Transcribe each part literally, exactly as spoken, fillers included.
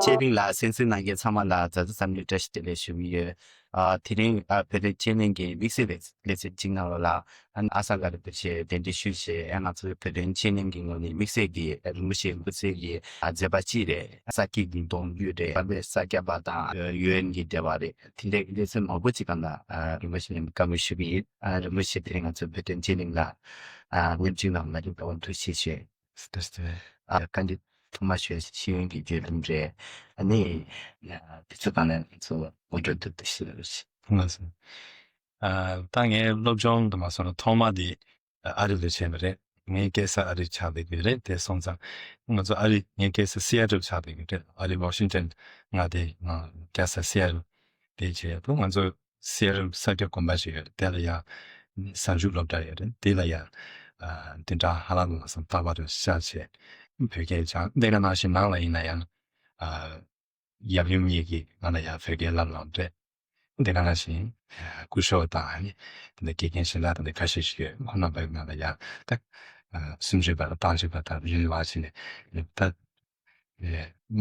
ཆེ་རིང་ལ་གསན་གཟིགས་གནང་མཁན་ཚང་མ་ལ་མཛའ་མཐུན་འཚམས་འདྲི་བཀྲ་ཤིས་བདེ་ལེགས་ཞུ་གི་ཡོད། ཨ། དེ་རིང་ཨ་བོད་དོན་ཆེད་ལས་ཀྱི་དམིགས་བསལ་ལས་ལས་ཚན་གཅིག་ནང་ལོགས་ལ་ཨ་ནི་ཨ་སང་ག་རི་པེ་ཆེ་གདན་འདྲེན་ཞུས་བྱས། ཨ་ང་ཚོའི་བོད་དོན་ཆེད་ལས་ཀྱི་ངོས་ནས་དམིགས་བསལ་གྱི་རིན་པོ་ཆེ་སྐུ་ཚེ་གི་ཨ་མཛད་པ་གཅིག་རེད། ས་ཁྱི་གི་གདུང་རྒྱུད་རེད། བར་པའི་ས་སྐྱ་པ་དང་ཡུ་ཨེན་གྱི་འབྲེལ་བ་རེད། དེ་འདྲའི་ལས་ཚན་མང་པོ་ཅིག་སྒང་ལ་ཨ་རིན་པོ་ཆེ་ལ་བཀའ་མོལ་ཞུ་གི་ཡིན། ཨ་རིན་པོ་ཆེ་དེ་རིང་ང་ཚོའི་བོད་དོན་ཆེད་ལས་ལ་ཨ་མཉམ་ཞུགས་གནང་བ་ལ་རིན་པོ་ཆེ་ཐུགས་རྗེ་ཆེ། ཨ་བཀའ་འདྲི་ཐོག་མ་ཞུ་ཡ་ཤེས་ཡོན་གྱི་བརྒྱུད་རིམ་རེད། ཨ་ནི་དེ་ཚོ་གང་ལ་ང་ཚོ་ངོ་སྤྲོད་ཏོག་ཙམ་ཞུ་རོགས་ཞུ། ལགས་སོ། ཨ་ད་ངའི་སློབ་སྦྱོང་དུ་མ་སོང་ན་ཐོག་མ་དེ་ཨ་རི་ལ་བྱས་པ་རེད། ངའི་སྐྱེས་ས་ཨ་རི་ཆགས་བསྡད་ཀྱི་རེད། དེ་སོང་ཙང་ང་ཚོ་ཨ་རི་ངའི་སྐྱེས་ས་སི་ཨེ་ཊལ་ཆགས་བསྡད་ཀྱི་རེད། ཨ་རི་ཝ་ཤིང་ཊོན་མངའ་སྡེའི་ནང་སྐྱེས་ས་སི་ཨེ་ཊལ་དེ་བྱས་ང་ཚོ་སེར་ས་སྐྱ་དགོན་པ་ཞིག་ཡོད་རེད། དེ་ལ་ཡང་གཟའ་མཇུག་སློབ་གྲྭ་ཡོད་རེད། དེ་ལ་ཡང་ཨ་འཛིན་གྲྭ་ཧ་ལམ་ལ་སོང་རྟག་པར་དུ་ཤར་བྱས་བོད་སྐད་སྦྱངས། དེ་ག་ནང་བཞིན་ནང་ལ་ཡིན་ན་ཡང་ཨ་ཡབ་ཡུམ་གཉིས་ཀྱིས་ང་ལ་ཡང་བོད་སྐད་བསླབ་གནང་རེད། དེ་ག་ནང་བཞིན་ཨ་སྐུ་ཞབས་དང་ཨ་ནི་དེ་འདྲ་དགེ་རྒན་གཞན་དག་དེ་འདྲ་ཁ་ཤས་ཤིག་ཡོད། ཁོང་རྣམ་པས་ང་ལ་ཡང་ད་ཨ་སུམ་ཅུ་པ་དང་བརྒྱད་ཅུ་པ་དང་རིམ་པ་བྱས་ནས་ད།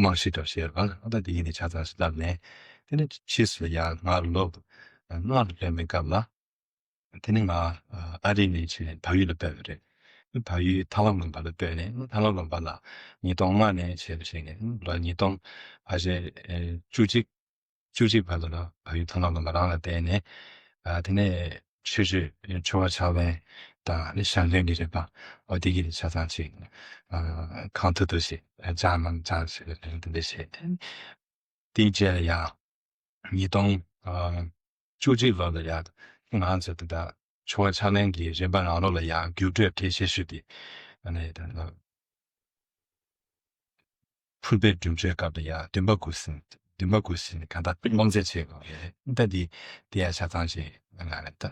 རྨང་གཞི་འདྲ་བོ་ཞིག་ཡོད་པ་ལ་ད་དེ་ཡིན་ནས་ཆ་ཚང་ཞིག་བསླབ་ནས། དེ་ནས་ཕྱིས་སུ་ཡང་ང་ལོ་ལྔ་ལོན་པའི་སྐབས་ལ་དེ་ནས་ང་ཨ་རི་ནས་ཕྱིན་ནས་བལ་ཡུལ་ལ་སྤོས་པ་རེད། བལ་ཡུལ་ཐང་ལམ་དགོན་པ་ལ་སྤོས་ནས་ཐང་ལམ་དགོན་པ་ལ་ཉིས་སྟོང་ལྔ་ནས་བྱས་པ་ཞིག་ནས་ལོ་ཉིས་སྟོང་ཕལ་ཆེར་བཅུ་གཅིག་བཅུ་གཅིག་བར་དུ་ལ་བལ་ཡུལ་ཐང་ལམ་དགོན་པ་རང་ལ་བསྡད་ནས། ཨ་དེ་ནས་ཆོས་སྤྱོད་ཆོ་ག་ཕྱག་ལེན་དང་ནི་ཞལ་འདོན་གྱི་རིམ་པ་འོ་དེ་གི་ཆ་ཚང་ཅིག་ཨ་གང་ཐུབ་ཐུབ་ཞིག་སྦྱངས་གནང་སྦྱངས་ཞིག་དེ་འདྲ་བྱས། དེའི་རྗེས་ལ་ཡང་ཉིས་སྟོང་ཨ་བཅུ་གཅིག་ལོ་ལ་ཡང་ང་ཚོ་དེ་དག་ཆོ་ག་ཕྱག་ལེན་གྱི་རིམ་པ་ནང་ལོགས་ལ་ཡང་རྒྱུགས་སྤྲོད་གལ་ཆེ་ཤོས་དེ་ཨ་ནི་ད་ལྟ་ཕུར་པའི་སྒྲུབ་མཆོད་སྐབས་ལ་ཡང་འདུན་པ་དགུ་ཟིན། འདུན་པ་དགུ་ཟིན་གང་ལྟར་དབང་ཚད་བྱེད་དགོས་ཡོད། ད་འདི་དེ་ཡང་ཆ་ཚང་ཞིག་ང་ལ་ད་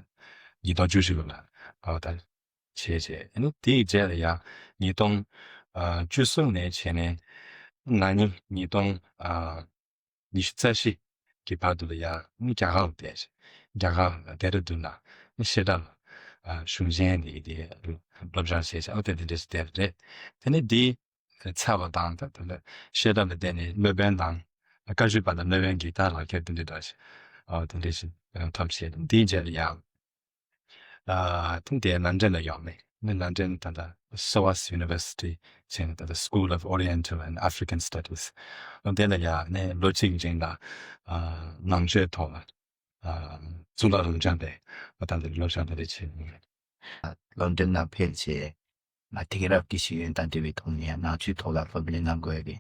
ཉིས་སྟོང་བཅུ་བཞི་ལོ་ལ་ཨོ་ད་བྱས་བྱས་ཨ་ནི་དེའི་རྗེས་ལ་ཡང་ཉིས་སྟོང་ཨ་བཅུ་གསུམ་ནས་བྱས་ནས་ན་ནིང་ཉིས་སྟོང་ཨ་ཉི་ཤུ་རྩ་བཞི་གི་བར་དུ་ལ་ཡང་རྒྱ་གར་ལ་བསྡད་ཤག་རྒྱ་གར་ལ་ལྡེ་ར་ལྡུན་ལ་བཤད་གྲྭ་ལ་གཞུང་ཆེན་ནས་དེ་སློབ་སྦྱོང་བྱས་ཤག་ཨོ་དེ་དེ་འདྲས་སུ་བསྡད་རེད། དེ་ནས་དེ་ཚར་བ་དང་ད་ལྟ་བཤད་གྲྭ་ལ་བསྡད་ནས་སློབ་དཔོན་དང་བཀའ་བརྒྱུད་པ་དང་སློབ་དཔོན་གྱི་ད་ལག་ཁྱེར་དེ་འདྲས་འདྲ་ཞིག་ཨོ་དེ་འདྲས་ཞིག་ཐོབ་བྱས། དེའི་རྗེས་ལ་ཡང་ཨ་ཐེངས་དེ་ལན་ཀྲན་ལ་ཡོང་ནས་ནི་ལན་ཀྲན་ད་ལྟ་Soas University ཟེར་ནས་ད་ལྟ་School of Oriental and African Studies ཨ་དེ་ལ་ཡང་ནས་ལོ་གཅིག་རིང་ལ་ཨ་ནང་ཆོས་ཐོག་ལ་ཨ་གཙུག་ལག་རབ་འབྱམས་པའི་ཨ་ད་ལྟ་ལོ་གཅིག་དེ་འདྲ་བྱས་ཡོད། ལོན་ཌོན་ནང་ཕེབས་བྱས་ང་དེང་རབས་ཀྱི་ཤེས་ཡོན་དང་འབྲེལ་བའི་ཐོག་ནས་ཡང་ནང་ཆོས་ཐོག་ལ་སློབ་གཉེར་གནང་དགོས་ཀྱི་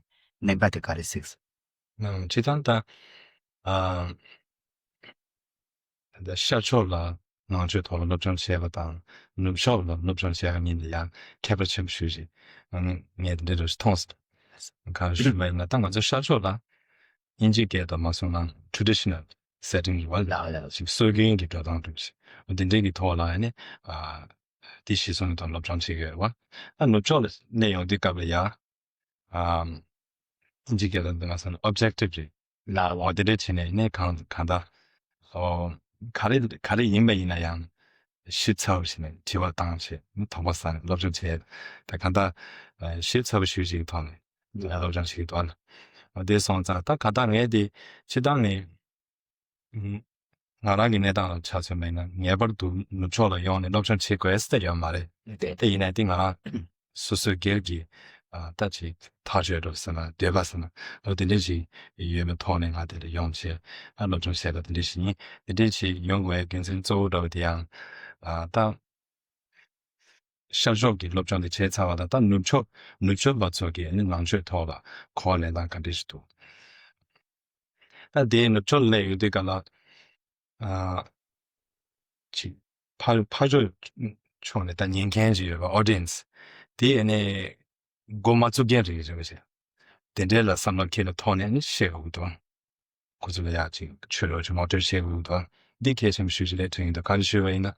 གནད་འགག་དེ་ག་རེ་གཟིགས་སོང་། ང་སྤྱིར་བཏང་ད་ཨ་ད་ལྟ་ཤར་ཕྱོགས་ལ་ནང་ཆོས་ཐོག་ལ་སློབ་སྦྱོང་བྱས་པ་དང་ནུབ་ཕྱོགས་ལ་སློབ་སྦྱོང་བྱས་པ་གཉིས་ལ་ཡང་ཁྱད་པར་ཆེན་པོ་ཞེ་པོ་ཅིག་ངས་དེ་འདྲ་རེ་མཐོང་སོང་། གང་ཞུ་བ་ཡིན་ན་ད་ང་ཚོ་ཤར་ཕྱོགས་ལ་དབྱིན་ཇིའི་སྐད་དུ་མ་སོང་ན་traditional setting རེད་བ། ལགས་ལགས། ཅིག་སྲོལ་རྒྱུན་གྱི་འགྲོ་སྟངས་འདྲ་ཞིག་འོ་དེ་འདྲའི་གི་ཐོག་ལ་ཡང་ནི་ཨ་དེ་གཞིར་བཟུང་གི་ཐོག་སློབ་སྦྱོང་བྱེད་ཀྱི་ཡོད་རེད་བ། ཨ་ནུབ་ཕྱོགས་ལ་སླེབས་ཡོང་དུས་སྐབས་ལ་ཡང་ཨ་དབྱིན་ཇིའི་སྐད་ལ་འདི་ང་ཚོ་ནི་objective རེད། ལགས་ལགས། འོ་དེ་འདྲ་བྱས་ནས་ནི་གང་གང་ལྟར་ཨོ་ག་རེ་ག་རེ་ཡིན་པ་ཡིན་ན་ཡང་ཞིབ་ཚགས་པོ་བྱས་ནས་དྲི་བ་བཏང་བྱས་ནི་དོགས་པ་ཟ་ནས་སློབ་སྦྱོང་བྱས། ད་གང་ལྟར་ཨ་ཞིབ་ཚགས་པོ་ཞེ་པོ་ཅིག་གི་ཐོག་ནས་སློབ་སྦྱོང་བྱེད་ཀྱི་འདུག་ཨ། འོ་དེ་སོང་ཙང་ད་གང་ལྟར་ངས་དེ་སྤྱིར་བཏང་ནས་ང་རང་གི་གནས་སྟངས་ལ་ཆ་མཚོན་པ་ཡིན་ན་ངེས་པར་དུ་ནུབ་ཕྱོགས་ལ་ཡོང་ནས་སློབ་སྦྱོང་བྱེད་དགོས་ཟེར་ཡོད་མ་རེད། དེ་ཡིན་ནའི་དེ་ང་རང་སོ་སོའི་སྒེར་གྱི་ཨ་ད་ཅིག་ཐག་གཅོད་འགྲོ་ཟེར་ན་འདོད་པ་ཟེར་ན་ལོ་དེ་འདྲ་ཞིག་ཡོད་པའི་ཐོག་ནས་ང་དེ་ལ་ཡོང་བྱས་ཨ་སློབ་སྦྱོང་བྱས་པ་དེ་འདྲ་ཞིག་ཡིན། དེ་འདྲ་ཞིག་ཡོང་དགོས་པའི་རྒྱུ་མཚན་གཙོ་བོ་འདྲ་བོ་དེ་ཡང་ཨ་ད་ཤར་ཕྱོགས་ཀྱི་སློབ་སྦྱོང་དེ་བྱས་ཚར་བ་དང་ད་ནུབ་ཕྱོགས་ནུབ་ཕྱོགས་པ་ཚོ་གི་ནི་ནང་ཆོས་ཐོག་ལ་གོ་བ་ལེན་སྟངས་ག་འདྲ་ཞིག་འདུག་ད་དེའི་ནུབ་ཕྱོགས་ལ་སླེབས་ཡོང་དུས་སྐབས་ལ་ཨ་ཅིག་ཕར་ཕར་ཕྱོགས་ཕྱོགས་ནས་ད་ཉན་མཁན་ཅིག་ཡོད་པ་audience དེ་ནི་མགོ་མ་བཙུགས་མཁན་རེད་རེད་པ་ཅིག་དེ་འདྲའི་ལ་བསམ་བློ་འཁྱེར་ནས་ཐོག་ནས་ནི་བཤད་དགོས་འདུག་ཁོ་ཚོ་ལ་ཡག་ཅིག་ཆོས་ལོ་ཅིག་ངོ་སྤྲོད་བྱེད་དགོས་འདུག་འདི་གལ་ཆེན་པོ་ཞེ་པོ་ཅིག་ལས་དྲན་གྱི་འདུག་ག་རེ་ཞུས་པ་ཡིན་ན།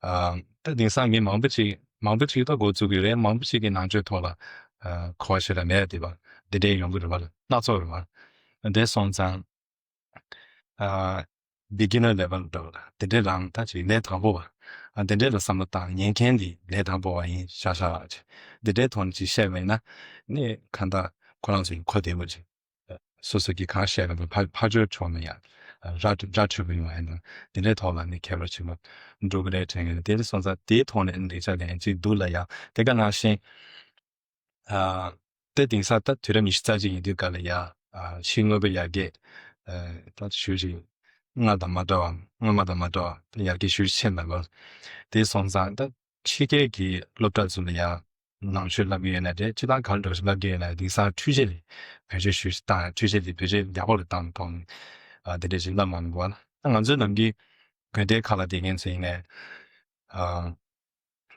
ཨ་ད་དེང་སང་མི་མང་པོ་ཅིག་མང་པོ་ཅིག་ད་འགོ་བཙུགས་ཀྱི་རེད། མང་པོ་ཅིག་གིས་ནང་ཆོས་ཐོག་ལ་ཨ་གོ་བ་ཞེ་དྲག་མེད་དེ་བ་འདི་འདྲའི་ཡོང་གི་རེད་བ། སྣ་ཚོགས་རེད་བ། དེ་སོང་ཙང་ཨ་beginner level འདྲ་བ་ལ་དེ་འདྲའི་རང་ད་ཅིག་ལས་དང་པོ་བ། ཨ་དེ་འདྲའི་ལ་བསམ་བློ་བཏང་ཉན་མཁན་འདི་ལས་དང་པོ་བ་ཡིན་ཤག་ཤག་ཅིག་དེ་འདྲའི་ཐོག་ནས་ཅིག་བཤད་པ་ཡིན་ན་ནི་གང་ལྟར་ཁོ་རང་ཚོ་ཡིན་གོ་བདེ་པོ་ཅིག་སོ་སོ་གིས་གང་བཤད་པ་དེ་ཕར་ཕར་ཕྱོགས་ཕྱོགས་ནས་ཡང་ར་ར་འཕྲོད་པོ་ཡོང་བ་ཡིན་ན་དེ་འདྲའི་ཐོག་ལ་ནི་ཁྱད་པར་ཆེན་པོ་འགྲོ་གི་རེད་དྲན་གི་རེད། དེ་སོང་ཙང་དེའི་ཐོག་ནས་ལེགས་ཆ་ལེན་ཅིག་འདུག་ལ་ཡང་དེ་ག་ནང་བཞིན། ཨ། དེ་དེང་སང་ད་དུས་རབས་ཉི་ཤུ་རྩ་གཅིག་ཡིན་དུས་ག་ལ་ཡ། ཨ། ཕྱི་དངོས་པོ་ཡར་རྒྱས། ཨ། ད་ཞུ་ཞིག་སྔར་དང་མ་འདྲ་བ་སྔོན་མ་དང་མ་འདྲ་བ་ད་ཡར་རྒྱས་ཞུ་ཞིག་ཕྱིན་པ་ལོ། དེ་སོང་ཙང་ད་ཕྱི་རྒྱལ་གྱི་སློབ་གྲྭ་ཚོ་ལ་ཡ་ནང་ཆོས་བསླབ་ཀྱི་ཡོད་ན་འདྲ་སྤྱི་བཏང་ག་ལ་འགྲོ་ཞིག་བསླབ་ཀྱི་ཡོད་ན་དེང་སང་འཕྲུལ་ཆས་ལ་བེད་སྤྱོད་ཞུ་ཞིག་བཏང་ཡ་འཕྲུལ་ཆས་དེ་བེད་སྤྱོད་ཡག་པོ་ལ་བཏང་ཐོག་ནས། ཨ། དེ་འདྲ་ཞིག་བསླབ་མ་འདུག་བ། ད་ང་ཚོའི་ནམ་རྒྱུན་དགོན་སྡེའི་ཁག་ལ་བསྡད་མཁན་ཚོ་ཡིན་ནའི། ཨ།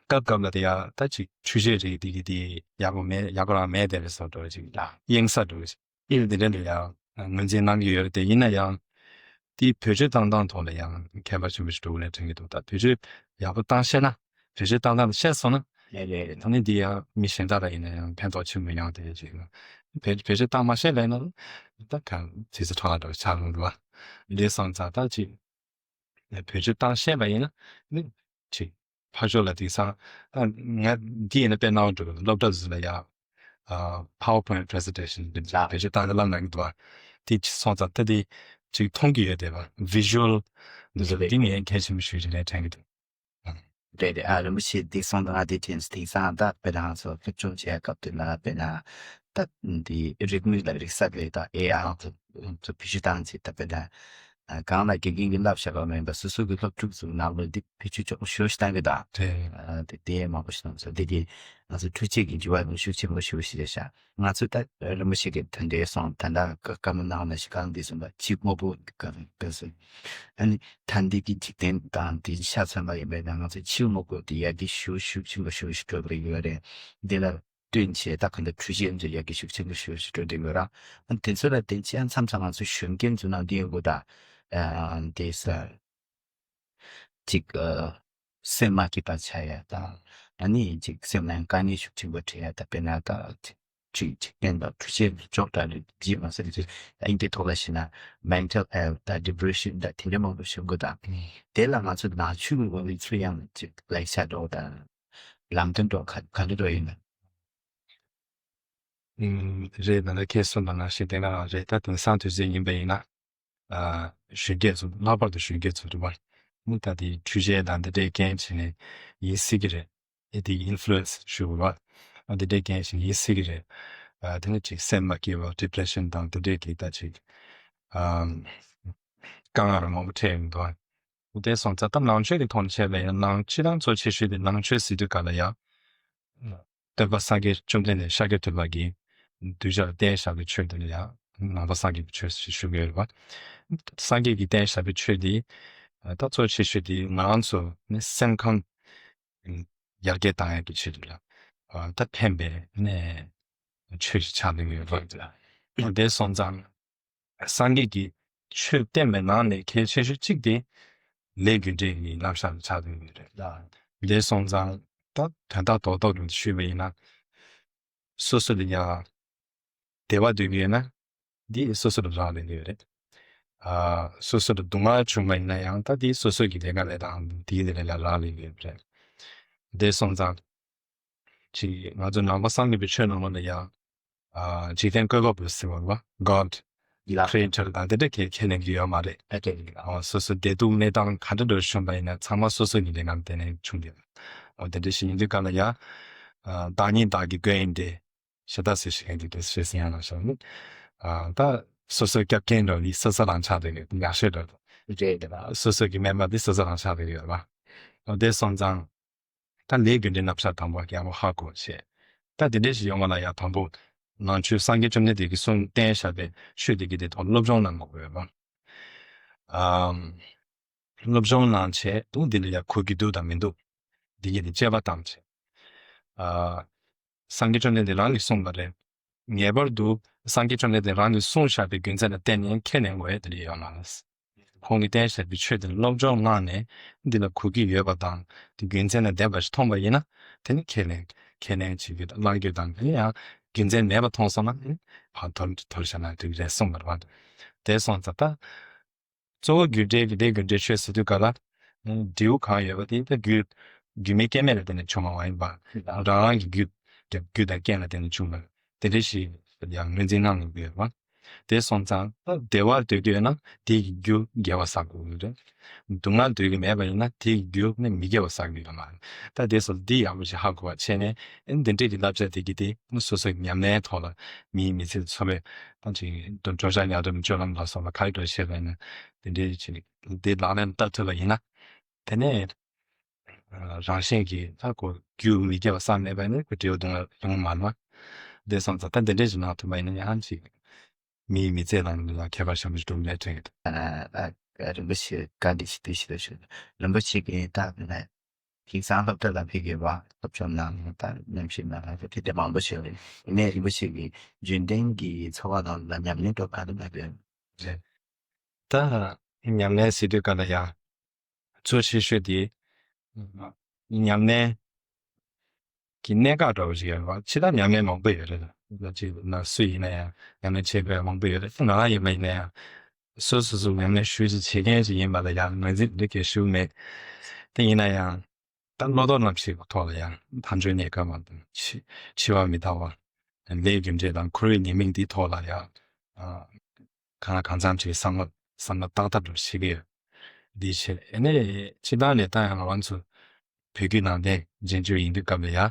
སྐབས་སྐབས་ལ་དེ་ཡང་ད་ཅིག་འཕྲུལ་ཆས་རིགས་དེ་གི་དེ་ཡག་པོ་མེད་ཡག་པོ་རང་མེད་དེ་རེད་བཟོ་འདྲ་ཅིག་ལ་གཡེང་ས་འདྲ་ཅིག་ཨེ་དེ་འདྲ་ལ་ཡང་ངོས་འཛིན་གནང་གི་ཡོད་རེད་དེ་ཡིན་ན་ཡང་དེ་བེད་སྤྱོད་བཏང་སྟངས་ཐོག་ལ་ཡང་ཁྱད་པར་ཆེན་པོ་ཞིག་འགྲོ་གི་རེད་དྲན་གྱི་འདུག་ད་བེད་སྤྱོད་ཡག་པོ་བཏང་ཤེས་ན་བེད་སྤྱོད་བཏང་སྟངས་ཤེས་སོང་ན་ལས་ལས་ད་ནི་འདི་ཡང་མི་གཞན་དག་ལ་ཡིན་ན་ཡང་ཕན་ཐོགས་ཆེན་པོ་ཡོང་དེ་ཅིག་བེད་བེད་སྤྱོད་བཏང་མ་ཤེས་ལས་ན་ད་གང་ཚིག་ཚི་ཁྲག་འདྲ་ཆགས་ལོང་འདུག་བ་ལས་སོང་ཙང་ད་ཅིག་བེད་སྤྱོད་བཏང་ཤེས་པ་ཡིན་ན་ནི་ཅིག་ཕར་ཕྱོགས་ལ་དེང་སང་ད་ང་འདི་ཡིན་ན་དཔེར་ན་འགྲོ་སློབ་གྲྭ་ཚོ་ལ་ཡ་བྷའོ་པོའིན་པི་རེ་སེན་ཊེ་ཤན་འདི་ལ་བེད་སྤྱོད་བཏང་ནས་བསླབ་གནང་གི་འདུག་ཨ། དེ་སོང་ཙང་ད་དེ་ཅིག་མཐོང་གི་ཡོད་དེ་བ་བི་ཞུ་ཨལ་འདི་ཚོ་འདི་ངས་གལ་ཆེན་པོ་ཞིག་རེད་དྲན་གི་འདུག་རེད་རེད། ཨ་རིན་པོ་ཆེ་འདི་སོང་ཙང་ང་དེ་དྲན་དེང་སང་ད་དཔེར་ན་ང་ཚོ་སློབ་སྦྱོང་བྱེད་སྐབས་དེ་ལ་དཔེར་ན་ད་འདི་རིག་དངོས་ལ་རིག་གསར་རེད་ད་ཨེ་ཨའི་ཚོ་བེད་སྤྱོད་བཏང་ཚེ་ད་དཔེར་ན། ཨ། གང་ལ་དགེ་རྒན་གྱིས་བསླབ་བཞག་པ་མིན་པ་སོ་སོ་གི་སློབ་ཕྲུག་ཚོའི་ནང་ལ་འདི་བེད་སྤྱོད་ཆོག་ཤོས་ཤིག་བཏང་གི་དང་། རེད། ཨ། དེ་དེ་མང་པོ་ཞིག་གནང་སོང་། དེ་གིས་ང་ཚོ་འཕྲུལ་ཆས་ཀྱི་འགྱུར་བ་ནུས་ཤུགས་ཆེན་པོ་ཞིག་རེད་ཤག་ང་ཚོས་ད་རིན་པོ་ཆེ་གིས་ད་འདྲའི་སོང་ད་ལྟ་བཀའ་མོལ་གནང་ན་ཞིག་གང་འདི་སོང་ད་ཕྱི་དངོས་པོ་ག་རེ་སོང་། ཨ་ནི་ད་འདི་གི་འཇིག་རྟེན་དང་འདི་ཆ་མཚོན་པ་ཡིན་པས་ན་ང་ཚོ་ཕྱི་དངོས་པོ་འདི་ཡར་རྒྱས་ཤུགས་ཤུགས་ཆེན་པོ་ཞིག་ཞིག་འགྲོ་གི་ཡོད་རེད། འདི་ལ་བསྟུན་བྱས་ད་ག་འདི་འཕྲུལ་ཆས་འདི་ཡར་རྒྱས་ཤུགས་ཆེན་པོ་ཞིག་ཞིག་འགྲོ་གི་ཡོད་ར། ཨ་ནི་དེ་ཚོ་ལ་བརྟེན་བྱས་མཚམས་མཚམས་ང་ཚོ་གཞོན་སྐྱེས་ཚོ་ནང་འདི་ཡོད་དགོས་ད། ཨ། འདི་ས་ཅིག་ཨ། སེམས་མ་སྐྱིད་པ་ཆགས་ཡ་དང་། ཨ་ནི་ཅིག་སེམས་ནང་དཀའ་ངལ་ཤུགས་ཆེན་པོ་འཕྲད་ཡ་ད་དཔེར་ན་ད་ཅིག་ཅིག་ཅིག་བསྟན་པ་འཕྲུལ་ཆས་འཇོག་གྲ་རེད་ཅིག་མ་ཟེར་ཅིག་ཨིན་དེ་ཐོག་ལ་ཤི་ན་མེན་ཊལ་ཧེལ་ཐི་ད་ཌི་པི་རེ་ཤན་ད་དེ་འདྲ་མང་པོ་ཤོད་དགོས་ད། དེ་ལ་ང་ཚོ་ནང་ཆོས་ཀྱི་ངོས་ནས་ཚུར་ཡང་ཅིག་ལེགས་ཆ་འགྲོ་ད་ལམ་སྟོན་འགྲོ་ག་ག་འདྲ་འགྲོ་ཡིན་ན། ཨུམ། རེད། ད་ལྟ་ཁྱེད་གསུངས་པ་ནང་བཞིན་དེ་ག་རེད། ད་དེང་སང་དུས་ཚོད་ཡིན་པ་ཡིན་ན། ཨ། གཞོན་སྐྱེས་ཚོ་ལྷག་པར་དུ་གཞོན་སྐྱེས་ཚོ་རེད་བ། ཨུ། ད་དེ་འཕྲུལ་ཆས་དང་འདི་འདྲའི་རྐྱེན་བྱས་ནས་ཡིན་སྲིད་ཀྱི་རེད། ཨེ་དེ་ཨིན་ཕུ་ལུ་ཨེན་སི་ཞུ་དགོས་བ། ཨ། འདི་འདྲའི་རྐྱེན་བྱས་ནས་ཡིན་སྲིད་ཀྱི་རེད། ཨ། དེ་ནི་ཅིག་སེམས་མ་སྐྱིད་པ་ཌི་པི་རེ་ཤན་དང་འདི་འདྲའི་གི་ད་ཅིག་ཨ། དཀའ་ངལ་མང་པོ་འཕྲད་ཡོང་འདུག་བ། དེ་སོང་ཙང་ད་ནང་ཆོས་ཀྱི་ཐོག་ནས་བྱས་པ་ཡིན་ན་ནང་སྤྱིར་བཏང་གཙོ་ཆེ་ཤོས་དེ་ནང་ཆོས་ཟེར་དུས་ག་ལ་ཡང་། སྟོན་པ་སངས་རྒྱས་བཅོམ་ལྡན་འདས་ཤཱཀྱ་ཐུབ་པ་གིས་གདུལ་བྱར་བསྟན་བཞག་པའི་ཆོས་དེ་ལ་ཡང་ནང་པ་སངས་རྒྱས་ཀྱི་ཆོས་ཞེས་ཞུ་གི་ཡོད་རེད་བ། སངས་རྒྱས་ཀྱིས་བསྟན་བཞག་པའི་ཆོས་དེ་ད་གཙོ་ཆེ་ཤོས་དེ་ང་རང་ཚོ་ནི་སེམས་ཁམས་ཡར་རྒྱས་བཏང་ཡག་གི་ཆེད་དུ་ལ་ད་ཕན་པའི་ནས་ཆོས་ཤིག་ཆགས་བསྡད་ཀྱི་ཡོད་རེད། དེ་སོང་ཙང་། སངས་རྒྱས་ཀྱིས་ཆོས་བསྟན་པའི་ནང་ནས་གལ་ཆེ་ཤོས་གཅིག་དེ་ལས་རྒྱུ་འབྲས་ཀྱི་རྣམ་གཞག་ལ་ཆགས་ཡོད་རེད། འདི་སོང་ཙང་ད་དོན་དག་རྡོག་རྡོག་ཏུ་ཞུས་པ་ཡིན་ན། སོ་སོ་ལ་ཡང་བདེ་བ་འདོད་ཀྱི་ཡོད་ན་འདི་སོ་སོ་ལ་རག་ལས་ཀྱི་ཡོད་རེད། ཨ། སོ་སོ་ལ་སྡུག་བསྔལ་བྱུང་བ་ཡིན་ན་ཡང་ད་འདི་སོ་སོ་གི་ལས་ཀ་ལས་དང་འདིའི་ལས་ལ་རག་ལས་ཀྱི་ཡོད་རེད། འདི་སོང་ཙང་། ཅིག་ང་ཚོ་ནང་པ་སངས་རྒྱས་པའི་ཆོས་ནང་ལོགས་ལ་ཡང་། ཨ། འཇིག་རྟེན་བཀོད་པ་པོ་ཟེར་བ་རེད་བ། God། ལ། Creator དང་དེ་འདྲ་གས་ཁས་ལེན་གྱི་ཡོད་མ་རེད། ཨ། ཨ། སོ་སོ་བདེ་སྡུག་གནས་སྟངས་ག་འདྲ་འདྲ་བྱུང་བ་ཡིན་ན་ཚང་མ་སོ་སོ་ཉིད་ལས་ངམ་བརྟེན་ནས་བྱུང་གི་ཡོད། འོ་དེ་འདྲ་ཞིག་ཡིན་དུས་ག་ལ་ཡང་། ཨ། བདག་ཉིད་བདག་གི་མགོན་ཡིན་ཏེ། ཞེ་ད་ཟེར་ཞིག་ཡིན་དུས་དེ་ཞེས་ཟེར་ཡང་ལ་ཤོར་ནི། ཨ། ད་སོ་སོའི་སྐྱབས་རྐྱེན་འདྲ་ལི་སོ་སོ་རང་ཆགས་བསྡད་ཡོད་ཡག་ཤོས་འདྲ། རེད་དེ་ལ། སོ་སོ་གི་མེ་མ་དེ་སོ་སོ་རང་ཆགས་བསྡད་ཡོད་རེད་བ། འོ་དེ་སོང་ཙང་། ད་ལས་རྒྱུ་འབྲས་རྣམ་གཞག་དང་པོ་ཡག་པོ་ཧ་གོ་བྱས། ད་དེ་འདྲ་ཞིག་ཡོང་བ་ལ་ཡང་དང་པོ་ནང་ཆོས་སངས་རྒྱས་བཅོམ་ལྡན་འདས་ཀྱིས་གསུངས་བསྟན་བཞག་པའི་ཆོས་དེ་གི་དེ་ཐོག་སློབ་སྦྱོང་གནང་དགོས་པ། ཨམ། སློབ་སྦྱོང་གནང་བྱས་འདུག་འདི་ལ་ཡང་གོ་གི་འདུག་དང་མི་འདུག་འདི་གི་དེ་དཔྱད་པ་བཏང་བྱས། ཨ། སངས་རྒྱས་བཅོམ་ལྡན་འདས་རང་གིས་གསུངས་པ་རེད། ངེས་པར་དུ་སངས་རྒྱས་བཅོམ་ལྡན་འདས་རང་གིས་གསུངས་བཞག་པའི་རྒྱུ་མཚན་ལ་བརྟེན་ནས་ཁས་ལེན་དགོས་ཡ་དེ་འདྲ་ཡོད་མ་རེད། ཁོང་གིས་བསྟན་བཞག་པའི་ཆོས་དེ་ལ་སློབ་སྦྱོང་གནང་ནས་འདི་ལ་གོ་གི་ཡོད་པ་དང་དེ་རྒྱུ་མཚན་ལ་ལྡན་པ་ཞིག་མཐོང་པ་ཡིན་ན་དེ་ནི་ཁས་ལེན་ཁས་ལེན་བྱེད་རྒྱུ་དང་གནང་རྒྱུ་དང་དེ་ནི་ཡང་རྒྱུ་མཚན་མེད་པ་མཐོང་སོང་ན་ནི་ཕར་དོར་དོར་བཞག་ན་འགྲིག་རེད་གསུངས་པ་རེད་བ། དེ་སོང་ཙང་ད། གཙོ་བོ་རྒྱུ་འབྲས་ཀྱི་ལས་རྒྱུ་འབྲས་ཆོས་ཟེར་དུས་ག་ལ། འབྲས་བུ་གང་ཡོད་པ་དེ་ད་རྒྱུ། རྒྱུ་མའི་སྐྱེ་མེད་ལ་བརྟེན་ནས་བྱུང་བ་མ་ཡིན་པ། རང་རང་གི་རྒྱུ། རྒྱུ་དང་རྐྱེན་ལ་བརྟེན་ནས་བྱུང་བ། དེ་འདྲ་ཞིག་ཡང་ངོས་འཛིན་གནང་དགོས་ཡོད་པ། དེ་སོང་ཙང་ད་བདེ་བ་འདོད་ཀྱི་ཡོད་ན་དེ་གི་རྒྱུ་དགེ་བ་བསགས་དགོས་ཀྱི་རེད། སྡུག་བསྔལ་འདོད་ཀྱི་མེད་པ་ཡིན་ན་དེ་གི་རྒྱུ་ནི་མི་དགེ་བ་བསགས་ཀྱི་ཡོད་མ་རེད། ད་དེ་སོགས་འདི་ཡག་པོ་ཞིག་ཧ་གོ་བ་བྱས་ནས། ཨེ་འདི་འདྲའི་གི་བསླབ་བྱ་དེ་གི་དེ་སོ་སོའི་ཉམས་ལེན་ཐོག་ལ་མིའི་མི་ཚེ་འཚོ་བའི་ད་ཅིག་འགྲོ་འགྲོ་འཆག་ཉལ་འགྲོ་སྤྱོད་ལམ་ལ་སོགས་པ་ག་རེ་འགྲོ་བྱེད་པ་ཡིན་ན་དེ་འདྲའི་ཅིག་དེ་ལག་ལེན་བསྟར་ཐུབ་པ་ཡིན་ན། དེ་ནས་རང་བཞིན་གྱིས་ད་ཁོ་རྒྱུ་མི་དགེ་བ་བསགས་མེད་པ་ནི་ཁོ་འབྲས་བུ་དུང་ལ་ཡོང་མ་རེད་བ། དེ་སོང་ཙང་ད་འདི་འདྲའི་ཞིག་གནང་ཐུབ་པ་ཡིན་ན་ཡང་ཅིག་མིའི་མི་ཚེ་ནང་ལ་ཁྱད་པར་ཞེ་པོ་ཞིག་འགྲོ་གི་རེད་དྲན་གྱི་འདུག་ཨ་ཨ། རིན་པོ་ཆེ་བཀའ་འདྲི་ཞིག་དེ་ཞིག་ལ་ཞུ། རིན་པོ་ཆེ་གིས་ད་ནས་དེང་སང་སློབ་གྲྭ་ལ་ཕེབས་ཀྱི་བ་སློབ་སྦྱོང་གནང་ད་ཉམས་ཞིབ་གནང་ད་དེ་དེ་མང་པོ་ཞིག་རེད། ཡིན་ནའི་རིན་པོ་ཆེ་གིས་རྒྱུན་ལྡན་གྱི་འཚོ་བ་ནང་ལ་ཉམས་ལེན་སྤྲོད་ག་རེ་གནང་གི་ཡོད། རེད། ད་ཉམས་ལེན་ཟེར་དུས་ག་ལ་ཡ། གཙོ་ཆེ་ཤོས་དེ་ཉམས་ལེན་གྱི་གནད་འགག་འདྲ་བོ་ཞིག་ཡོད་རེད་བ། ཕྱི་ལ་ཉམས་ལེན་མང་པོ་ཡོད་རེད། ཅིག་ན་སུ་ཡིན་ན་ཡང་ཉམས་ལེན་བྱེད་དགོས་མང་པོ་ཡོད་རེད། ང་རང་ཡིན་པ་ཡིན་ན་ཡང་སོ་སོ་སོ་ཉམས་ལེན་ཞུ་ཞིག་བྱེད་མཁན་ཞིག་ཡིན་པ་ལ་ཡང་ངོས་འཛིན་འདི་གས་ཞུ་མེད། དེ་ཡིན་ན་ཡང་ད་བློ་ལྡོག་རྣམ་ཤེས་ཀྱི་ཐོག་ལ་ཡང་མཐའ་འཇུག་གནས་སྐབས་དང་འཆི་འཆི་བ་མི་རྟག་པ། ལས་རྒྱུ་འབྲས་དང་འཁོར་བའི་ཉེས་དམིགས་འདིའི་ཐོག་ལ་ཡང་། གང་ལ་གང་འཚམ་ཅིག་བསམ་བློ་བསམ་བློ་བཏང་ཐབས་འདྲ་བྱེད་ཀྱི་ཡོད། འདི་བྱས་ཨ་ནི་སྤྱི་བཏང་ནས་ད་ཡང་ང་རང་ཚོ་བོད་བརྒྱུད་ནང་བསྟན་རྗེས་འཇུག་ཡིན་དུས་སྐབས་ལ་ཡ།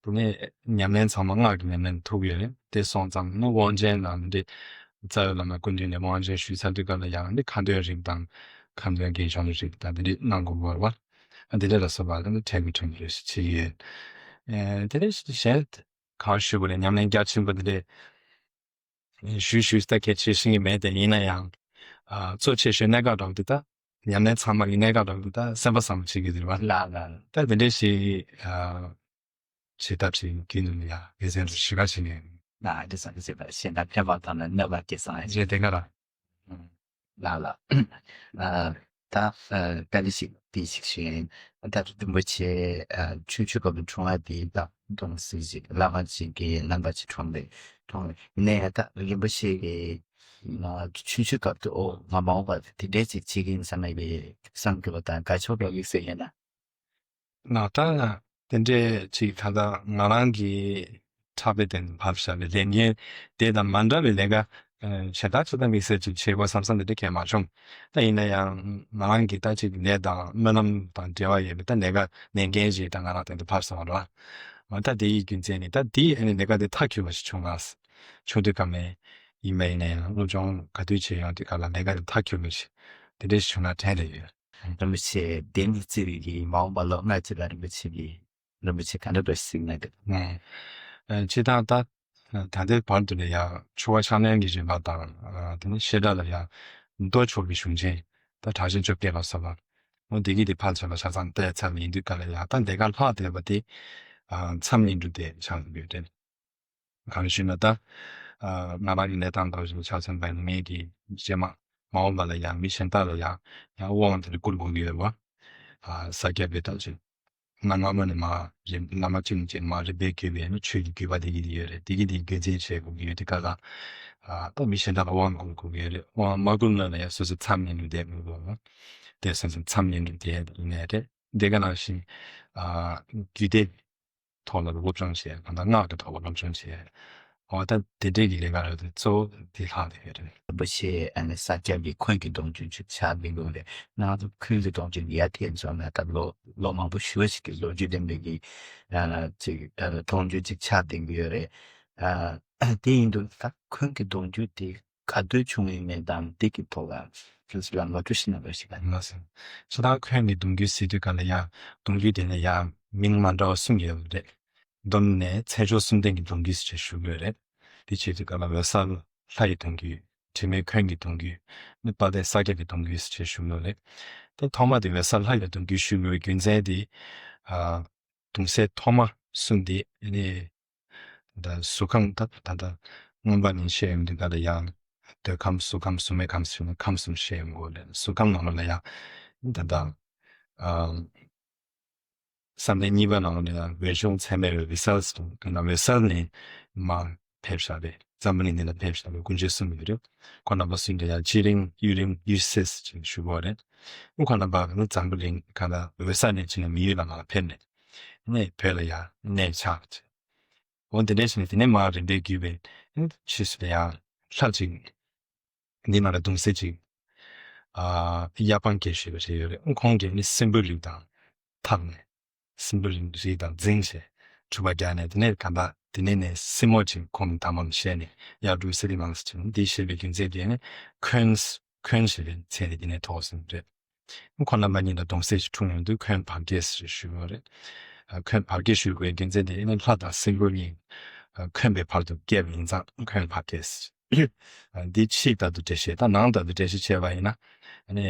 དེ་ནས་ཉམས་ལེན་ཚང་མ་སྔགས་ཀྱི་ཉམས་ལེན་ཐུག་ཡོད་རེད། དེ་སོང་ཙང་ནི་དབང་ཆེན་ནང་འདི་རྩ་བའི་བླ་མ་སྐུ་མདུན་ནས་དབང་ཆེན་ཞུས་ཚར་དུས་སྐབས་ལ་ཡང་འདི་ཁ་འདོན་རིགས་དང་ཁ་འདོན་དགེ་སྦྱོང་རིགས་དང་འདི་འདྲ་གནང་དགོས་པ་རེད་བ། འདི་འདྲ་ལ་སོགས་པ་ལ་ནི་ཁྲལ་གྱི་ཁྲིམས་རེ་ཞིག་བྱེད་ཀྱི་ཡོད། ཨེ་དེ་ནས་གཞན་གང་ཞུ་དགོས་རེད། ཉམས་ལེན་རྒྱ་ཆེན་པོ་འདི་འདྲས། ཞུས་ཞུས་ད་གལ་ཆེ་ཤོས་ཤིག་མེད་དེ་ཡིན་ན་ཡང་། ཨ་གཙོ་ཆེ་ཤོས་གནད་འགག་འདྲ་བོ་འདི་ད་ཉམས་ལེན་ཚང་མ་གི་གནད་འགག་འདྲ་བོ་འདི་ད་སེམས་པ་བཟང་བོ་བྱེད་ཀྱི་འདུག་བ། ལགས་ལགས། ད་དེ་འདྲས་ཞིག་ཨ་བྱེད་ཐབས་ཤིག་རྒྱུན་དུ་ཡང་དགེ་མཚན་དུ་ཞུ་ག་ཞིག་ནས། ལགས་འདི་བཟང་གི་ཟེར་བ་ཤེས་ན་ཕན་པ་དང་ན་གནོད་པ་སྐྱེལ་བཟང་ཡང་རྗེས་དེ་ག་ར། ལགས་ལགས། ཨ་ད་ཨ་དཀའ་ལས་ཤིག་དེ་ཞིག་ཞུ་ཡིན། ད་རིན་པོ་ཆེ་ཨ་ཆུང་ཆུང་སྐབས་སུ་འཁྲུངས་པ་དེ་ད་གདུང་སྲས་ཅིག་བླ་མ་ཅིག་གི་རྣམ་པ་ཅིག་འཁྲུངས་པས་འཁྲུངས་ནས་ད་རིན་པོ་ཆེ་གི་ང་ཆུང་ཆུང་སྐབས་དུ་ཨོ་ང་མ་འོངས་པ་དེ་འདྲས་ཅིག་བྱེད་ཀྱི་ཡིན་བསམ་ཡས་པའི་བསམ་དགོས་པ་དང་དགའ་ཕྱོགས་པའི་དམིགས་བསལ་ཡིན་ན། ང་ད་དེ་འདྲས་ཅིག་ད་ལྟ་ང་རང་གི་འཁྲབ་པའི་སྟེང་དུ་བབས་བཞག་པའི་ལས་འགན་དེ་དང་མ་འདྲ་བའི་ལས་ཀ་གཞན་དག་ཚོ་ད་དམིགས་བསལ་ཅིག་བྱེད་དགོས་བསམ་བསམ་དེ་འདྲ་གས་མ་བྱུང་། ད་ཡིན་ན་ཡང་ང་རང་གི་ད་ཅིག་ལས་དང་སྨོན་ལམ་དང་འབྲེལ་བ་ཡོད་པའི་ད་ལས་ཀ་ལས་འགན་ཞིག་ད་ང་རང་སྟེང་དུ་བབས་སོང་བ་རེད་བ། ད་དེ་ཡི་རྒྱུ་མཚན་ནི་ད་དེའི་ཨ་ནི་ལས་ཀ་དེ་མཐའ་འཁྱོལ་བ་ཞིག་བྱུང་ང་། བྱུང་དུས་ཀ་མེད་ཡིན་པ་ཡིན་ན་ཡང་སློབ་སྦྱོང་ག་དུས་བྱེད་ཡོང་དུས་ཀ་ལ་ལས་ཀ་དེ་མཐའ་འཁྱོལ་བ་ཞིག་དེ་འདྲ་ཞིག་བྱུང་ན་དྲན་ལས་ཡོད། རིན་པོ་ཆེ་གདན་དུ་བརྩི་བའི་གི་མ་འོངས་པ་ལོ་ལྔ་ཅིག་ལ་རིན་པོ་ཆེ་གི་རིན་པོ་ཆེ་ག་འདྲ་འདྲ་ཞིག་གཟིགས་གནང་གི་འདུག་ཨ་སྤྱིར་བཏང་ད་ད་ལྟའི་བར་དུ་ལ་ཡང་ཆོ་ག་ཕྱག་ལེན་གྱི་རིམ་པ་དང་ཨ་དེ་ནས་བཤད་གྲྭ་ལ་ཡང་མདོ་ཆོག་གི་གཞུང་ཆེན་ད་གྲགས་ཆེན་བཅོ་བརྒྱད་ལ་སོགས་པ་འོ་དེ་གི་དེ་ཕལ་ཆེར་ལ་ཆ་ཚང་བལྟས་ཚར་བ་ཡིན་དུས་ཀ་ལ་ཡང་ད་ལས་ཀ་ལྷག་བསྡད་པ་དེ་ཨ་མཚམས་ཉིད་དུ་དེ་ཆགས་ཡོད་དེ། གང་ཞུས་ན་ད། ཨ་ང་རང་གི་གནས་སྟངས་འདྲ་ཞིག་ཆ་མཚོན་པ་ཡིན་ན་ངེད་ཀྱི་རྗེས་མ་མ་འོངས་པ་ལ་ཡང་མི་གཞན་དག་ལ་ཡང་ཡང་དབང་དེ་འདྲ་བསྐུར་དགོས་ཀྱི་ཡོད་རེད་བ། ཨ་ས་སྐྱ་པའི་ད་ཅིག་ང་སྔ་མོ་ནས་མ་རེད་བླ་མ་གཅིག་ནས་གཅིག་མ་རེད་པས་བརྒྱུད་པའི་ནི་ཆོས་ཀྱི་བརྒྱུད་པ་དེ་གི་དེ་ཡོད་རེད། དེ་གི་དེ་རྒྱུད་འཛིན་བྱེད་དགོས་ཀྱི་ཡོད་དེ་ག་ལ། ཨ་ད་མི་གཞན་དག་ལ་དབང་བསྐུར་དགོས་ཀྱི་ཡོད་རེད། དབང་མ་བསྐུར་ན་ལ་ཡང་སོ་སོ་མཚམས་ཉིད་དུ་བསྡད་དགོས་ཀྱི་ཡོད་རེད། དེ་སོ་སོ་མཚམས་ཉིད་དུ་བསྡད་ཡིན་ནའི་རེད། དེ་ག་ནང་བཞིན་ཨ་རྒྱུད་སྡེ། ཐོག་ལ་སློབ་སྦྱོང་བྱས་གང་ལྟར་སྔགས་ཀྱི་ཐོག་ལ་སློབ་སྦྱོང་བྱས། འོ་ད་དེ་འདྲའི་གི་ལས་ཀ་རེད་དེ་གཙོ་བོ་དེ་ལྷག་དེ་ཡོད་རེད། རིན་པོ་ཆེ་ཨ་ནི་ས་སྐྱ་གི་འཁོན་གྱི་སྡོམ་རྒྱུན་ཅིག་ཆགས་བསྡད་ཡོད་རེད། ང་ཚོ་འཁོན་གྱི་སྡོམ་རྒྱུན་ཡར་ཐེན་སོང་ན་ད་ལོ་ལོ་མང་པོ་ཞེ་པོ་ཞིག་གི་ལོ་རྒྱུས་ལྡན་པའི་གི་ཨ་ཅིག་ཨ་སྡོམ་རྒྱུན་ཅིག་ཆགས་བསྡད་ཀྱི་ཡོད་རེད། ཨ་དེ་ཡིན་དུས་ད་འཁོན་གྱི་སྡོམ་རྒྱུན་དེ་ག་དུས་བྱུང་ཡོད་མེད་དང་དེ་གི་ཐོག་ལ་ཁྱོད་ཚོ་ལ་ངོ་སྤྲོད་ཞིག་གནང་རོགས་ཞེས་གནང་སོང་། ཁྱེད་རང་འཁོན་གྱི་སྡོམ་རྒྱུན་ཟེར་དུས་ག་ལ་ཡང་སྡོམ་རྒྱུན་དེ་ལ་ཡང་མིང་མ་འདྲ་བ་གསུམ་ཡོད་པ་རེད། སྡོམ་ནས་མཚན་མཆོག་གསུམ་ལྡན་གྱི་སྡོམ་རྒྱུན་ཟེར་བྱས་ཞུ་གི་ཡོད་རེད། དེ་བྱེད་དུས་ག་ལ་འོད་གསལ་ལྷ་ཡི་སྡོམ་རྒྱུན། དྲི་མེད་འཁོན་གྱི་སྡོམ་རྒྱུན། ནི་དཔལ་ལྡན་ས་སྐྱ་གི་སྡོམ་རྒྱུན་ཟེར་བྱས་ཞུ་གི་ཡོད་རེད། དེ་ཐོག་མ་དེ་འོད་གསལ་ལྷ་ཡི་སྡོམ་རྒྱུན་ཞུ་དགོས་པའི་རྒྱུ་མཚན་དེ། ཨ་གདུང་སྲས་ཐོག་མ་གསུམ་དེ་ནི། ད་གཟུགས་ཁམས་ད་ད་ད་མངོན་པ་ནས་བཤད་ཡོང་དུས་ག་ལ་ཡང་འདོད་ཁམས་གཟུགས་ཁམས་གཟུགས་མེད་ཁམས་ཟེར་ན་ཁམས་གསུམ་བཤད་ཡོང་གི་ཡོད་རེད། གཟུགས་ཁམས་ནང་ལོགས་ལ་ཡང་ད་ད་ཨ་བསམ་གཏན་གཉིས་པ་ནང་ལོགས་ལ་ཡང་འོད་བྱུང་མཚན་མེད་འོད་གསལ་ཟེར་ག་ན་འོད་གསལ་ནས་མར་ཕེབས་བཞག་པའི་འཛམ་བུ་གླིང་འདི་ལ་ཕེབས་བཞག་པའི་སྐུ་མཆེད་གསུམ་ཡོད་རེད། ཁོང་རྣམ་པ་གསུམ་གྱི་ཡང་སྤྱི་རིམ་དབུས་རིམ་དབུས་སྲས་ཅེས་ཞུ་གི་ཡོད་རེད། ཁོང་རྣམ་པ་ནི་འཛམ་བུ་གླིང་ག་ན་འོད་གསལ་ནས་བྱས་ནས་མི་ཡུལ་ལ་མར་ཕེབས་ནས་ནས་བོད་ལ་ཡང་གནས་ཆགས། འོ་དེ་འདྲ་བྱས་ནས་དེ་ནས་མར་རིམ་པས་བརྒྱུད་པའི་ཕྱིས་སུ་ལ་ཡང་ ལྷ་ཅིག་འདི་ནང་ལ་གདུང་སྲས་ཅིག་ཨ་གཡའ་སྤང་སྐྱེས་ཞེས་པ་ཞིག་ཡོད་རེད། ཁོང་གིས་ནི་སྲིན་བུའི་རིགས་དང་འཐབ་ནས། སྲིན་བུའི་རིགས་དང་འཛིང་བྱས་འཁྲུག་པ་རྒྱག་ནས། དེ་ནས་གང་ལྟར་དེ་ནས་ནས་སྲིན་མོ་ཅིག་ཁོང་གི་མདའ་མོ་ལ་བཤད་ནས་གཡག་དྲུང་སེ་རི་མང་ཟེར་བྱས་ནས་འདི་བཤད་པའི་རྒྱུ་མཚན་དེ་ནི་འཁོན། འཁོན་ཞེས་པའི་མཚན་དེ་དེ་ནས་ཐོགས་ཟིན་རེད། ཁོང་རྣམ་པ་གཉིས་ལ་གདུང་སྲས་ཤིག་འཁྲུངས་ཡོང་དུས་འཁོན་བར་བསྐྱེད་ཟེར་ཞུས་པ་རེད། ཨ་འཁོན་བར་བསྐྱེད་ཞུས་པའི་རྒྱུ་མཚན་དེ་ནི་ལྷ་དང་སྲིན་པོ་གཉིས་ཨ་འཁོན་པའི་བར་དུ་བསྐྱེད་པ་ཡིན་ཙང་འཁོན་བར་བསྐྱེད་ཟེར། ཨ་འདི་ཕྱི་ལྟར་དུ་འགྲེལ་བཤད་དང་ནང་ལྟར་དུ་འགྲེལ་བཤད་བྱས་པ་ཡིན་ན། ཨ་ནི་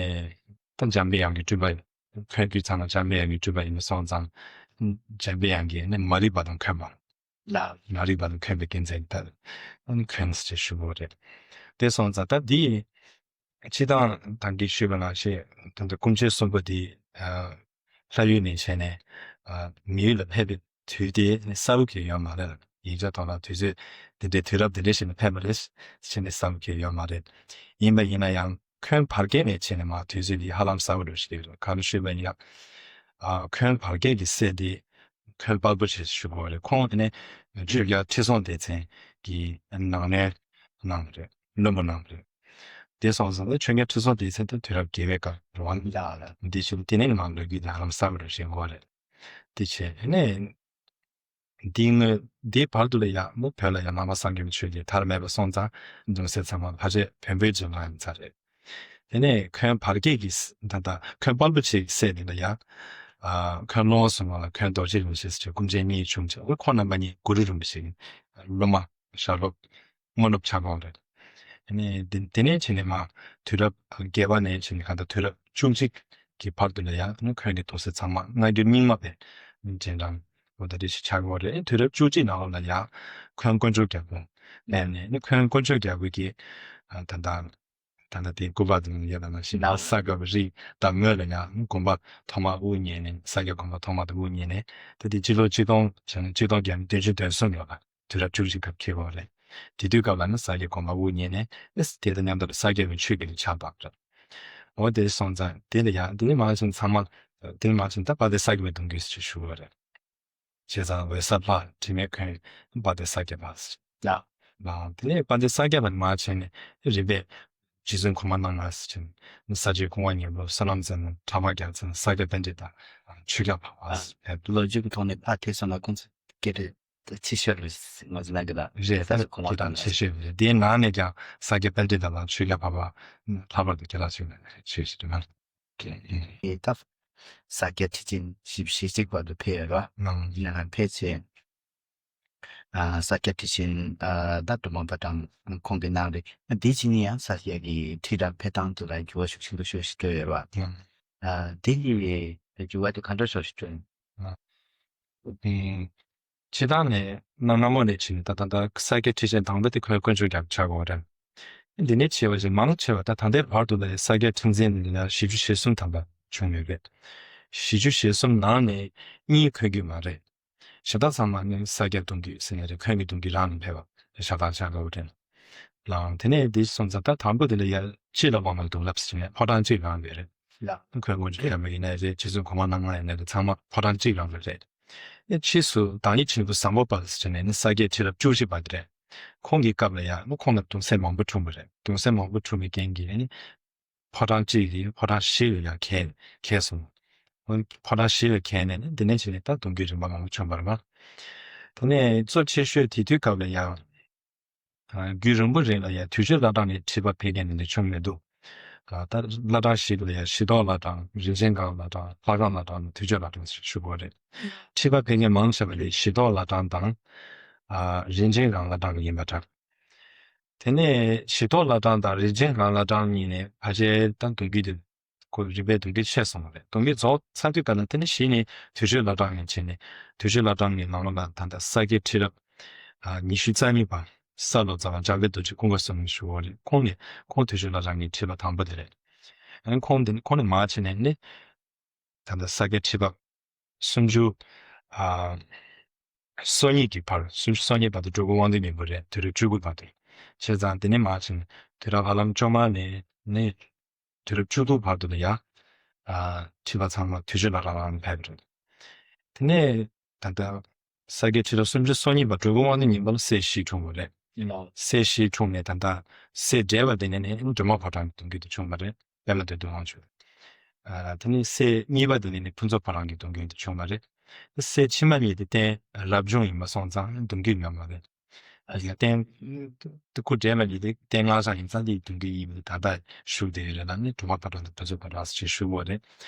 ད་འཇམ་པའི་དབྱངས་ཀྱི་སྤྲུལ་པ། འཁོན་རྒྱུད་ཚང་མ་འཇམ་པའི་དབྱངས་ཀྱི་སྤྲུལ་པ་ཡིན་པ་སོང་ཙང་། འཇམ་པའི་དབྱངས་ཀྱིས་ནི་མ་རིག་པ་དང་འཁོན་པ། ལ། མ་རིག་པ་དང་འཁོན་པའི་རྒྱུ་མཚན་ལྟར་ཨ་ནི་འཁོན་ཟེར་ཞུ་དགོས་རེད། དེ་སོང་ཙང་ད་འདི་སྤྱིར་བཏང་ད་གིན་ཞུས་པ་ནང་བཞིན་ད་ལྟ་སྐུ་མཆེད་གསུམ་པོ་འདི་ཨ་ལྷ་ཡུལ་ནས་བྱས་ནས་ཨ་མི་ཡུལ་ལ་ཕེབས་པའི་དུས་དེ་གསལ་པོ་གང་ཡང་ཡོད་མ་རེད། ཡིག་ཆ་ཐོག་ལ་དུས་ཚོད་འདི་འདྲའི་དུས་རབས་འདི་འདྲའི་ཞིག་ལ་ཕེབས་པ་རེད་ཟེར་ནས་གསལ་པོ་གང་ཡང་ཡོད་མ་རེད། ཡིན་པ་ཡིན་ན་ཡང་འཁོན་བར་བསྐྱེད་ནས་བྱས་ནས་མར་དུས་ཚོད་འདི་ཧ་ལམ་གསལ་པོ་འདྲ་ཞིག་རེད། གང་ལ་ཞུས་པ་ཡིན་ན། ཨ་འཁོན་བར་བསྐྱེད་ཀྱི་སྲས་དེ་འཁོན་དཔལ་བུ་ཞེས་ཞུ་དགོས་རེད། ཁོང་དེ་ནས་ཆོས་རྒྱལ་ཁྲི་སྲོང་ལྡེ་བཙན་གྱི་ནང་ནས་གནང་བ་རེད། བློན་པོ་གནང་བ་རེད། དེ་སོང་ཙང་ཆོས་རྒྱལ་ཁྲི་སྲོང་ལྡེ་བཙན་དེ་དུས་རབས་བརྒྱད་པའི་སྐབས་རེད་བ། ལགས་ལགས། འདི་ཞུ་དེ་ནས་མར་ལོ་རྒྱུས་དེ་ཧ་ལམ་གསལ་པོ་རེད་ཞེས་གོ་བ་རེད། དེ་བྱས་ནས། འདིའི་སྔོན་འདིའི་བར་དུ་ལ་ཡང་མོ་བོད་ལ་ཡང་ནང་པ་སངས་རྒྱས་པའི་ཆོས་ཀྱི་དར་མེད་པ་སོང་ཙང་གདུང་སྲས་ཚང་མ་ཕལ་ཆེར་བོན་པོའི་རྗེས་འབྲང་ཡིན་ས་རེད། དེ་ནས་འཁོན་བར་བསྐྱེད་ཀྱི་ད་ལྟ་འཁོན་དཔལ་བུ་ཆེ་གི་སྲས་འདི་ལ་ཡང་ཨ་འཁོན་ལོ་ངོ་སུམ་པ་ལ་འཁོན་རྡོ་རྗེ་རིན་པོ་ཆེ་ཟེར་སྐུ་མཆེད་གཉིས་བྱུང་ཚེ་ཁོང་རྣམ་པ་གཉིས་གུ་རུ་རིན་པོ་ཆེ་གི་སློབ་མ་ཞབས་སློབ་དངོས་སློབ་ཆགས་པ་རེད། ཨ་ནི་དེ་དེ་ནས་བྱས་ནས་མར་དུས་རབས་བརྒྱད་པ་ནས་བྱས་ནས་གང་ལྟར་དུས་རབས་བཅུ་གཅིག་གི་བར་དུ་ལ་ཡང་ཨ་ནི་འཁོན་གྱི་གདུང་སྲས་ཚང་མ་སྔ་འགྱུར་རྙིང་མ་པའི་འདྲེན་རང་འོ་ད་དེ་ཞིག་ཆགས་ཡོད་རེད། དུས་རབས་བཅུ་གཅིག་ནང་ལོགས་ལ་ཡང་འཁོན་དཀོན་མཆོག་རྒྱལ་པོ་ནས་ནས་ཨ་ནི་འཁོན་དཀོན་མཆོག་རྒྱལ་པོ་གིས་ཨ་ད་ལྟ་ད་ལྟ་དེ་སྐུ་པར་དུ་ཡོད་པ་ནང་བཞིན་ལགས། ས་དགའ་བའི་རིགས་དང་ངོས་ལ་ཡང་དགོན་པ་ཐོག་མ་དབུ་བརྙེས་ནས་ས་སྐྱ་དགོན་པ་ཐོག་མ་དུ་དབུ་བརྙེས་ནས་ད་དེ་སྤྱི་ལོ་གཅིག་སྟོང་བྱས་ན་གཅིག་སྟོང་བརྒྱ་མེད་བདུན་ཅུ་དོན་གསུམ་ཡོད་ལ། དུས་རབས་བཅུ་གཅིག་སྐབས་ཁེལ་བ་རེད། དེ་དུས་སྐབས་ལ་ནི་ས་སྐྱའི་དགོན་པ་དབུ་བརྙེས་ནས་ཨེས་དེ་དང་མཉམ་དུ་ས་སྐྱ་པའི་ཆོས་ཀྱི་ཆགས་པ་རེད། འོ་དེ་སོང་ཙང་དེ་ལ་ཡང་དེ་ནི་མང་ཆེན་ཚང་མ་དེ་ནི་མང་ཆེན་ད་དཔལ་ལྡན་ས་སྐྱ་པའི་གདུང་རྒྱུད་ཞེས་ཞུ་བ་རེད། བྱས་ཙང་འོད་གསལ་ལྷ་དྲི་མེད་འཁོན་དཔལ་ལྡན་ས་སྐྱ་པ་ཟེར། ལགས། ལགས་དེ་ནས་དཔལ་ལྡན་ས་སྐྱ་པ་ནི་མང་ཆེན་ནི་རིམ་པས་རྗེ་བཙུན་གོང་མ་རྣམ་ལྔ་ཟེར་ཅིང་ས་སྐྱའི་ཁུ་དབང་སྙིང་པོ་བསོད་ནམས་རྩེ་མོ་ཁྲ་བ་རྒྱལ་མཚན་ས་སྐྱ་པཎྜི་ཏ་ཆོས་རྒྱལ་འཕགས་པ་ཟེར། ལོ་རྒྱུས་ཀྱི་ཐོག་ནས་ཕར་ཐེག་སོང་ན་ཁོང་ཚོ་སྐད་དེ་ཆེ་ཤོས་རེད་ཟེར་ང་ཚོ་ལ་གི་ལ་རེད། ད་ས་སྐྱ་གོང་མ་དེ་དང་ཆེ་ཤོས་རེད། དེའི་ནང་ནས་ཀྱང་ས་སྐྱ་པཎྜི་ཏ་དང་ཆོས་རྒྱལ་འཕགས་པ་ལྷག་པར་དུ་རྒྱལ་ལ་ཆོས་ལ་ཆོས་ཤིག་དུ་མ། ཨེ་ད་ས་སྐྱ་ཁྲི་ཆེན་བཞི་བཅུ་ཞེ་གཅིག་བར་དུ་ཕེབས་ཡོད་ར། ནང་ཡིན་ནའང་ཕལ་ཆེར། ཨ་ས་སྐྱ་ཁྲི་ཆེན་ཨ་ད་སྒྲོལ་མ་པ་དང་ཁོང་གི་ནང་རེད། དེ་ཕྱི་ནས་ཡང་ས་སྐྱ་གི་ཁྲི་རབས་འཕེལ་སྟངས་དེ་ལ་འགྱུར་བ་ཤུགས་ཆེན་པོ་ཤོས་ཤིག་འགྲོ་ཡོད་ར། ཨ་དེ་ཡི་འགྱུར་བ་དེ་ག་འདྲ་ཤོས་ཤིག་འགྲོ་ཡོད། ཨ་སྤྱིར་བཏང་ནས་གནའ་གནའ་མོ་ནས་བྱས་ནས་ད་ད་ལྟ་ས་སྐྱ་ཁྲི་ཆེན་དང་པོ་དེ་ཁོའི་དཀོན་མཆོག་རྒྱལ་པོ་ཆགས་ཡོད་རེད། འདི་ནས་བྱས་པ་ཞིག་མང་ཆེ་བ་ད་ད་ལྟའི་བར་དུ་ལ་ས་སྐྱ་ཁྲི་འཛིན་འདི་ལ་བཞི་བཅུ་ཞེ་གསུམ་ཐམ་པ་བྱུང་ཡོད་རེད། བཞི་བཅུ་ཞེ་གསུམ་ནང་ནས་གཉིས་འཁོན་རྒྱུད་མ་རེད། ཞེ་དྲག་ཚང་མ་ནི་ས་སྐྱ་གདུང་རྒྱུད་ཟེར་ནས་རེད། འཁོན་གྱི་གདུང་རྒྱུད་རང་ནས་ཕེབས་པ་ཞེ་དྲག་ཆགས་ཡོད་རེད། ལའང་དེ་ནས་འདི་སོང་ཙང་ད་དང་པོ་དེ་ལ་ཡ་སྤྱི་ལ་དབང་བའི་གདུང་རབས་ཟེར་ནས་ཕོ་བྲང་གཅིག་རང་རེད། ལགས། འཁོན་དཀོན་མཆོག་རྒྱལ་པོ་ཡིན་ནའི་རེད། རྗེ་བཙུན་གོང་མ་རྣམ་ལྔ་ཡིན་ནའི་རེད། ཚང་མ་ཕོ་བྲང་གཅིག་རང་རེད། ཨེ་ཕྱིས་སུ་བདག་ཉིད་ཆེན་པོ་བཟང་པོ་དཔལ་ཟེར་ནས་ནི་ས་སྐྱའི་ཁྲི་རབས་བཅུ་བཞི་པ་དེ་རེད། ཁོང་གི་སྐབས་ལ་ཡང་ནི་ཁོང་ལ་གདུང་སྲས་མང་པོ་འཁྲུངས་པ་རེད། གདུང་སྲས་མང་པོ་འཁྲུངས་པའི་རྐྱེན་གྱིས་ནི་ཕོ་བྲང་གཅིག་གིས་ཕོ་བྲང་བཞི་ལ་ཡང་གྱེས་གྱེས་སོང་། ཕོ་བྲང་བཞི་ལ་གྱེས་ནས་ནི་འདི་ནས་བྱས་ནས་ད་གདུང་རྒྱུད་རིམ་པ་མང་པོ་བྱུང་བ་རེད་པ། དེ་ནས་གཙོ་ཆེ་ཤོས་དེ་དུས་སྐབས་ལ་ཡང་། རྒྱུན་རིང་པོ་རིང་ལ་ཡང་དུས་མཆོད་བླ་བྲང་ནས་ཁྲི་པ་ཕེབས་མཁན་དེ་འདྲ་བྱུང་མི་འདུག་ད་བླ་བྲང་བཞི་ལ་ཡང་གཞི་ཐོག་བླ་བྲང་། རིན་ཆེན་སྒང་བླ་བྲང་། ལྷ་ཁང་བླ་བྲང་དང་དུས་མཆོད་བླ་བྲང་ཞེས་ཞུ་དགོས་རེད། ཁྲི་པ་ཕེབས་མཁན་མང་ཆེ་བ་དེ་གཞི་ཐོག་བླ་བྲང་དང་། རིན་ཆེན་སྒང་བླ་བྲང་ཡིན་པ་འདྲ། དེ་ནས་གཞི་ཐོག་བླ་བྲང་དང་རིན་ཆེན་སྒང་བླ་བྲང་གཉིས་ནས་ཕལ་ཆེར་ད་གདུང་རྒྱུད་དེ། ཁོ་རིམ་པས་གདུང་རྒྱུད་ཆད་སོང་བ་རེད། གདུང་རྒྱུད་རྫོགས་ཚར་དུས་ག་ལ་དེ་ནི་གཞི་ནས་དུས་མཆོད་བླ་བྲང་ནས་བྱས་ནས་དུས་མཆོད་བླ་བྲང་གི་ནང་ལོགས་ལ་ད་ལྟ་ས་སྐྱའི་ཁྲི་རབས་ཉི་ཤུ་རྩ་གཉིས་པ་ས་ལོ་ཙཱ་བ་འཇམ་དཔལ་རྡོ་རྗེ་ཀུན་དགའ་གསུམ་ཞུ་བ་རེད། ཁོང་ནི་ཁོང་དུས་མཆོད་བླ་བྲང་གི་ཁྲི་པ་དང་པོ་དེ་རེད། ཨ་ནི་ཁོང་དེ་ནི་ཁོང་ནི་མར་བྱས་ནས་ནི་ད་ལྟ་ས་སྐྱའི་ཁྲི་པ་སུམ་ཅུ་སོ་གཉིས་ཀྱི་བར། སུམ་ཅུ་སོ་གཉིས་བར་དུ་འགྲོ་མགོན་དབང་འདུས་མི་བོ་རེད། དུས་རབས་བཅུ་དགུ་བར་དུ། བྱས་ཙང་དེ་ནས་མར་བྱས་ནས་དུས་རབས་ཧ་ལམ་བཅོ་ལྔ་ནས་ནི། དུས་རབས་བཅུ་དྲུག་བར་དུ་ལ་ཡ། ཨ་ཁྲི་པ་ཚང་མ་དུས་མཆོད་བླ་བྲང་ལ་ཕེབས་རེད། དེ་ནས་ད་ལྟ་ས་སྐྱའི་ཁྲི་རབས་སུམ་ཅུ་སོ་གཉིས་པ་འགྲོ་མགོན་དབང་འདུས་ཉི་མ་ལ་སྲས་བཞི་འཁྲུངས་པ་རེད། སྲས་བཞིའི་དྲུང་ནས་ད་ལྟ་སྲས་བགྲེས་པ་དེ་ནས་ནི་སྒྲོལ་མ་ཕོ་བྲང་གི་གདུང་རྒྱུད་དུ་བྱུང་བ་རེད། པདྨ་འདོད་དོན་དབང་ཕྱུག་ཨ། དེ་ནས་སྲས་གཉིས་པ་དེ་ནས་ནི་ཕུན་ཚོགས་ཕོ་བྲང་གི་གདུང་རྒྱུད་དུ་བྱུང་བ་རེད། སྲས་ཕྱི་མ་གཉིས་དེ་རྟེན་རབ་བྱུང་ཡིན་པ་སོང་ཙང་གདུང་རྒྱུད་ཡོད་མ་རེད། ཨ་ཡ་རྟེན་དེ་སྐུ་བགྲེས་པ་གཉིས་དེ་རྟེན་སྔགས་འཆང་ཡིན་ཙང་དེའི་གདུང་རྒྱུད་ཡིན་པ་ད་ལྟ་བཞུགས་བསྡད་ཡོད་རེད་ལ་ནི་སྒྲོལ་མ་ཕོ་བྲང་དང་ཕུན་ཚོགས་ཕོ་བྲང་ཟེར་བཞུགས་ཡོད་རེད།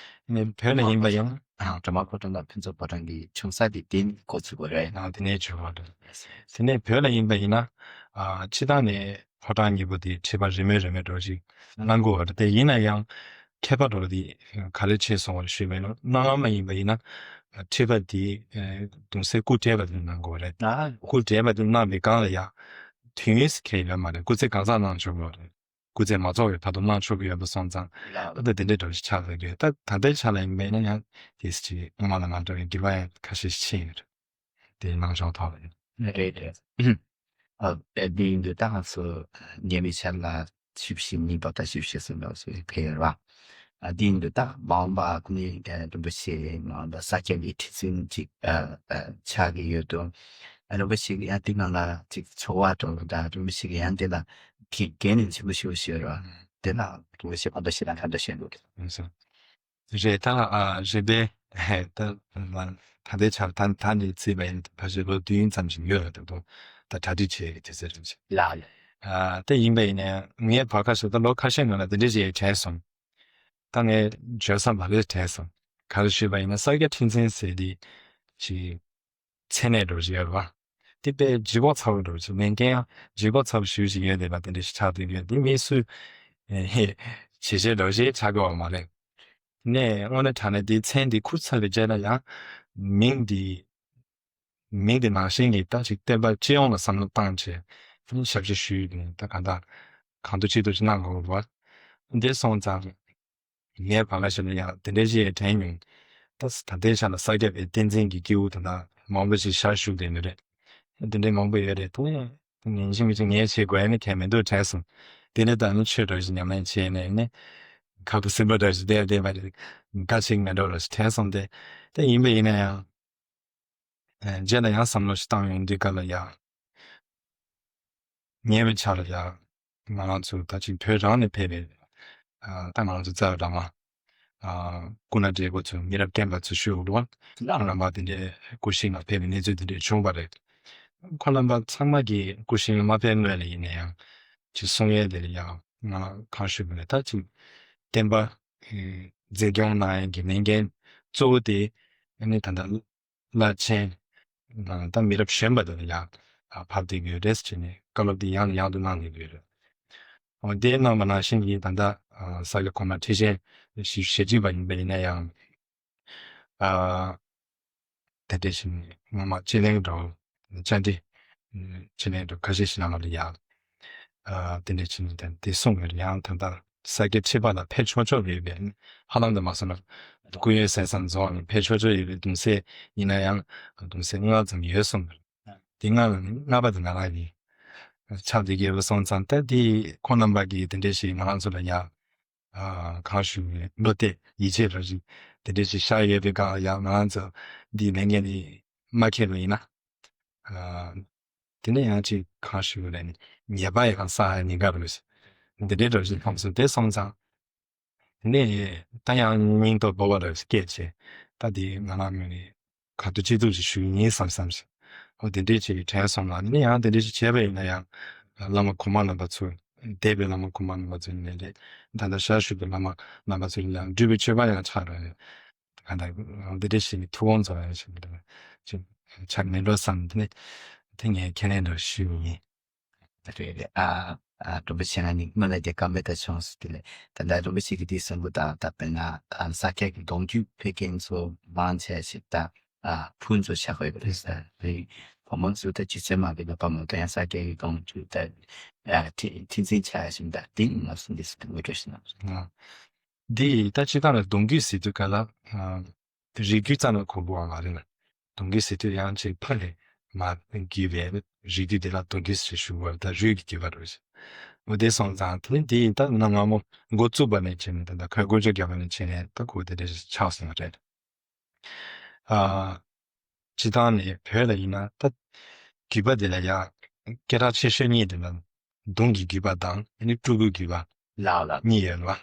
ཨ་ནི་བོད་ལ་ཡིན་པ་ཡང་། ཨ། སྒྲོལ་མ་ཕོ་བྲང་དང་ཕུན་ཚོགས་ཕོ་བྲང་གི་བྱུང་ས་དེ་དེ་ནས་འགོ་ཚུགས་པ་རེད། ཨ། དེ་ནས་བྱུང་བ་རེད། དེ་ནས་བོད་ལ་ཡིན་པ་ཡིན་ན། ཨ། སྤྱིར་བཏང་ནས་ཕོ་བྲང་གཉིས་པོ་དེ་ཁྲི་པ་རིས་མེད་རིས་མེད་འགྲོ་ཞིག་གནང་དགོས་པ་རེད། དེ་ཡིན་ན་ཡང་ཁྱད་པར་འགྲོ་དེ་ག་རེ་ཆེ་སོང་བ་ཞུས་པ་ཡིན་ན། གནའ་སྔ་མ་ཡིན་པ་ཡིན་ན་ཁྲི་པ་དེ་གདུང་སྲས་སྐུ་བགྲེས་པ་དེ་གནང་དགོས་པ་རེད། ཨ། སྐུ་བགྲེས་པ་དེ་གནང་བའི་སྒང་ལ་ཡང་དུས་ཡུན་ཟེར་མཁན་ཡོད་མ་རེད། སྐུ་ཚེ་གང་ཟག་གནང་ཆོག་གི་རེད། སྐུ་ཚེ་མ་རྫོགས་པའི་བར་དུ་གནང་ཆོག་གི་ཡོད་པ་སོང་ཙང་། ལགས། ད་ལྟ་དེ་འདྲའི་འདྲ་བོ་ཞིག་ཆགས་ཡོད་རེད། ད་ད་ལྟའི་ཆ་ལ་ཡིན་པ་ཡིན་ན་ཡང་དེ་ཅིག་སྔོན་མ་ལ་མ་འདྲ་བའི་འགྱུར་བ་ཡང་ཁ་ཤས་ཤིག་ཕྱིན་ཡོད་རེད། དེ་གནང་སྦྱོང་ཐོག་ལ་ཡིན། རེད་རེད། ཨ། དེ་ཡིན་དུས་ད་ང་ཚོ་ཉེ་བའི་ཆར་ལ་བཞི་བཅུ་ཞེ་གཉིས་པ་དང་བཞི་བཅུ་ཞེ་གསུམ་པ་སོགས་ཕེབས་ཡོད་རེད་བ། ཨ། དེ་ཡིན་དུས་ད་མ་འོངས་པ་ཁོ་ནི་རིན་པོ་ཆེ་ནང་ལ་ས་སྐྱ་གི་ཁྲི་འཛིན་ཅིག་ཨ། ཨ། ཆགས་ཀྱི་ཡོད་དུས། ཨ། རིན་པོ་ཆེ་གི་ཡང་དེ་ནང་ལ་ཅིག་ཚོར་བ་དང་། ད་རིན་པོ་ཆེ་གི་ཡང་དེ་ལ་དགེ་དགེ་བསྙེན་ཆེན་པོ་ཞིག་ཞུ་རོགས། དེ་ལ་རིན་པོ་ཆེ་ག་འདྲ་ཞིག་དང་ག་འདྲ་ཞིག་འདུག་རེད། ད་ཨ། རེད་པས། ད་ད་ལྟའི་ཆར་ད་ད་ནས་བརྩིས་པ་ཡིན་ན་ཕལ་ཆེར་ལོ་བདུན་ཙམ་ཞིག་ཡོད་རེད། ད་དུང་ད་གྲ་སྒྲིག་བྱེད་ཀྱི་དུས་ཚོད་རེད། ལགས། ཨ། དེ་ཡིན་པ་ཡིན་ན་ངས་བར་སྐབས་སུ་ད་ལོ་ཁ་ཤས་སྔོན་ལ་དེ་འདྲ་ཞིག་དྲན་སོང་། ད་ངས་བརྗོད་ས་མ་རེད་དྲན་སོང་། ག་རེ་ཞུས་པ་ཡིན་ན་ས་སྐྱ་ཁྲི་འཛིན་ཟེར་དེ་ཅིག་མཚན་གནས་འདྲ་བོ་ཞིག་ཡོད་རེད་བ། དེ་དཔེ་ལྗིད་ཁོག་ཚ་བོ་འདྲ་བོ་ཞིག་ལས་འགན་ཡང་ལྗིད་ཁོག་ཚ་བོ་ཞེ་པོ་ཞིག་ཡོད་བསྡད་པ་དེ་འདྲ་ཞིག་ཆགས་བསྡད་ཡོད། དེ་མི་སུས་ཨེ་ཇེ་ཆེ་འདྲ་བོ་ཞིག་ཆགས་ཀྱི་ཡོད་མ་རེད། ནས་དངོས་གནས་དྲང་གནས་དེའི་མཚན་དེ་ཁུར་ཚར་བའི་རྗེས་ལ་ཡང་མིང་དེ་མིང་དེ་ནང་བཞིན་གྱི་ད་ཅིག་བསྟན་པ་སྤྱི་ཡོངས་ལ་བསམ་བློ་བཏང་བྱས་ཞབས་ཕྱི་ཞུས་ནས་ད་གང་ལྟར་གང་ཐུབ་ཅི་ཐུབ་ཅིག་གནང་དགོས་པ་འདི་སོང་ཙང་། ངས་བར་ལ་ཞིག་ལ་ཡང་དེ་འདྲའི་ཞིག་དྲན་མྱོང་། ད་ད་ལྟའི་ཆ་ལ་ས་སྐྱ་པའི་བསྟན་འཛིན་གྱི་སྐྱེས་བུ་དེ་འདྲ་མང་པོ་ཞིག་ཞལ་བཞུགས་བསྡད་ནི་རེད། དེ་འདྲའི་མང་པོ་ཡོད་རེད། དེ་ནས་ཉིན་ཞིག་མི་ཞིག་ངས་བྱེད་དགོས་ཡ་ནི་གལ་མི་འདུག་དྲན་སོང་། དེ་ནས་ད་ནི་ཆོས་འདྲ་ཞིག་ཉམས་ལེན་བྱས་ནས་ནི། ཁ་ཁུ་སིམ་པ་འདྲ་ཞིག་བསྡད་བསྡད་པ་རེད། དགའ་ཞིག་མེད་འགྲོ་ར་ཞིག་དྲན་སོང་སྟེ། དེ་ཡིན་པ་ཡིན་ན་ཡང་། ཨ། རྗེས་ལ་ཡང་བསམ་བློ་ཞིག་བཏང་ཡོང་དུས་སྐབས་ལ་ཡང་། ཉེ་བའི་ཆར་ལ་ཡང་ང་རང་ཚོ་ད་ཅིག་བོད་རང་ནས་ཕེབས་པའི། ཨ། ད་ང་རང་ཚོ་རྩ་བའི་བླ་མ། ཨ། སྐུ་ན་བགྲེས་པོ་ཚོ་མི་རབས་རྒན་པ་ཚོ་ཞུ་འོ་རུ་བ། ཁོང་རྣམ་པ་དེ་འདྲའི་སྐུ་བཞེངས་ལ་ཕེབས་པའི་གནས་ཚུལ་དེ་འདྲ་བྱུང་བ་རེད། ཁོང་རྣམ་པ་ཚང་མ་གིས་སྐུ་བཞེངས་ལ་མ་ཕེབས་སྔོན་ལ་ཡིན་ན་ཡང་། ཅིག་གསུང་ཡས་དེ་ལ་ཡང་ང་གང་ཞུས་པ་ནས་ད་ཅིག་བསྟན་པ་འཛིན་སྐྱོང་གནང་ཡས་ཀྱི་ལས་འགན་གཙོ་བོ་དེ་ཨ་ནི་ད་ལྟ་བླ་ཆེན་ད་མི་རབས་གཞོན་པ་དེ་ལ་ཡང་ཕབ་བསྡད་ཀྱི་ཡོད་རེད་ཟེར་ནས་བཀའ་སློབ་དེ་ཡང་ནས་ཡང་དུ་གནང་བསྡད་ཀྱི་ཡོད་རེད། འོ་དེ་གནང་བ་ནང་བཞིན་གྱི་ད་ལྟ་ས་སྐྱ་གོང་མ་ཁྲི་ཆེན་ཞེ་ཞེ་གཅིག་པ་ཡིན་པ་ཡིན་ན་ཡང་། ཨ། དེ་འདྲ་ཞིག་ངོ་མ་སྤྱི་གླིང་འགྲོ། བཅར་འདྲི། སྤྱི་གླིང་འགྲོ་ཁ་ཤས་ཤིག་ནང་ལ་ཡང་། ཨ། དེ་འདྲ་ཞིག་དེ་གསུངས་ཡོད། ཡང་ད་ལྟ་ས་སྐྱ་ཁྲི་པ་ལ་ཕེབས་ཆོག་ཆོག་ཡོད་པའི་ཧ་ལམ་དུ་མ་སོང་ན་སྐུ་ཡོན་གསན་བསམ་རྫོགས་ནས་ཕེབས་ཆོག་ཆོག་ཡོད་པའི་གདུང་སྲས་ཡིན་ན་ཡང་གདུང་སྲས་ལྔ་ཙམ་ཡོད་གསུངས་ཡོད། དེ་ལྔ་ལ་ནི་ལྔ་པ་དེ་ང་རང་ཡིན། ཆགས་བསྡད་ཀྱི་ཡོད་པ་སོང་ཙང་ད་དེ་ཁོང་རྣམ་པ་གིས་དེ་འདྲ་ཞིག་ང་རང་ཚོ་ལ་ཡང་། ཨ། གང་ཞུ་བའི་བློ་གཏད་ཡིད་ཆེས་རང་བཞིན་དེ་འདྲ་ཞིག་ཤར་ཡོད་པའི་སྒང་ལ་ཡང་ང་རང་ཚོ་འདིའི་ལས་འགན་འདི་མ་འཁྱེར་བ་ཡིན་ན། ཨ། དེ་ནས་ཡང་ཅིག་གང་ཞུ་བའི་ལས་ནི་ཉེས་པ་ཡི་གང་ས་ཧ་ཉེན་ཁ་རུ་ཞིག་འདི་འདྲའི་རང་བཞིན་མཐོང་སོང་། དེ་སོང་ཙང་དེ་ནས་ད་ཡང་སྙིང་སྟོབས་འབོར་བ་རུ་སྐྱེས་བྱས་ད་འདི་ང་རང་ངོས་ནས། ག་དུས་ཅི་ཐུབ་ཅིག་ཞུ་ཡིན་བསམ་བསམ་ཞིག་འོ་དེ་འདྲས་ཅིག་དྲན་སོང་ལ། ནི་ཡང་དེ་འདྲས་ཅིག་བྱས་པ་ཡིན་ན་ཡང་། བླ་མ་གོང་མ་རྣམ་པ་ཚོ། འདས་པའི་བླ་མ་གོང་མ་རྣམ་པ་ཚོ་ཡིན་ནའི་རེད། ད་ལྟ་ཞལ་བཞུགས་པའི་བླ་མ་རྣམ་པ་ཚོ་ཡིན་ནའང་འདུས་པའི་མཆོད་པ་ཡང་ཆགས་རེད། ག་ད་འདི་འདྲས་ཞིག་ནི་ཐུགས་དགོངས་རྫོགས་ཡ་ཞིག་འདུག་ཅིག་ཆགས་མེད་འགྲོ་བསམ་དེ་ནི། དེ་ངས་ཁས་ལེན་འདྲ་ཞུ་ཡིན། རེད་རེད། ཨ། ཨ། རིན་པོ་ཆེ་ང་ནི་སྨོན་ལམ་དེ་བཀའ་མོལ་དང་བྱུང་སོང་། དེ་ལས་ད་ལྟ་རིན་པོ་ཆེ་གིས་འདི་གསུང་གི་འདུག་ད་དཔེར་ན་ཨ་ས་སྐྱ་གི་གདུང་རྒྱུད་ཕེབས་མཁན་ཚོ་མང་ཆེ་ཞིག་ད་ཨ་ཕྲུ་གུ་ཚོ་ཆགས་ཀྱི་ཡོད་པ་རེད་ཟེར། རེད། བུ་མོ་ཚོ་ད་ཆུ་ཚོད་མ་གི་ལ་བུ་མོ་ད་ཡང་ས་སྐྱ་གི་གདུང་རྒྱུད་ད་ཨ་ཁྲི་ཁྲི་འཛིན་ཆགས་ཞིག་ད་དེ་ནི་ང་ཚོ་འདི་སུ་དུ་ངོ་སྤྲོད་ཞིག་གནང་སོང་། ཨ། འདི་ད་སྤྱིར་བཏང་ལ་གདུང་རྒྱུད་ཟེར་དུས་ག་ལ་ཨ། རིགས་རྒྱུད་ཙམ་ལ་གོ་དགོས་པ་མ་རེད་ལ། གདུང་རྒྱུད་ཟེར་དུས་ཡང་ཅིག་ཕ་ལས་མར་བརྒྱུད་པའི་རིགས་རྒྱུད་དེ་ལ་གདུང་རྒྱུད་ཟེར་ཞུ་བར་ད་རུས་ཀྱི་རྒྱུད་པ་རེད། འོ་དེ་སོང་ཙང་དེ་ནི་དེ་ཡིན་ད་ན་སྔ་མོ་འགོ་བཙུགས་པ་ནས་བྱས་ནས་ད་ད་གོས་གོས་ཆོད་རྒྱབ་པ་ནས་བྱས་ནས་ད་གོ་དེ་འདྲ་ཆགས་སོང་བ་རེད། ཨ། སྤྱིར་བཏང་ནས་བོད་ལ་ཡིན་ན་ད་རྒྱུད་པ་དེ་ལ་ཡང་ སྐད་གྲགས་ཆེ་ཤོས་གཉིས་དེ་ལ་གདུང་གི་བརྒྱུད་པ་དང་ཨ་ནི་སྤྲུལ་སྐུའི་བརྒྱུད་པ་ལགས་ལགས། གཉིས་ཡོད་རེད་བ།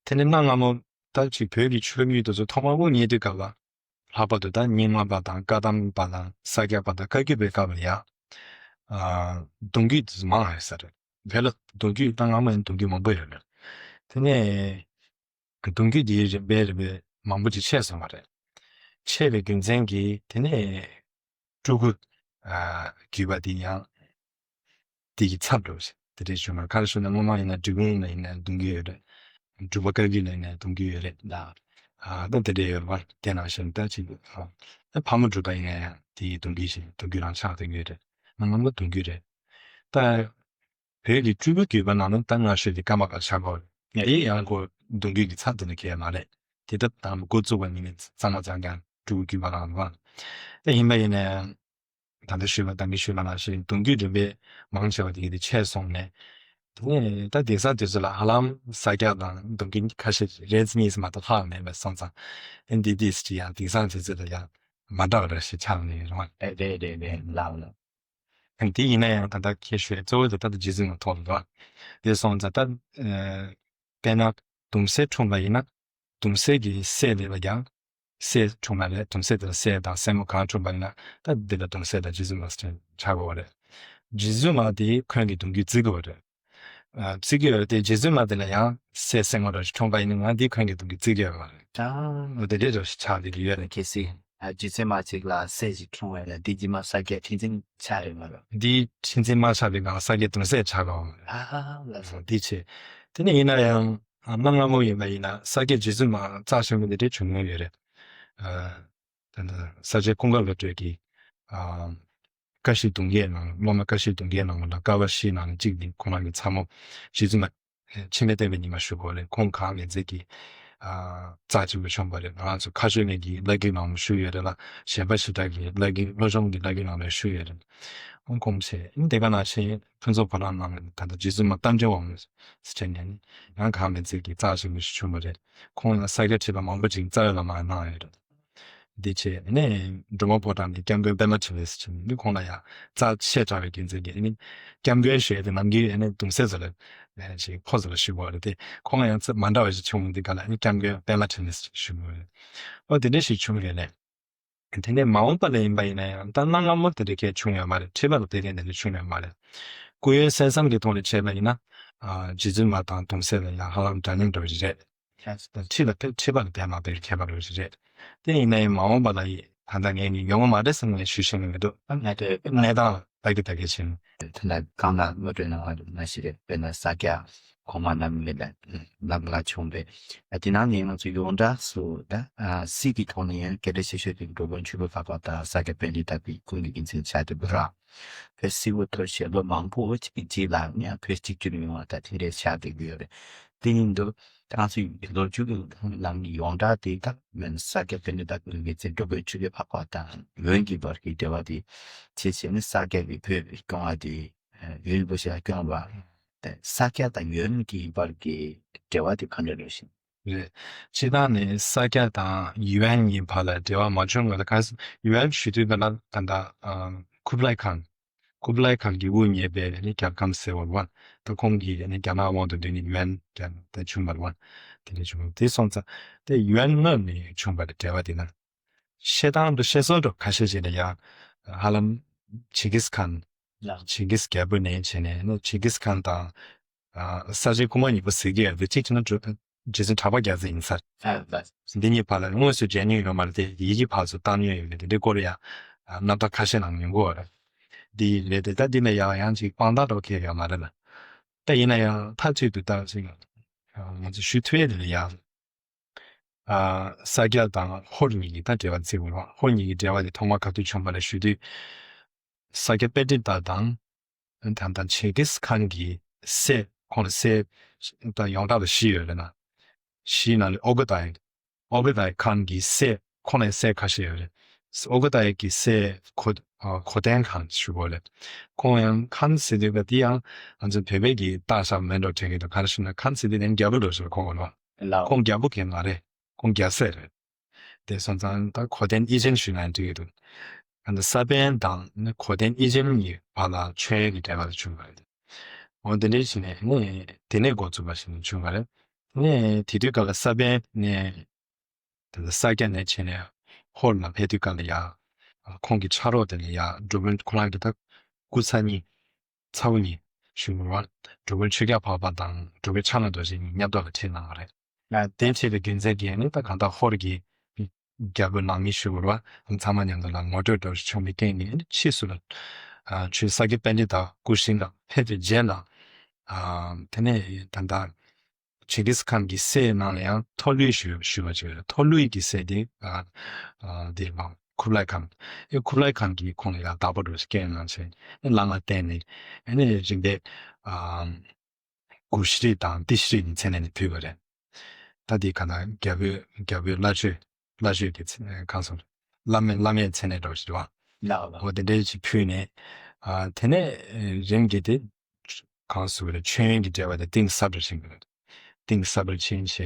དེ་ནས་གནའ་སྔ་མོ་ད་ཅིག་བོད་ཀྱི་ཆོས་བརྒྱུད་དེ་ཚོ་ཐོག་མར་དབུ་བརྙེས་དུས་སྐབས་ལ། ལྷག་པར་དུ་ད་རྙིང་མ་པ་དང་བཀའ་གདམས་པ་དང་ས་སྐྱ་པ་དང་བཀའ་བརྒྱུད་པའི་སྐབས་ལ་ཡང་། ཨ། གདུང་རྒྱུད་དེ་ཚོ་མང་ཡོད་ས་རེད། བོད་ལ་གདུང་རྒྱུད་ད་སྔ་མོ་ཡང་གདུང་རྒྱུད་མང་པོ་ཡོད་རེད། དེ་ནས་གདུང་རྒྱུད་དེའི་རིམ་པས་རིམ་པས་མང་པོ་ཅིག་ཆད་སོང་བ་རེད། ཆད་པའི་རྒྱུ་མཚན་གྱིས་དེ་ནས་སྤྲུལ་སྐུ། ཨ། བརྒྱུད་པ་དེ་ཡང་དེ་གི་ཚབ་འགྲོ་ཞིག་དེ་འདྲའི་བྱུང་བ་རེད། ག་རེ་ཞུ་ན་སྔོན་མ་ཡིན་ན་འབྲི་གུང་ལ་ཡིན་ན་གདུང་རྒྱུད་ཡོད་རེད། འབྲུག་པ་བཀའ་བརྒྱུད་ལ་ཡིན་ན་གདུང་རྒྱུད་ཡོད་རེད་ད། ཨ། ད་དེ་འདྲའི་ཡོད་རེད་བ། དེ་ནང་བཞིན་ད་ཅིག་ཨ། ད་ཕག་མོ་གྲུ་པ་ཡིན་ན་ཡང་དེ་ཡི་གདུང་རྒྱུད་ཞིག་གདུང་རྒྱུད་རང་ཆགས་བསྡད་ཀྱི་ཡོད་རེད། ང་ང་མོ་གདུང་རྒྱུད་རེད། ད་བོད་ཀྱི་སྤྲུལ་པ་བརྒྱུད་པ་ནང་ནས་ད་སྔ་ཤོས་དེ་ཀརྨ་པ་ཆགས་ཀྱི་ཡོད་རེད། ཡིན་ཡང་ཁོ་གདུང་རྒྱུད་ཀྱི་ཚབ་དེ་ལ་ཁེལ་མ་རེད། དེ་ལྟར་དང་འགོ་བཙུགས་པ་ནི་གཙང་མ་ཙང་ཀྱང་སྤྲུལ་པ་བརྒྱུད་པ་རང་རེད་བ། ད་ཡིན་པ་ཡིན་ན་ཡང་། ད་ལྟ་ཞུས་པ་ད་གིན་ཞུས་པ་ནང་བཞིན་གདུང་རྒྱུད་རིམ་པས་མང་ཆེ་བ་དེ་གི་དེ་ཆད་སོང་ནས། དེ་ནས་ད་དེང་སང་དུས་ཚོད་ལ་ཧ་ལམ་ས་སྐྱ་དང་གདུང་རྒྱུད་ཁ་ཤས་རེ་གཉིས་སུ་མ་གཏོགས་ལྷག་མེད་པ་སོང་ཙང་། ཨེ་འདི་དུས་ཀྱི་ཡང་དེང་སང་དུས་ཚོད་ལ་ཡང་མ་འདྲ་བ་རེ་ཞིག་ཆགས་ནས་ཡོད་རེད། རེད་རེད་རེད་ལགས་ལགས། ཨེ་དེ་ཡིན་ན་ཡང་ད་ལྟ་ཁྱེད་ཞུས་གཙོ་བོ་དེ་ད་ལྟ་རྗེ་བཙུན་མ་ཐོག་ལ་རེད། དེ་སོང་ཙང་ད་དཔེར་ན་གདུང་སྲས་འཁྲུངས་པ་ཡིན་ན། གདུང་སྲས་ཀྱི་སྲས་དེ་ལ་ཡང་སྲས་འཁྲུངས་པ་རེད། གདུང་སྲས་དེ་ལ་སྲས་དང་སྲས་མོ་གང་འཁྲུངས་པ་ཡིན་ན་ད་འདི་ལ་གདུང་སྲས་དང་རྗེ་བཙུན་མ་ཟེར་ཆགས་དགོས་པ་རེད། རྗེ་བཙུན་མ་དེ་འཁོན་གྱི་གདུང་རྒྱུད་བརྩི་དགོས་པ་རེད། ཨ། བརྩི་གི་ཡོད་རེད་དེ་རྗེ་བཙུན་མ་དེ་ལ་ཡང་སྲས་སྲས་མོ་འདྲ་ཞིག་འཁྲུངས་པ་ཡིན་ན་ང་དེ་འཁོན་གྱི་གདུང་རྒྱུད་བརྩི་གི་ཡོད་པ་རེད། ད་འོ་དེ་འདྲའི་འདྲ་ཞིག་ཆགས་བསྡད་ཀྱི་ཡོད་རེད། གལ་སྲིད་ཨ་རྗེ་བཙུན་མ་གཅིག་ལ་སྲས་ཤིག་འཁྲུངས་པ་ཡིན་ན་དེ་རྗེས་མ་ས་སྐྱ་ཁྲི་འཛིན་ཆགས་ཡོད་མ་རེད། དེ་ཁྲི་འཛིན་མ་ཆགས་པའི་སྒང་ས་སྐྱ་གདུང་སྲས་ཆགས་པ་རེད། ཨ་ལགས་སོ། དེ་བྱས། དེ་ནས་ཡིན་ན་ཡང་། ཨ། གནའ་སྔ་མོ་ཡིན་པ་ཡིན་ན་ས་སྐྱ་རྗེ་བཙུན་མ་རྩ་ཆེན་པོ་འདི་འདྲའི་བྱུང་མྱོང་ཡོད་རེད། ཨ། ད་ལྟ་ས་སྐྱ་ཀུན་དགའ་བློ་གྲོས་ཀྱིས། ཨ། བཀའ་བཞི་གདུང་བརྒྱད་ནང་སློབ་མ་བཀའ་བཞི་གདུང་བརྒྱད་ནང་ལ་ཀ་བ་བཞི་ནང་ནས་གཅིག་འདི་ཁོང་རང་གི་ཚ་མོ་རྗེ་བཙུན་མ་འཆི་མེད་བསྟན་པའི་ཉི་མ་ཞུ་དགོས་རེད། ཁོང་གང་མེད་ཚད་ཀྱི། ཨ། རྩ་ཆེན་པོ་བྱུང་བ་རེད། ང་ཚོ་ཁ་ཤོད་ནས་ཀྱི་བླ་བརྒྱུད་ནང་ལ་ཞུགས་ཡོད་རེད་ལ། གཞན་པ་ཞེ་དྲག་གི་བླ་བརྒྱུད་བློ་སྦྱོང་གི་བླ་བརྒྱུད་ནང་ལ་ཞུགས་ཡོད་རེད། ཁོང་ཁོང་བྱས་ཨིན་དེ་ག་ནང་བཞིན་ཕུན་ཚོགས་ཕོ་བྲང་ནང་ད་ལྟ་རྗེ་བཙུན་མ་རྟ་མགྲིན་དབང་མོ་ཟེར་ནས་ནི་ཡང་གང་མེད་ཚད་ཀྱི་རྩ་ཆེན་པོ་ཞིག་བྱུང་བ་རེད། ཁོང་ཡང་ས་སྐྱ་ཁྲི་པ་མང་པོ་ཅིག་རྩ་བའི་བླ་མ་གནང་ཡོད་རེད། འདི་བྱས་ནས་འབྲི་མོ་ཕོ་བྲང་གི་སྐྱབས་མགོན་པད་མ་འཕྲིན་ལས་ཟེར་ནི་ཁོང་ལ་ཡང་རྩ་ཆེ་དྲགས་པའི་རྒྱུ་མཚན་གྱིས་ནི་སྐྱབས་མགོན་ཞེས་དེ་ནམ་རྒྱུན་ནི་གདུང་སྲས་ཚོ་ལ་ཞིག་ཁོ་ཚོ་ལ་ཞུ་བ་རེད་དེ། ཁོང་ཡང་རྩ་མ་འདྲ་བ་ཞིག་བྱུང་འདི་ག་ལ་ནི་སྐྱབས་མགོན་པད་མ་འཕྲིན་ལས་ཞུ་བ་རེད། ཨོ་དེ་འདྲ་ཞིག་བྱུང་ཡོད་ནས། དེ་ནས་མ་འོངས་པ་ལ་ཡིན་པ་ཡིན་ན་ཡང་ད་གནའ་སྔ་མོ་དེ་འདྲ་གས་བྱུང་ཡོད་མ་རེད། ཁྲི་པ་ལ་དེ་གས་དེ་འདྲ་བྱུང་ཡོད་མ་རེད། སྐུ་ཡོན་གསན་བསམ་གྱི་ཐོག་ནས་བྱས་པ་ཡིན་ན། ཨ། རྗེ་བཙུན་མ་དང་གདུང་སྲས་ལ་ཡང་ཧ་ལམ་འདྲ་མཉམ་འདྲ་བ་ཞིག་རེད། ཁྲི་ལ་ཕེབས་ཁྲི་པ་ལ་ཕེབས་མ་ཕེབས་ཁྱད་པར་འདྲ་བ་ཞིག་རེད། དེ་ཡིན་ན་ཡང་མ་འོངས་པ་ལ་ཡིན་ད་ལྟ་ངས་ནི་ཡོང་གི་མ་རེད་བསམ་ནས་ཞུ་ཤེས་ནི་མི་འདུག་ཨ་ནི་དེ་གནས་སྟངས་ལ་ལྟ་གི་ལྟ་གི་བྱས་ནས། དེ་ལ་གང་ལ་བློ་གྲོས་གནང་བ་ན་ཞིག་རེད། དཔེར་ན་ས་སྐྱ་གོང་མ་རྣམ་གཉིས་ལ་ལམ་ལ་བྱུང་བས། དེ་ནང་ནས་ང་ཚོ་ཡོངས་གྲགས་སུ་ད་སྲིད་ཀྱི་ཐོག་ནས་ཡང་གལ་ཆེ་ཤོས་དེ་འགྲོ་མགོན་ཆོས་འཕེལ་འཕགས་པ་དང་ས་སྐྱ་པཎྜི་ཏ་པའི་ཁོང་གི་རྒྱུ་མཚན་ཆགས་བསྡད་པ་རེད། བོད་སིལ་བུ་ཐོར་ཞིག་ལོ་མང་པོ་གཅིག་གི་རྗེས་ལ་ཡང་བོད་གཅིག་གྱུར་ཡོང་བ་དང་དེ་འདྲའི་ཆགས་བསྡད་ཀྱི་ཡོད་རེད། དེ་ཡིན་དུས་ང་ཚོའི་ལོ་རྒྱུས་ཀྱི་ནང་གི་ཡོངས་གྲགས་དེ་ད་མིན་ས་སྐྱ་པཎྜི་ཏ་ཀུན་གྱི་ཚེ་འགྲོ་མགོན་ཆོས་ཀྱི་འཕགས་པ་དང་ཡོན་གྱི་བར་གྱི་འབྲེལ་བ་དེ་ཆེ་ཆེ་ནི་ས་སྐྱ་གི་བོད་སྐྱོང་བ་དེ་ཡོན་པོ་ཞིག་སྐྱོང་བ་དེ་ས་སྐྱ་དང་ཡོན་གྱི་བར་གྱི་འབྲེལ་བ་དེ་ག་འདྲ་རེད་ཞིང་། རེད། སྤྱིར་བཏང་ནས་ས་སྐྱ་དང་ཡོན་གཉིས་བར་ལ་འབྲེལ་བ་མ་བྱུང་བ་ལ་ག་ཡོན་ཞུ་དུས་ད་ལ་ད་ལྟ་ཁུབ་ལའི་ཁཱན། ཁུབ་ལའི་ཁཱན་གྱི་དབུ་བརྙེས་པའི་ནི་རྒྱལ་ཁམས་ཟེར་བ་རེད་བ། ད་ཁོང་གིས་ནི་རྒྱ་ནག་དབང་དུ་བསྡུས་ནས་ཡོན་རྒྱལ་དེ་བྱུང་བ་རེད་བ། དེ་ནས་བྱུང་དེ་སོང་ཙང་དེ་ཡོན་སྔོན་ནས་བྱུང་བ་རེད་འབྲེལ་བ་དེ་ན། བཤད་སྟངས་དུ་བཤད་སྲོལ་དུ་ཁ་ཤས་ཤིག་ལ་ཡང་ཧ་ལམ་ཆིང་གིས་ཁཱན། ཆིང་གིས་རྒྱལ་པོ་ནས་བྱས་ནས་ནི་ཆིང་གིས་ཁཱན་དང་། ས་ཆེན་ཀུ་མ་གཉིས་པོ་ཟེར་གྱི་ཡོད་དེ་གཅིག་བྱས་ན་གྲུབ། རྗེ་བཙུན་གྲགས་པ་རྒྱལ་མཚན་ཡིན་ས་རེད། འདི་གཉིས་བར་ལ་དངོས་སུ་མཇལ་མྱོང་ཡོད་མ་རེད་དེ་ཡི་གེ་ཕར་ཚུར་བཏང་མྱོང་ཡོད་མེད་དེ་འདྲའི་སྐོར་ཡང་རྣམ་ཐར་ཁ་ཤས་ནང་ཡོང་གི་ཡོད་རེད། འདི་ཡིན་རེད་དེ་ད་འདི་ལ་ཡང་ཡང་ཅིག་དཔང་རྟགས་འདྲ་བོ་གང་ཡང་ཡོད་མ་རེད་ལ། ད་ཡིན་ན་ཡང་མཐའ་གཅིག་ཏུ་ད་ཅིག་ང་ཚོ་ཞུ་ཐུབ་ཡས་དེ་ལ་ཡང་། ས་སྐྱ་དང་ཧོར་གཉིས་ཀྱི་ད་འབྲེལ་བ་བརྩི་དགོས་རེད་བ། ཧོར་གཉིས་ཀྱི་འབྲེལ་བ་དེ་ཐོག་མར་ག་དུས་བྱུང་བ་རེད་ཞུ་དུས། ས་སྐྱ་པཎྜི་ཏ་དང་། ད་ལྟ་ཆིང་གིས་ཁཱན་གྱི་སྲས་ཁོང་ལ་སྲས་ད་ཡོངས་གྲགས་ལ་བཞི་ཡོད་རེད་ན། བཞིའི་ནང་ལ་ཨོ་གྷི་དྷའི། ཨོ་གྷི་དྷའི་ཁཱན་གྱི་སྲས་ཁོང་ལ་སྲས་ཁ་ཤས་ཡོད་རེད། ཨོ་གྷི་དྷའི་གི་སྲས་གོ་གོ་ཏན་ཁཱན་ཞུ་དགོས་རེད། ཁོང་ཡང་ཁཱན་ཟེར་དུས་སྐབས་དེ་ཡང་ང་ཚོ་བོད་པའི་གི་རྟགས་ཤར་མེད་འགྲོ་དྲན་གྱི་འདུག་ག་རེ་ཞུ་ན་ཁཱན་ཟེར་དུས་དེ་རྒྱལ་པོ་འགྲོ་ཞིག་ཁོང་གོ་ལོ། ཁོང་རྒྱལ་པོ་གི་མ་རེད། ཁོང་རྒྱལ་སྲས་རེད། དེ་སོང་ཙང་ད་གོ་ཏན་ཨི་ཅན་ཞུས་ན་འགྲིག་གི་འདུག་ཨ་ནི་ས་པཎ་དང་ནི་གོ་དན་དབྱིག་ཅན་གྱི་བར་ལ་མཆོད་ཡོན་གྱི་འབྲེལ་བ་དེ་བྱུང་བ་རེད། འོ་དེ་འདྲ་བྱས་ནས་ནི་དེ་ནས་འགོ་བཙུགས་པ་ཞིག་ནི་བྱུང་བ་རེད། ནི་དེ་དུས་སྐབས་ལ་ས་པཎ་ནས་དེ་ལ་ས་སྐྱ་ནས་བྱས་ནས་ཧོར་ལ་ཕེབས་དུས་སྐབས་ལ་ཡ། ཁོང་གི་ཕྱག་རོགས་དེ་ལ་ཡ་འགྲོ་མགོན་ཁོ་རང་གི་ད་སྐུ་ཚ་གཉིས། ཚ་བོ་གཉིས་ཞུ་དགོས་རེད་བ། འགྲོ་མགོན་ཆོས་རྒྱལ་འཕགས་པ་དང་འགྲོ་མགོན་ཕྱག་ན་རྡོ་རྗེ་གཉིས་མཉམ་དུ་ལ་ཁྲིད་གནང་བ་རེད། ལ་དེ་བྱས་པའི་རྒྱུ་མཚན་གྱིས་ནི་ད་གང་ལྟར་ཧོར་གྱི་རྒྱལ་པོ་ནང་མི་ཞུ་དགོས་རེད་བ། ཚང་མ་མཉམ་དུ་ལ་ངོ་སྤྲོད་འདྲ་ཞིག་བྱུང་བའི་རྐྱེན་གྱིས་ཕྱིས་སུ་ལ་ཆོས་ས་སྐྱ་པཎྜི་ཏ་སྐུ་ཞིང་ལ་ཕེབས་པའི་རྗེས་ལ། དེ་ནས་ད་ལྟ་ཇིང་གིས་ཁཱན་གྱི་སྲས་ནང་ལ་ཡང་མཐོ་ལུས་ཞུ་ཞུ་བ་ཅིག་ཡོད། མཐོ་ལུས་ཀྱི་སྲས་དེ་ཨ་ཨ་དེ་ལ་ཁུབ་ལའི་ཁཱན། ཨེ་ཁུབ་ལའི་ཁཱན་གྱིས་ཁོང་ལ་ཡང་བདག་པོ་འདྲ་ཞིག་བསྐྱངས་གནང་བྱས་ཨེ་བླ་མ་བསྟེན་ནས་ཨེ་ནས་རིམ་པས་ཨ་གུ་ཤྲི་དང་ཏི་ཤྲི་གི་མཚན་གནས་ནས་ཕུལ་བ་རེད། ད་དེ་ག་ན་རྒྱལ་པོའི་རྒྱལ་པོའི་བླ་མཆོད་བླ་མཆོད་ཀྱི་མཚན་གང་སོང་བླ་མའི་བླ་མའི་མཚན་གནས་འདྲ་ཞིག་རེད་བ། འོ་དེ་འདྲའི་ཅིག་ཕུལ་ནས་ཨ་དེ་ནས་རིམ་གྱིས་དེ། གང་ཟེར་བ་རེད། མཆོད་ཡོན་གྱི་འབྲེལ་བ་དེ་གཏིང་ཟབ་རུ་ཕྱིན་པ་རེད། གཏིང་ཟབ་རུ་ཕྱིན་བྱས་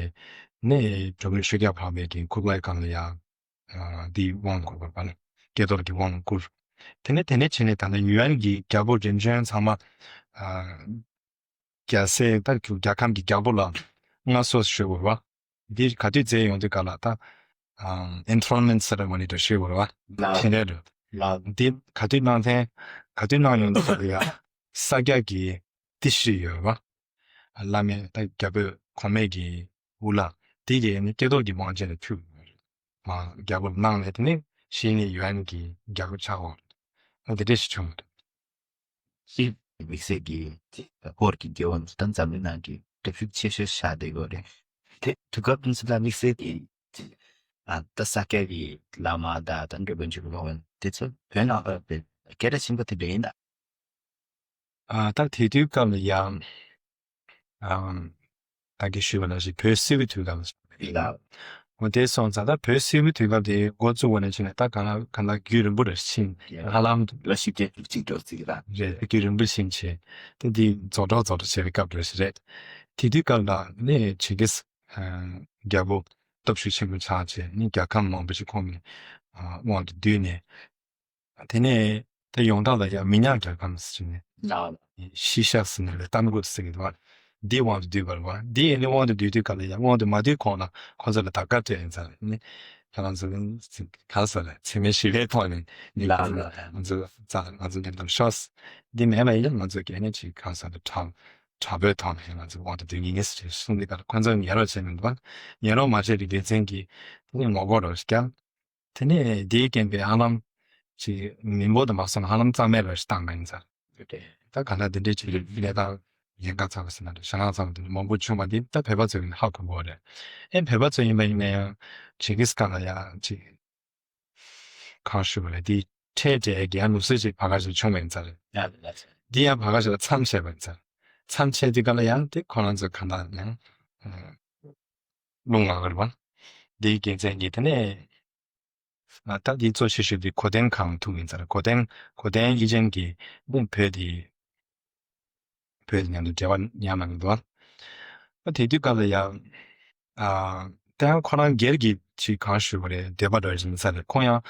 ནས་འགྲོ་མགོན་ཆོས་རྒྱལ་འཕགས་པའི་གི་ཁུབ་ལའི་ཁཱན་ལ་ཡང་འདིའི་དབང་བསྐུར་བ་ནི་ཀྱེ་རྡོར་གྱི་དབང་བསྐུར། དེ་ནས་དེ་ནས་བྱས་ནས་ད་ལྟ་ཡུན་ནན་གྱི་རྒྱལ་པོ་རིམ་བྱོན་ཚང་མ་རྒྱལ་སྲས་ད་རྒྱལ་ཁམས་ཀྱི་རྒྱལ་པོ་ལ་མངའ་གསོལ་ཞུ་དགོས་པ། འདི་ག་དུས་མཛད་ཡོང་དུས་ག་ལ་ད་enthronement ceremony་འདྲ་ཞུ་དགོས་པ། དེ་འདྲ་རེད། འདི་ག་དུས་གནང་ཐེངས་ག་དུས་གནང་ཡོང་དུས་ག་ལ་ཡ། ས་སྐྱ་གི་ཏི་ཤྲི་ཡོད་པ། བླ་མའི་ད་རྒྱལ་པོས་གོང་མའི་གི་དབུ་བླ་དེ་གི་ནི་ཀྱེ་རྡོར་གྱི་དབང་ཆེན་ལ་ཕུལ། མ་རྒྱལ་པོར་གནང་ནས་དེ་ནས་ཤི་ནས་ཡུན་ནན་གྱི་རྒྱལ་པོ་ཆགས་འོང་། དེ་འདྲ་ཞིག་བྱུང་། དམིགས་བསལ་གྱི་ཧོར་གྱི་རྒྱལ་པོ་དང་འཛམ་གླིང་ནང་གི་སྟོབས་ཤུགས་ཆེ་ཤོས་ཆགས་བསྡད་ཡོད་རེད། དེ་དུས་སྐབས་དེ་ཚོ་ལ་དམིགས་བསལ་གྱི་ད་ས་སྐྱ་གི་བླ་མ་དང་ད་འགྲོ་མགོན་ཆོས་ཀྱི་དབང་དེ་ཚོ་བོད་ནང་ལ་སྐད་གྲགས་ཆེན་པོ་དེ་འདྲ་ཡིན་ན། ཨ་ད་དེ་དུས་སྐབས་ལ་ཡང་ཨམ་ད་གིན་ཞུས་པ་ནང་བཞིན་བོད་སིལ་བུའི་དུས་སྐབས་ལ། འོ་དེ་སོང་ཙང་ད་བོད་སིལ་བུའི་དུས་སྐབས་དེ་འགོ་བཙུགས་པ་ནས་བྱས་ནས་ད་གང་ལ་གང་ལ་རྒྱུན་རིང་པོ་རེ་ཕྱིན་ཧ་ལམ་ལ་ཞིག་དེ་གཅིག་འགྲོ་ཚིག་ལ་རེད། རྒྱུན་རིང་པོ་ཕྱིན་བྱས་དེ་འདི་རྫོགས་གྲབས་རྫོགས་གྲབས་བྱས་པའི་སྐབས་རེ་ཞིག་རེད། དེ་དུས་སྐབས་ལ་ནི་ཇིང་གིས་ཁཱན་རྒྱལ་པོ་སྟོབས་ཤུགས་ཆེན་པོ་ཆགས་བྱས་ནི་རྒྱལ་ཁམས་མང་པོ་ཞིག་ཁོང་གི་དབང་དུ་བསྡུས་ནས། དེ་ནས་དེ་ཡོངས་གྲགས་ལ་ཡང་མི་ཉག་རྒྱལ་ཁམས་ཟེར་ནས་ཤི་ཤ་ཟེར་ནས་ལས་གཏམ་དགོས་ཟེར་གི་འདུག་འདི་དབང་དུ་བསྡུས་པ་རེད་བ། འདི་ཡིན་ནི་དབང་དུ་བསྡུས་དུས་ག་ལ་ཡང་དབང་དུ་མ་བསྡུས་གོང་ལ་ཁོ་ཚོ་ལ་ད་བཀའ་སྤྲད་ཡིན་ཙང་ནི་ཁྱེད་རང་ཚོ་ག་ལ་ཟེར་ལ་ཚད་མའི་ཞི་བའི་ཐོག་ནས་ནི་ལ་ང་ཚོ་ང་ཚོ་ཉམས་དམ་ཤོག་འདི་མེད་པ་ཡིན་ན་ང་ཚོ་གས་ནི་ཅིག་ག་ལ་ཟེར་ལ་དྲག་དྲག་པོའི་ཐོག་ནས་ང་ཚོ་དབང་དུ་བསྡུས་ཉན་གི་ཟེར་གསུངས་དུས་ག་ལ་ཁོ་ཚོ་ཉན་རོགས་བྱས་མི་འདུག་ཉན་རོགས་མ་བྱས་པའི་རྒྱུ་མཚན་གྱིས་ནི་ངོ་རྒོལ་རོགས་བརྒྱབ། དེ་ནས་དེའི་རྐྱེན་པས་ཧ་ལམ་ཅིག་མི་འབོར་དུ་མ་སོང་ཧ་ལམ་རྩ་མེད་ར་ཞིག་བཏང་པ་ཡིན་ས་རེད། ད་ག་ལ་དེ་འདྲའི་ཅིག་གནས་སྟངས་ཉེན་ཁ་ཚ་བ་ཟེར་ན་རེད། ཞེད་སྣང་ཚ་བ་དེ་འདྲ་མང་པོ་བྱུང་བ་འདི་ད་བོད་པ་ཚོ་ཡིན་ཧ་གོ་གི་རེད། ཨེ་བོད་པ་ཚོ་ཡིན་པ་ཡིན་ན་ཡང་ཇིང་གིས་ཁཱན་ལ་ཡང་ཅིག་གང་ཞུ་བ་རེད། དེ་འཕྲལ་འཕྲལ་གྱི་ཡང་ལུགས་སྲོལ་ཅིག་བར་སྐབས་ཤིག་བྱུང་བ་ཡིན་ས་རེད། འདི་ཡང་བར་སྐབས་ཤིག་ལ་མཚམས་ཆད་པ་ཡིན་ས་རེད། མཚམས་ཆད་དུས་ག་ལ་ཡང་དེ་ཁོ་རང་ཚོ་གང་ལྟར་ཡང་། རླུང་ལངས་པ་རེད་བ། འདིའི་རྒྱུ་མཚན་གྱིས་དེ་ནས་ད་འདི་གཙོ་ཆེ་ཤོས་འདི་གོ་དན་ཁཱན་ཐུག་ཡིན་ཚར། གོ་དན་གོ་དན་ཨི་ཅན་གྱིས་བོད་དེ་བོད་དེ་མཉམ་དུ་འབྲེལ་བ་ཉམས་ལ་འདུག་ཨ་དེ་དུས་སྐབས་ལ་ཡང་ཨ་ད་ཡང་ཁོ་རང་སྒེར་གྱི་ཅིག་གང་ཞུ་བ་རེད། འདོད་པ་འདྲ་ཞིག་ཡིན་ས་རེད། ཁོང་ཡང་།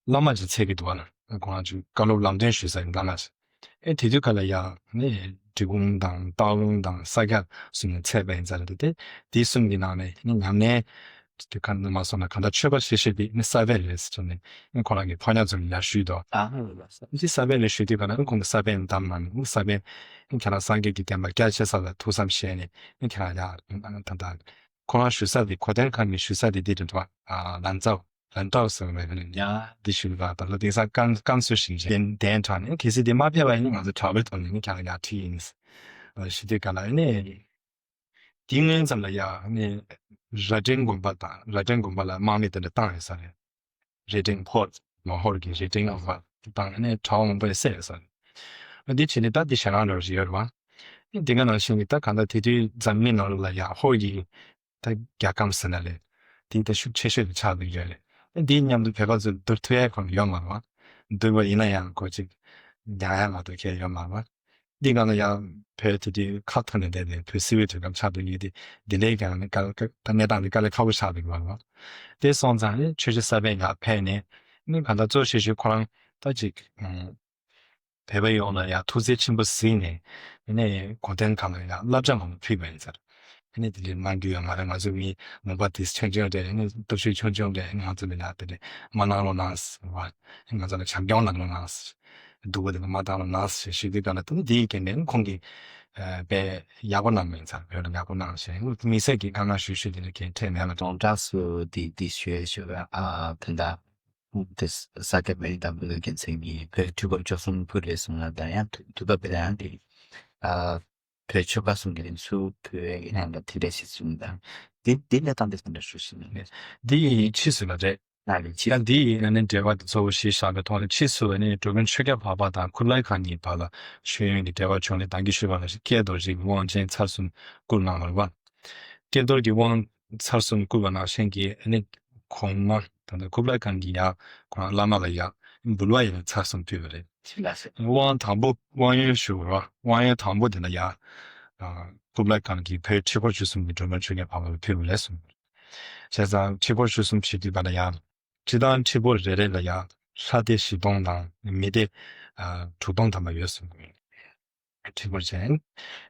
བླ་མ་ཅིག་འཚོལ་གྱི་འདུག་བ་ལ། ཁོང་རང་ཚོས་བཀའ་སློབ་ལམ་སྟོན་ཞུ་ས་ཡིན་བླ་མ་ཅིག་ཨེ་དེ་དུས་ག་ལ་ཡང་ནི་འབྲི་གུང་དང་སྟག་ལུང་དང་ས་སྐྱ་གསུམ་ནས་འཚོལ་བ་ཡིན་ས་རེད་དེ། དེ་གསུམ་གྱི་ནང་ནས་ནི་ཉམས་ལེན་དེ་ག་ནས་མ་སོང་ན་གང་ལྟར་ཆོས་པ་ཤེས་ཤེས་དེ་ནི་ས་པཎ་རེད་ཟེར་ནས་ནི་ཁོ་རང་གི་ཕོ་ཉ་ཚོ་ལ་ཡར་ཞུས་འདུག་ཨ་ཧ་ལ་ས་ཅི་ས་པཎ་ལ་ཞུས་དུས་ག་ལ་ནི་ཁོང་གི་ས་པཎ་བདམས་ན་ནི་ས་པཎ་ནི་ཁྱེད་རང་སངས་རྒྱས་ཀྱི་བསྟན་པ་རྒྱ་ཆེ་ས་ལ་ཐུགས་བསམ་བཞེས་ནས་ནི་ཁྱེད་རང་ཡར་ད་ལྟ་ཁོ་རང་ཞུ་ས་དེ་གོ་དན་ཁ་ནས་ཞུ་ས་དེ་དེ་རེད་འདུག་ཨ་ལན་ཙའོ། ལན་ཏའོ་ཟེར་བའི་ཡང་འདི་ཞུ་བ་དང་ལ་དེང་སང་ཀན་ཀན་སུའུ་ཞིང་ཆེན་གདན་དྲངས་ནས་གལ་སྲིད་དེ་མ་ཕེབས་པ་ཡིན་ན་ང་ཚོ་དྲག་པོའི་ཐོག་ནས་ནི་ཁྱེད་རང་ཡར་ཁྲིད་ཡིན། ཞུ་དུས་ག་ལ་ནི་དེ་སྔོན་ཙམ་ལ་ཡང་ནི་རྭ་སྒྲེང་དགོན་པ་དང་རྭ་སྒྲེང་དགོན་པ་ལ་དམག་མི་དེ་འདྲ་བཏང་ཡོད་ས་རེད། རྭ་སྒྲེང་ཕོར་མ་ཧོར་གྱི་རྭ་སྒྲེང་དགོན་པ་དེ་བཏང་ནས་གྲྭ་བ་མང་པོ་ཡང་བསད་ཡོད་ས་རེད། འདི་བྱས་ནས་ད་འདི་ཞེད་སྣང་འདྲ་བོ་ཞིག་ཡོད་རེད་བ། དེ་ག་ནང་བཞིན་གྱི་ད་གང་ལྟར་དེ་དུས་འཛམ་གླིང་ནང་ལ་ཡང་ཧོར་གྱི་ད་རྒྱལ་ཁམས་ཟེར་ན་རེད། དེ་ད་ཤུགས་ཆེ་ཤོས་དེ་ཆགས་བསྡད་ཡོད་རེད། འདིའི་མཉམ་དུ་བོད་པ་ཚོ་བསྡུར་ཐུབ་ཡ་ཁོ་ན་ཡོད་མ་རེད་བ། བསྡུར་བ་ཡིན་ན་ཡང་ཁོ་ཅིག་མྱངས་ཡ་མ་གཏོགས་ཁྱད་ཡོད་མ་རེད་བ། འདི་གང་ལ་ཡང་བོད་དེ་དུས་ཁ་ཐོར་ནས་བསྡད་ནས་བོད་སིལ་བུའི་དུས་སྐབས་ཆགས་བསྡད་ཡོད་དེ་འདི་འདྲའི་གང་ལ་དཀའ་ལས་ད་གནས་སྟངས་འདི་དཀའ་ལས་ཁག་པོ་ཆགས་བསྡད་ཡོད་མ་རེད་བ། དེ་སོང་ཙང་ནི་ཆོས་རྗེ་ས་པཎ་ཡར་ཕེབས་ནས་ ནི་གང་ལྟར་གཙོ་ཆེ་ཤོས་ཁོ་རང་ད་ཅིག་ཨ་བོད་པ་ཡོངས་ལ་ཡང་ཐུགས་རྗེ་ཆེན་པོ་གཟིགས་ནས་ཨ་ནི་གོ་སྟོན་ཁང་ལ་ཡང་བསླབ་བྱ་མང་པོ་ཕུལ་བ་ཡིན་ཟེར། ཨ་ནི་དེ་འདྲའི་གནང་རྒྱུ་ཡོད་མ་རེད། ང་ཚོ་མི་མོས་པ་དེ་ཆུང་ཆུང་རེད། ཨ་ནི་སྟོབས་ཤུགས་ཆུང་ཆུང་རེད། ང་ཚོ་མི་ལ་དེ་འདྲ་མ་གནང་རོགས་གནང་ཟེར་བ། ང་ཚོ་ལ་བྱམས་སྐྱོང་གནང་རོགས་གནང་ཟེར། སྡུག་པོ་དེ་ལ་མ་བཏང་རོགས་གནང་ཟེར་ཞུ་དུས་ག་ལ་དེ་ནི་དེའི་རྐྱེན་པས་ཁོང་གིས་ཨ་དཔེ་ཡག་པོ་གནང་མིན་ཚར། བོད་ལ་ཡག་པོ་གནང་ཞེས་དམིགས་བསལ་གྱི་དཀའ་ངལ་ཞུ་ཞུ་དེ་ལ་གལ་འཕྲད་མེད་ལ། སྟོང་ཕྲག་སུ་དེ་དེ་ཞུ་ཞུ་བ་ཨ་ཕན་ད་དེ་ས་སྐྱ་པའི་དམ་པའི་རྒྱལ་མཚན་གྱིས་བོད་ཁྲི་སྐོར་བཅུ་གསུམ་ཕུལ་རེད་གསུངས་ལ། ད་ཡང་དུ་དུ་བ་པའི་ཡང་དེ་ཨ་བོད་ཆོལ་ཁ་གསུམ་གྱི་རིང་སུ་བོད་ཡིན་ཡང་ལ་དེ་འདྲ་ཞིག་གསུངས་དང་། དེ་དེ་ལས་དང་དེ་ཚོ་འདྲ་ཞུ་ཞིག་ནས་དེ་ཡི་ཕྱིས་སུ་ལ་རེད། ན་ལི་ཕྱི། ཡང་འདི་ཡི་ཨ་ནི་འབྲེལ་བ་དེ་གཙོ་བོ་གཞི་བཞག་པའི་ཐོག་ནས་ཕྱིས་སུ་ཨ་ནི་འགྲོ་མགོན་ཆོས་རྒྱལ་འཕགས་པ་དང་ཀུབ་ལའི་ཁཱན་གཉིས་བར་ལ་ཤེས་ཡོན་གྱི་འབྲེལ་བ་བྱུང་ནས་ད་གིན་ཞུས་པ་ནང་བཞིན་ཀྱེ་རྡོར་གྱི་དབང་ཆེན་ཚར་གསུམ་བསྐུར་གནང་བ་རེད་བ། ཀྱེ་རྡོར་གྱི་དབང་ཚར་གསུམ་བསྐུར་བ་ནང་བཞིན་གྱི་ཨ་ནི་གོང་མ་ད་ལྟ་ཀུབ་ལའི་ཁཱན་གྱིས་ཡང་ཁོ་རང་བླ་མ་ལ་ཡང་འབུལ་བ་ཡང་ཚར་གསུམ་ཕུལ་བ་རེད། ཕྱི་ལ་སེ། དབང་དང་པོ་དབང་ཡོན་ཞུ་བ་རེད་བ། དབང་ཡོན་དང་པོ་དེ་ལ་ཡང་ཨ་ཀུབ་ལའི་ཁཱན་གྱིས་བོད་ཁྲི་སྐོར་བཅུ་གསུམ་གྱི་འགྲོ་མགོན་ཆོས་རྒྱལ་འཕགས་པ་ལ་ཕུལ་བ་རེད་གསུངས། བྱས་ཙང་ཁྲི་སྐོར་བཅུ་གསུམ་བྱེད་དུས་ག་ལ་ཡང་སྤྱི་བཏང་ཁྲི་སྐོར་རེ་རེ་ལ་ཡང་ལྷ་སྡེ་བཞི་སྟོང་དང་མི་སྡེ་ཨ་དྲུག་སྟོང་ཐམ་པ་ཡོད་གསུངས། ཁྲི་སྐོར་ཅན།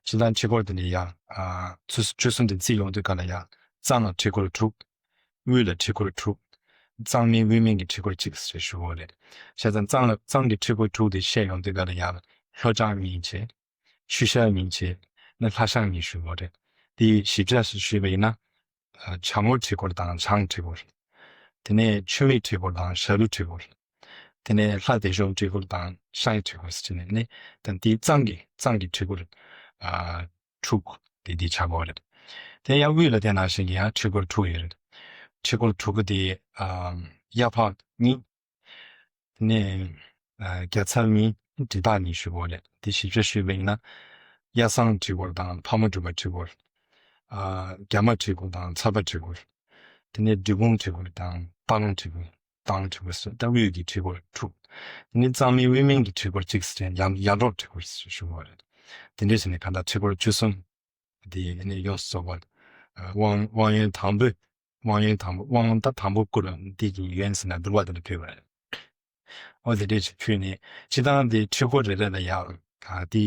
སྤྱི་བཏང་ཁྲི་སྐོར་དེ་ནི་ཡང་ཨ་ཚུ་བཅུ་གསུམ་དེ་བརྩིས་ཡོང་དུས་ག་ལ་ཡང་གཙང་ལ་ཁྲི་སྐོར་དྲུག་དབུས་ལ་ཁྲི་སྐོར་དྲུག་གཙང་མིན་དབུས་མིན་གྱི་ཁྲི་སྐོར་གཅིག་ཞེས་ཞུ་བ་རེད། བྱས་ཙང་གཙང་ལ་གཙང་གི་ཁྲི་སྐོར་དྲུག་དེ་བཤད་ཡོང་དུས་ག་ལ་ཡང་ལྷོ་བྱང་གཉིས་བྱས། ཆུ་ཤར་གཉིས་བྱས། ནི་ལྷ་བྱང་གཉིས་ཞུ་བ་རེད། དེ་ཞིབ་ཆ་ཞིག་ཞུས་པ་ཡིན་ན། ཨ་བྱང་ལྷོ་ཁྲི་སྐོར་དང་བྱང་ཁྲི་སྐོར། དེ་ནས་ཆུ་མིག་ཁྲི་སྐོར་དང་ཤར་ལྷོ་ཁྲི་སྐོར། དེ་ནས་ལྷ་སྡེ་གཞུང་ཁྲི་སྐོར་དང་ཤར་ཁྲི་སྐོར་ཟེར་ནས་ནི་ད་དེའི་གཙང་གི་གཙང་གི་ཁྲི་སྐོར་ཨ་དྲུག་དེ་འདི་ཆགས་པ་རེད། དེ་ཡང་དབུས་ལ་བལྟས་ནང་བཞིན་གྱི་ཡང་ཁྲི་སྐོར་དྲུག་ཡོད་རེད། ཁྲི་སྐོར་དྲུག་གི་དེ་ཨ་གཡའ་ཕག་གཉིས། དེ་ནས་ཨ་རྒྱ་ཚ་གཉིས་འབྲི་སྟག་གཉིས་ཞུ་བ་རེད། དེ་ཞིབ་ཆ་ཞུས་པ་ཡིན་ན་གཡའ་བཟང་ཁྲི་སྐོར་དང་ཕག་མོ་གྲུ་པ་ཁྲི་སྐོར། ཨ་རྒྱ་མ་ཁྲི་སྐོར་དང་ཚ་པ་ཁྲི་སྐོར། དེ་ནས་འབྲི་གུང་ཁྲི་སྐོར་དང་སྟག་ལུང་ཁྲི་སྐོར། སྟག་ལུང་ཁྲི་སྐོར་ཟེར་ད་དབུས་ཀྱི་ཁྲི་སྐོར་དྲུག་དེ་ནས་གཙང་མིན་དབུས་མིན་གྱི་ཁྲི་སྐོར་གཅིག་ཟེར་ཡང་ཡར་འབྲོག་ཁྲི་སྐོར་ཞུ་བ་རེད། དེ་འདྲས་བྱས་ནས་གང་ལྟར་ཁྲི་སྐོར་བཅུ་གསུམ་དེ་ནས་ཡོངས་སུ་རྫོགས་པ། ཨ་དབང་དབང་ཡོན་དང་པོ། དབང་ཡོན་དང་པོ་དབང་ད་དང་པོ་བསྐུར་བ་འདི་གི་ཡོན་ཟེར་ན་འབུལ་བ་དེ་ལ་ཕུལ་བ་རེད། འོ་དེ་འདྲས་ཅིག་ཕུལ་ནས་སྤྱི་བཏང་དེ་ཁྲི་སྐོར་རེ་རེ་ལ་ཡང་ཨ་དེ་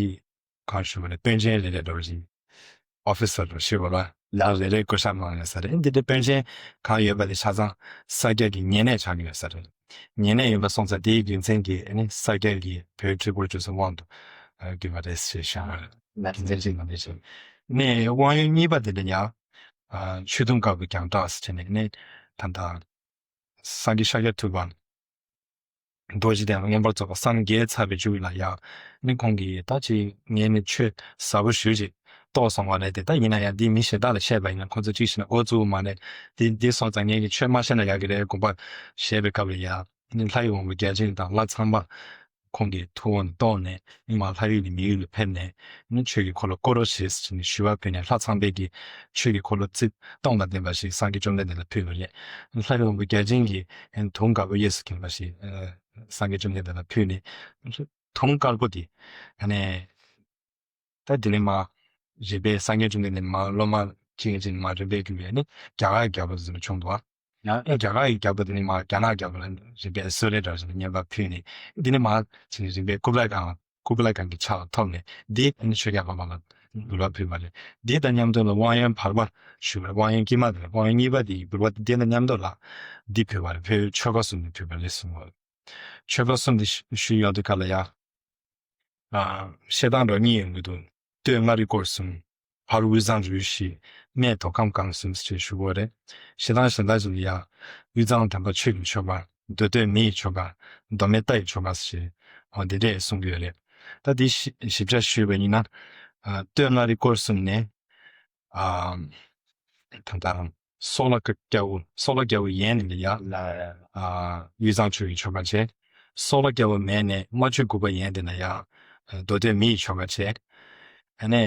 གང་ཞུ་བ་རེད། དཔོན་ཆེན་རེ་རེ་འགྲོ་བཞིན་ཨོ་ཕི་སར་རུ་ཞུ་བ་ལ་ལག་རེ་རེ་བསྐུར་བཞག་གནང་ཡོད་ས་རེད། འདི་འདྲའི་དཔོན་ཆེན་གང་ཡོད་པ་དེ་ཆ་ཚང་ས་སྐྱ་གི་ཉེ་གནས་ཆགས་ཀྱི་ཡོད་ས་རེད། ཉེ་གནས་ཡིན་པ་སོང་ཙང་དེའི་རྒྱུ་མཚན་གྱིས་ཨ་ནི་ས་སྐྱ་གི་བོད་ཁྲི་སྐོར་བཅུ་གསུམ་དབང་དུ་ཨ་བསྡུས་པ་རེད་ཞེས་བྱ་བ་རེད། རྒྱུ་མཚན་ཅིག་ང་འདི་ཞིག་ནས་དབང་ཡོན་གཉིས་པ་དེ་འདྲ་ཡང་ཨ་ཆོས་དུང་དཀར་པོ་རྒྱང་གྲགས་ཟེར་བྱས་ནས་ནི་ད་ལྟ་སངས་རྒྱས་ཤཱཀྱ་ཐུབ་པ་རྡོ་རྗེ་གདན་ལ་མངོན་པར་རྫོགས་པ་སངས་རྒྱས་ཚར་བའི་མཇུག་ལ་ཡང་ནི་ཁོང་གིས་ད་ཅིག་ངས་ནི་ཆོས་ཟབ་པོ་ཞུ་ཅིག་རྟོགས་སོང་བ་རེད་དེ། ད་ཡིན་ན་ཡང་འདི་མི་གཞན་དག་ལ་བཤད་པ་ཡིན་ན་ཁོང་ཚོ་ཅིག་བྱས་ན་ཨོ་ཙི་མ་རེད། འདི་འདི་སོང་ཙང་ངས་ཀྱི་ཆོས་མ་བཤད་ན་ཡག་གི་རེད་དགོངས་པ་བཞེས་པའི་སྐབས་ལ་ཡང་ནི་ལྷ་ཡི་དབང་པོ་བརྒྱ་བྱིན་དང་ལྷ་ཚངས་པ་ཁོང་གི་ཐུགས་དབང་དུ་གཏོང་ནས་ཨེ་མ་ལྷ་ཡུལ་གྱི་མི་ཡུལ་ལ་ཕེབས་ནས་ནི་ཆོས་ཀྱི་འཁོར་ལོ་བསྐོར་རོགས་ཞེས་ནི་ཞུ་བ་ཕུལ་ནས་ལྷ་ཚངས་པས་ཀྱི་ཆོས་ཀྱི་འཁོར་ལོ་རྩིབས་སྟོང་དང་ལྡན་པ་ཞིག་སངས་རྒྱས་བཅོམ་ལྡན་འདས་ལ་ཕུལ་བ་རེད། ལྷ་ཡི་དབང་པོ་བརྒྱ་བྱིན་གྱིས་ཨེ་དུང་དཀར་པོ་གཡས་སུ་འཁྱིལ་བ་ཞིག་ཨེ་སངས་རྒྱས་བཅོམ་ལྡན་འདས་ལ་ཕུལ་ནས་དུང་དཀར་པོ་དེ་ཨ་ནི་ད་དེ་ནས་མ་རིམ་པས་སངས་རྒྱས་བཅོམ་ལྡན་འདས་མ་སློབ་མ་གཅིག་གིས་གཅིག་མ་རིམ་པས་བརྒྱུད་པའི་ནི་རྒྱ་གར་རྒྱལ་པོ་ཟེར་བ་བྱུང་འདུག་ཨ། ཡང་ཨེ་རྒྱ་གར་གྱི་རྒྱལ་པོ་དེ་ནི་མ་རྒྱ་ནག་རྒྱལ་པོ་ལ་རིམ་པས་གསོལ་རས་འདྲ་ཞིག་ལ་བསྙེན་པ་ཕུལ་ནས་དེ་ནི་མ་ཅིག་རིམ་པས་ཀུབ་ལའི་ཁཱན་ཀུབ་ལའི་ཁཱན་གྱི་ཕྱག་ལ་ཐོབ་ནས་འདི་ནི་ཆོས་རྒྱལ་འཕགས་པ་ལ་འབུལ་བ་ཕུལ་བ་རེད། འདི་དང་མཉམ་དུ་ལ་དབང་ཡོན་བར་པ་ཞུ་བ་རེད། དབང་ཡོན་དཀྱིལ་མ་དེ་ལ་དབང་ཡོན་གཉིས་པ་དེ་ཡི་འབུལ་བ་དེ་དང་མཉམ་དུ་ལ་འདི་ཕུལ་བ་རེད། བོད་ཆོལ་ཁ་གསུམ་ནས་ཕུལ་བ་རེད་གསུངས་པ་རེད། ཆོལ་ཁ་གསུམ་དེ་ཞུ་ཡོང་དུས་ག་ལ་ཡ། ཨ་བཤད་སྟངས་འདྲ་གཉིས་ཡོང་གི་འདུག་སྟོད་མངའ་རིས་སྐོར་གསུམ། བར་དབུས་གཙང་རུ་བཞི། སྨད་མདོ་ཁམས་སྒང་གསུམ་ཞེས་ཞུ་གི་ཡོད་རེད། བཤད་སྟངས་གཞན་དག་ཅིག་ལ་ཡང་དབུས་གཙང་བོད་པ་ཆོས་ཀྱི་ཆོལ་ཁ། མདོ་སྟོད་མི་ཡི་ཆོལ་ཁ། མདོ་སྨད་རྟ་ཡི་ཆོལ་ཁ་ཞེས་འོ་འདི་འདྲས་གསུང་གི་ཡོད་རེད། ད་འདི་ཞིབ་ཞིབ་ཆ་ཞུས་པ་ཡིན་ན། ཨ་སྟོད་མངའ་རིས་སྐོར་གསུམ་ནས། ཨ་ད་ལྟ་སོག་ལ་རྒྱལ་པོ་སོག་ལ་རྒྱལ་པོ་ཡན་ནས་ཡ། ཨ་དབུས་གཙང་ཆོས་ཀྱི་ཆོལ་ཁ་བྱས། སོག་ལ་རྒྱལ་པོ་མན་ནས་རྨ་ཆུ་གུ་པ་ཡན་དེ་ན་ཡ། མདོ་སྟོད་མི་ཡི་ཆོལ་ཁ་བྱས། ཨ་ནས་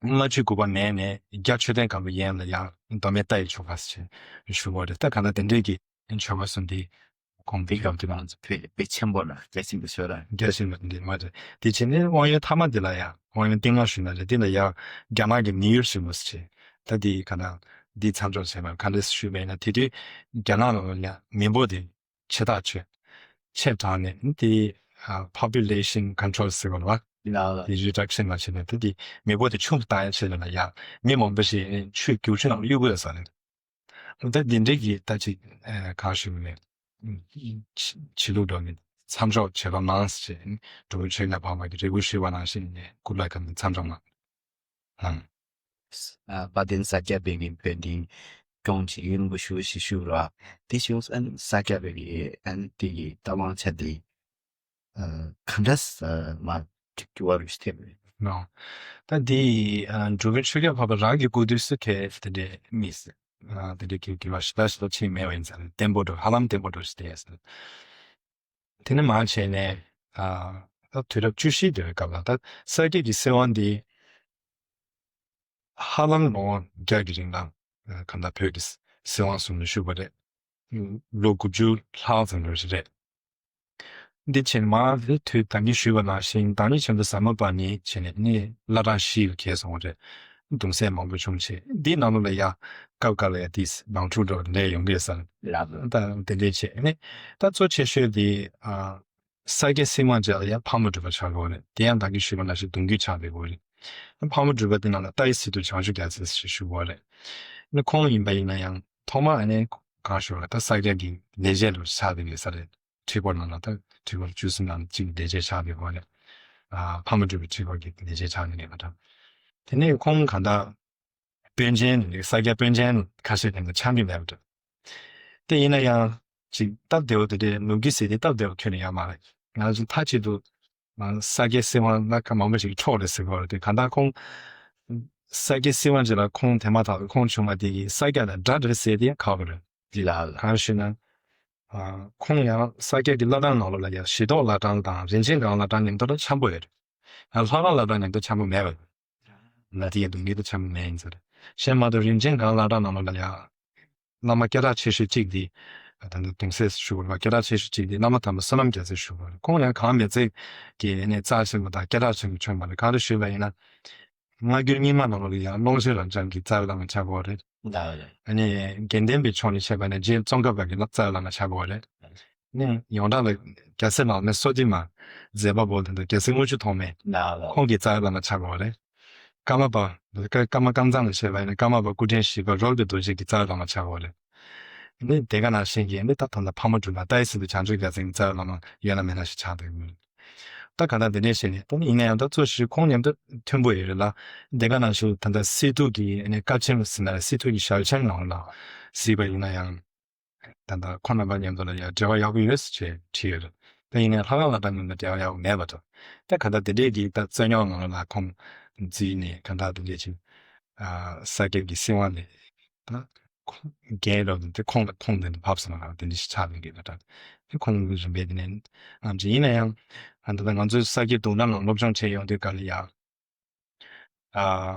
རྨ་ཆུ་གུ་པ་མན་ནས་རྒྱ་ཆོས་ལྡན་སྒམ་པོ་ཡན་ལ་ཡ་མདོ་སྨད་རྟ་ཡི་ཆོལ་ཁ་ཞེས་ཞུ་བ་རེད། ད་ག་ན་དེ་འདྲས་ཀྱི་ཆོལ་ཁ་གསུམ་དེ་གོང་དེ་སྐབས་དེ་ང་ཚོ་བོད་བོད་ཆེན་པོ་ལ་རྒྱ་ཆེན་པོ་ཟེར་ར། རྒྱ་ཆེན་པོ་འདི་མ་རེད། དེ་བྱས་ནས་དབང་ཡོན་ཐ་མ་འདི་ལ་ཡང་དབང་ཡོན་ཏིང་ལ་ཞུས་ན་རེད། འདི་ལ་ཡང་རྒྱ་ནག་གི་མི་ཡུལ་ཞིག་མོ་ཟེར། ད་འདི་ག་ན་འདི་མཚམས་འཇོག་བྱས་པ་ག་འདྲས་ཞུས་པས་ན་དེ་དུས་རྒྱ་ནག་ལ་ཡང་མི་འབོར་དེ་ ཆེ་ཐག་ཆོད། ཆེ་དྲགས་ནས་དེ་population control ཟེར་བ་ལ་དེ་reduction ལ་བྱས་ནས་དེ་དེ་མི་འབོར་དེ་ཆུང་དུ་བཏང་ཡ་ཆེད་ལ་ཡ་མི་མང་པོ་ཞིག་ཆུ་རྒྱུག་ཆུ་ནང་གཡུག་དགོས་ས་རེད། ད་འདི་འདྲའི་གི་ད་ཅིག་གང་ཞུ་ནས་ཆོས་ལུགས་འགྲོ་ནས་མཚམས་འཇོག་བྱེད་པ་མང་ཟེར་བྱས་འགྲོ་བའི་ཆོས་ལ་བབས་པ་གི་རེ་སྐུལ་ཞུས་པ་ནང་བཞིན་ནས་སྐུ་ལ་ཁ་ནས་མཚམས་འཇོག་མ་གནང་། ཨ་དཔལ་ལྡན་ས་སྐྱ་པའི་གི་དཔོན་རིགས་སྐྱོང་བྱེད་ཡུན་པོ་ཞུ་ཞིག་ཞུ་ར་དེ་ཞུ་ས་ས་སྐྱ་པའི་གི་ཨན་དེ་གི་ལྟ་བ་ཆ་དེ་ག་འདྲ་ས་མ་ཅིག་ཅུ་བ་རུ་ཞིག་ཐེབས་རེད། ནོ། ད་འདི་འགྲོ་བའི་ཆོས་རྒྱལ་འཕགས་པ་རང་གི་སྐུ་དུས་སུ་ཁེ་དེ་འདྲའི་མི་སྲིད། དེ་འདྲའི་གི་གི་བ་ཞི་ད་ཞི་ད་ཆེས་མེད་པ་ཡིན་ཙང་བརྟན་པོ་འགྲོ་ཧ་ལམ་བརྟན་པོ་འགྲོ་ཞིག་དེ་ཡ་ས། དེ་ནས་མར་བྱས་ནས་ད་དུས་རབས་བཅུ་བཞི་དེ་བའི་སྐབས་ལ་ད་ས་སྐྱ་གི་སྲིད་དབང་འདི་ཧ་ལམ་ལོ་ངོ་བརྒྱ་གི་རིང་ལ་གང་ལྟར་བོད་ཀྱི་སྲིད་དབང་བཟུང་ནས་བཞུགས་པ་རེད། ལོ་དགུ་བཅུ་ལྷག་ཙམ་འགྲོ་ཞིག་རེད། འདི་ཕྱིན་མ་དེ་དུས་ད་གིན་ཞུས་པ་ནང་བཞིན་བདག་ཉིད་ཆེན་པོ་ཟབ་མོ་པ་ནི་བྱས་ནས་ནི་བླ་བྲང་བཞི་ལ་གྱེས་སོང་བ་རེད། གདུང་སྲས་མང་པོ་བྱུང་ཆེ་འདིའི་ནང་ལོགས་ལ་ཡ་སྐབས་འགའ་ལ་ཡ་དེས་ནང་འཁྲུག་འགྲོ་ལས་ཡོང་གི་ས་ལ་ད་དེ་འདྲས་བྱས་ནི་ད་གཙོ་ཆེ་ཤོས་དེ་ས་སྐྱ་སྲིད་དབང་རྗེས་ལ་ཡ་ཕག་མོ་གྲུ་པ་ཆགས་དགོས་རེད། དེ་ཡང་ད་གིན་ཞུས་པ་ནང་བཞིན་གདུང་རྒྱུད་ཆགས་བསྡད་དགོས་རེད། ཕག་མོ་གྲུ་པ་དེ་ནང་ལ་ཏཱའི་སི་ཏུ་བྱང་ཆུབ་རྒྱལ་མཚན་ཞེས་ཞུ་དགོས་རེད། ནི་ཁོང་ཡིན་པ་ཡིན་ན་ཡང་ཐོག་མ་ཨ་ནི་གང་ཞུ་ར་ད་ས་སྐྱ་གི་ལས་བྱེད་ལོ་ཆགས་བསྡད་ཡོད་ས་རེད། ཁྲི་སྐོར་ནང་ལ་ད་ཁྲི་སྐོར་བཅུ་གསུམ་ནང་གཅིག་ལས་བྱེད་ཆགས་ཡོད་པ་རེད། ཨ་ཕ་མ་གྲུབ་པའི་ཁྲི་སྐོར་གྱི་ལས་བྱེད་ཆགས་ཡོད་པ་འདྲ། དེ་ནས་ཁོང་གང་ལྟར་དཔོན་ཆེན་ནི་ས་སྐྱ་དཔོན་ཆེན་ཁ་ཤས་དེ་འདྲ་ཆགས་ཀྱི་མེད་པ་འདྲ། དེ་ཡིན་ན་ཡང་ཅིག་སྟབས་བདེ་བོ་དེ་འདྲའི་ནུབ་རྒྱུད་ཟེར་དེ་སྟབས་བདེ་བོ་ཁྱོན་ནས་ཡོད་མ་རེད། ང་ཚོ་མཐའ་གཅིག་ཏུ་ས་སྐྱའི་སྲིད་དབང་ལ་ཁ་མང་པོ་ཞིག་འཕྲོག་རེད་ཟེར་གི་རེད། དེ་གང་ལྟར་ཁོང་ས་སྐྱའི་སྲིད་དབང་ཅིག་ལ་ཁོང་དེ་མ་ཐག་ཏུ་ཁོང་བྱུང་བ་དེ་གིས་ས་སྐྱ་ལ་དགྲ་རེད་ཟེར་དེ་ཁག་པོ་རེད། ལ་ལ། གང་ཞུས་ན། ཁོང་ཡང་ས་སྐྱ་གི་བླ་བྲང་ནང་ལོགས་ལ་ཡང་གཞི་ཐོག་བླ་བྲང་དང་རིན་ཆེན་སྒང་བླ་བྲང་མཉམ་དུ་ལ་འཆམ་པོ་ཡོད་རེད། ཡང་ལྷ་ཁང་བླ་བྲང་མཉམ་དུ་འཆམ་པོ་མེད་པ་རེད། ལ་དེ་ཡང་སྡུག་བསྔལ་དུ་འཆམ་པོ་མེད་ཡིན་ཟེར། གཞན་མ་གཏོགས་རིན་ཆེན་སྒང་བླ་བྲང་ནང་ལོགས་ལ་ཡང་བླ་མ་སྐད་གྲགས་ཆེ་ཤོས་གཅིག་དེ་ད་ལྟ་གདུང་སྲས་སུ་བཞུགས་པ་སྐད་གྲགས་ཆེ་ཤོས་གཅིག་དེ་བླ་མ་དམ་པ་བསོད་ནམས་རྒྱལ་མཚན་བཞུགས་པ་རེད། ཁོང་ཡང་གང་མེད་ཚེ་གི་ནས་རྩ་ཆེན་པོ་དང་སྐད་གྲགས་ཆེན་པོ་བྱུང་བ་རེད། གང་རེད་ཞུས་པ་ཡིན་ན། སྔ་འགྱུར་རྙིང་མ་ནང་ལོགས་ལ་ཡང་ཀློང་ཆེན་རབ་འབྱམས་ཀྱི་རྩ་བའི་བླ་མ་ཆགས་པ་རེད། ལགས་རེད། ཨ་ནི་དགེ་ལྡན་པའི་ཕྱོགས་ནས་བཤད་པ་ན་རྗེ་ཙོང་ཁ་པ་གི་རྩ་བའི་བླ་མ་ཆགས་པ་རེད། ནི་ཡོངས་གྲགས་ལ་རྒྱལ་སྲས་ནང་ནས་སོ་ཏི་མ་མཛད་པ་པོ་དེ་འདྲ་རྒྱལ་སྲས་དངུལ་ཆུ་ཐོགས་མེད། ལགས་ལགས། ཁོང་གི་རྩ་བའི་བླ་མ་ཆགས་པ་རེད། ཀརྨ་པ་ཀརྨ་ཀམ་ཚང་ལ་བཤད་པ་ཡིན་ན་ཀརྨ་པ་སྐུ་ཕྲེང་བཞི་པ་རོལ་པའི་རྡོ་རྗེ་གི་རྩ་བའི་བླ་མ་ཆགས་པ་རེད། ནི་དེ་ག་ནང་བཞིན་གྱི་ནི་ད་ད་ལྟ་ཕག་མོ་གྲུ་པ་ཏཱའི་སི་ཏུ་བྱང་ཆུབ་རྒྱལ་མཚན་གྱི་རྩ་བའི་བླ་མ་ཡོད་ན་མེད་ན་ཞིག་ཆགས་འདུག་ད་ག་ད་དེ་འདྲས་བྱས་ནས་ད་ནི་ཡིན་ན་ཡང་ད་གཙོ་ཆེ་ཤོས་ཁོང་མཉམ་དུ་མཐུན་པོ་ཡོད་རེད་ལ། དེ་ག་ནང་བཞིན་ད་ལྟ་སི་ཏུ་གི་ནི་བཀའ་ཆེམས་ཟེར་ན་སི་ཏུ་གི་ཞལ་ཆེམས་ནང་ལ་གཟིགས་པ་ཡིན་ན་ཡང་ད་ལྟ་ཁོང་རྣམ་པ་མཉམ་དུ་ལ་ཡང་འབྲེལ་བ་ཡག་པོ་ཡོད་ཟེར་བྱས་བྲིས་ཡོད་རེད། ད་ཡིན་ན་ལྷ་ཁང་བླ་བྲང་མཉམ་དུ་འབྲེལ་བ་ཡག་པོ་མེད་པ་འདྲ། ད་ག་ད་དེ་འདྲས་ཀྱི་ད་རྩོད་རྙོག་ནང་ལ་ཁོང་འཛུལ་ནས་ག་ད་དེ་འདྲས་ཀྱི་ས་སྐྱ་གི་སྲིད་དབང་ནས་ད་ཁོང་རྒན་རབས་དེ་ཁོང་ལ་ཁོང་དེ་ཕབ་སོང་ལ་དེ་འདྲ་ཞིག་ཆགས་ཡོད་ཀྱི་ད་དེ་ཁོང་རིམ་པས་དེ་ནས་ཨམ་ཅི་ཡིན་ན་ཡང་ཨ་ད་ལྟ་ང་ཚོའི་ས་སྐྱའི་གདུང་འགྲམ་ནང་སློབ་སྦྱོང་བྱས་ཡོང་དུས་སྐབས་ལ་ཡང་ཨ་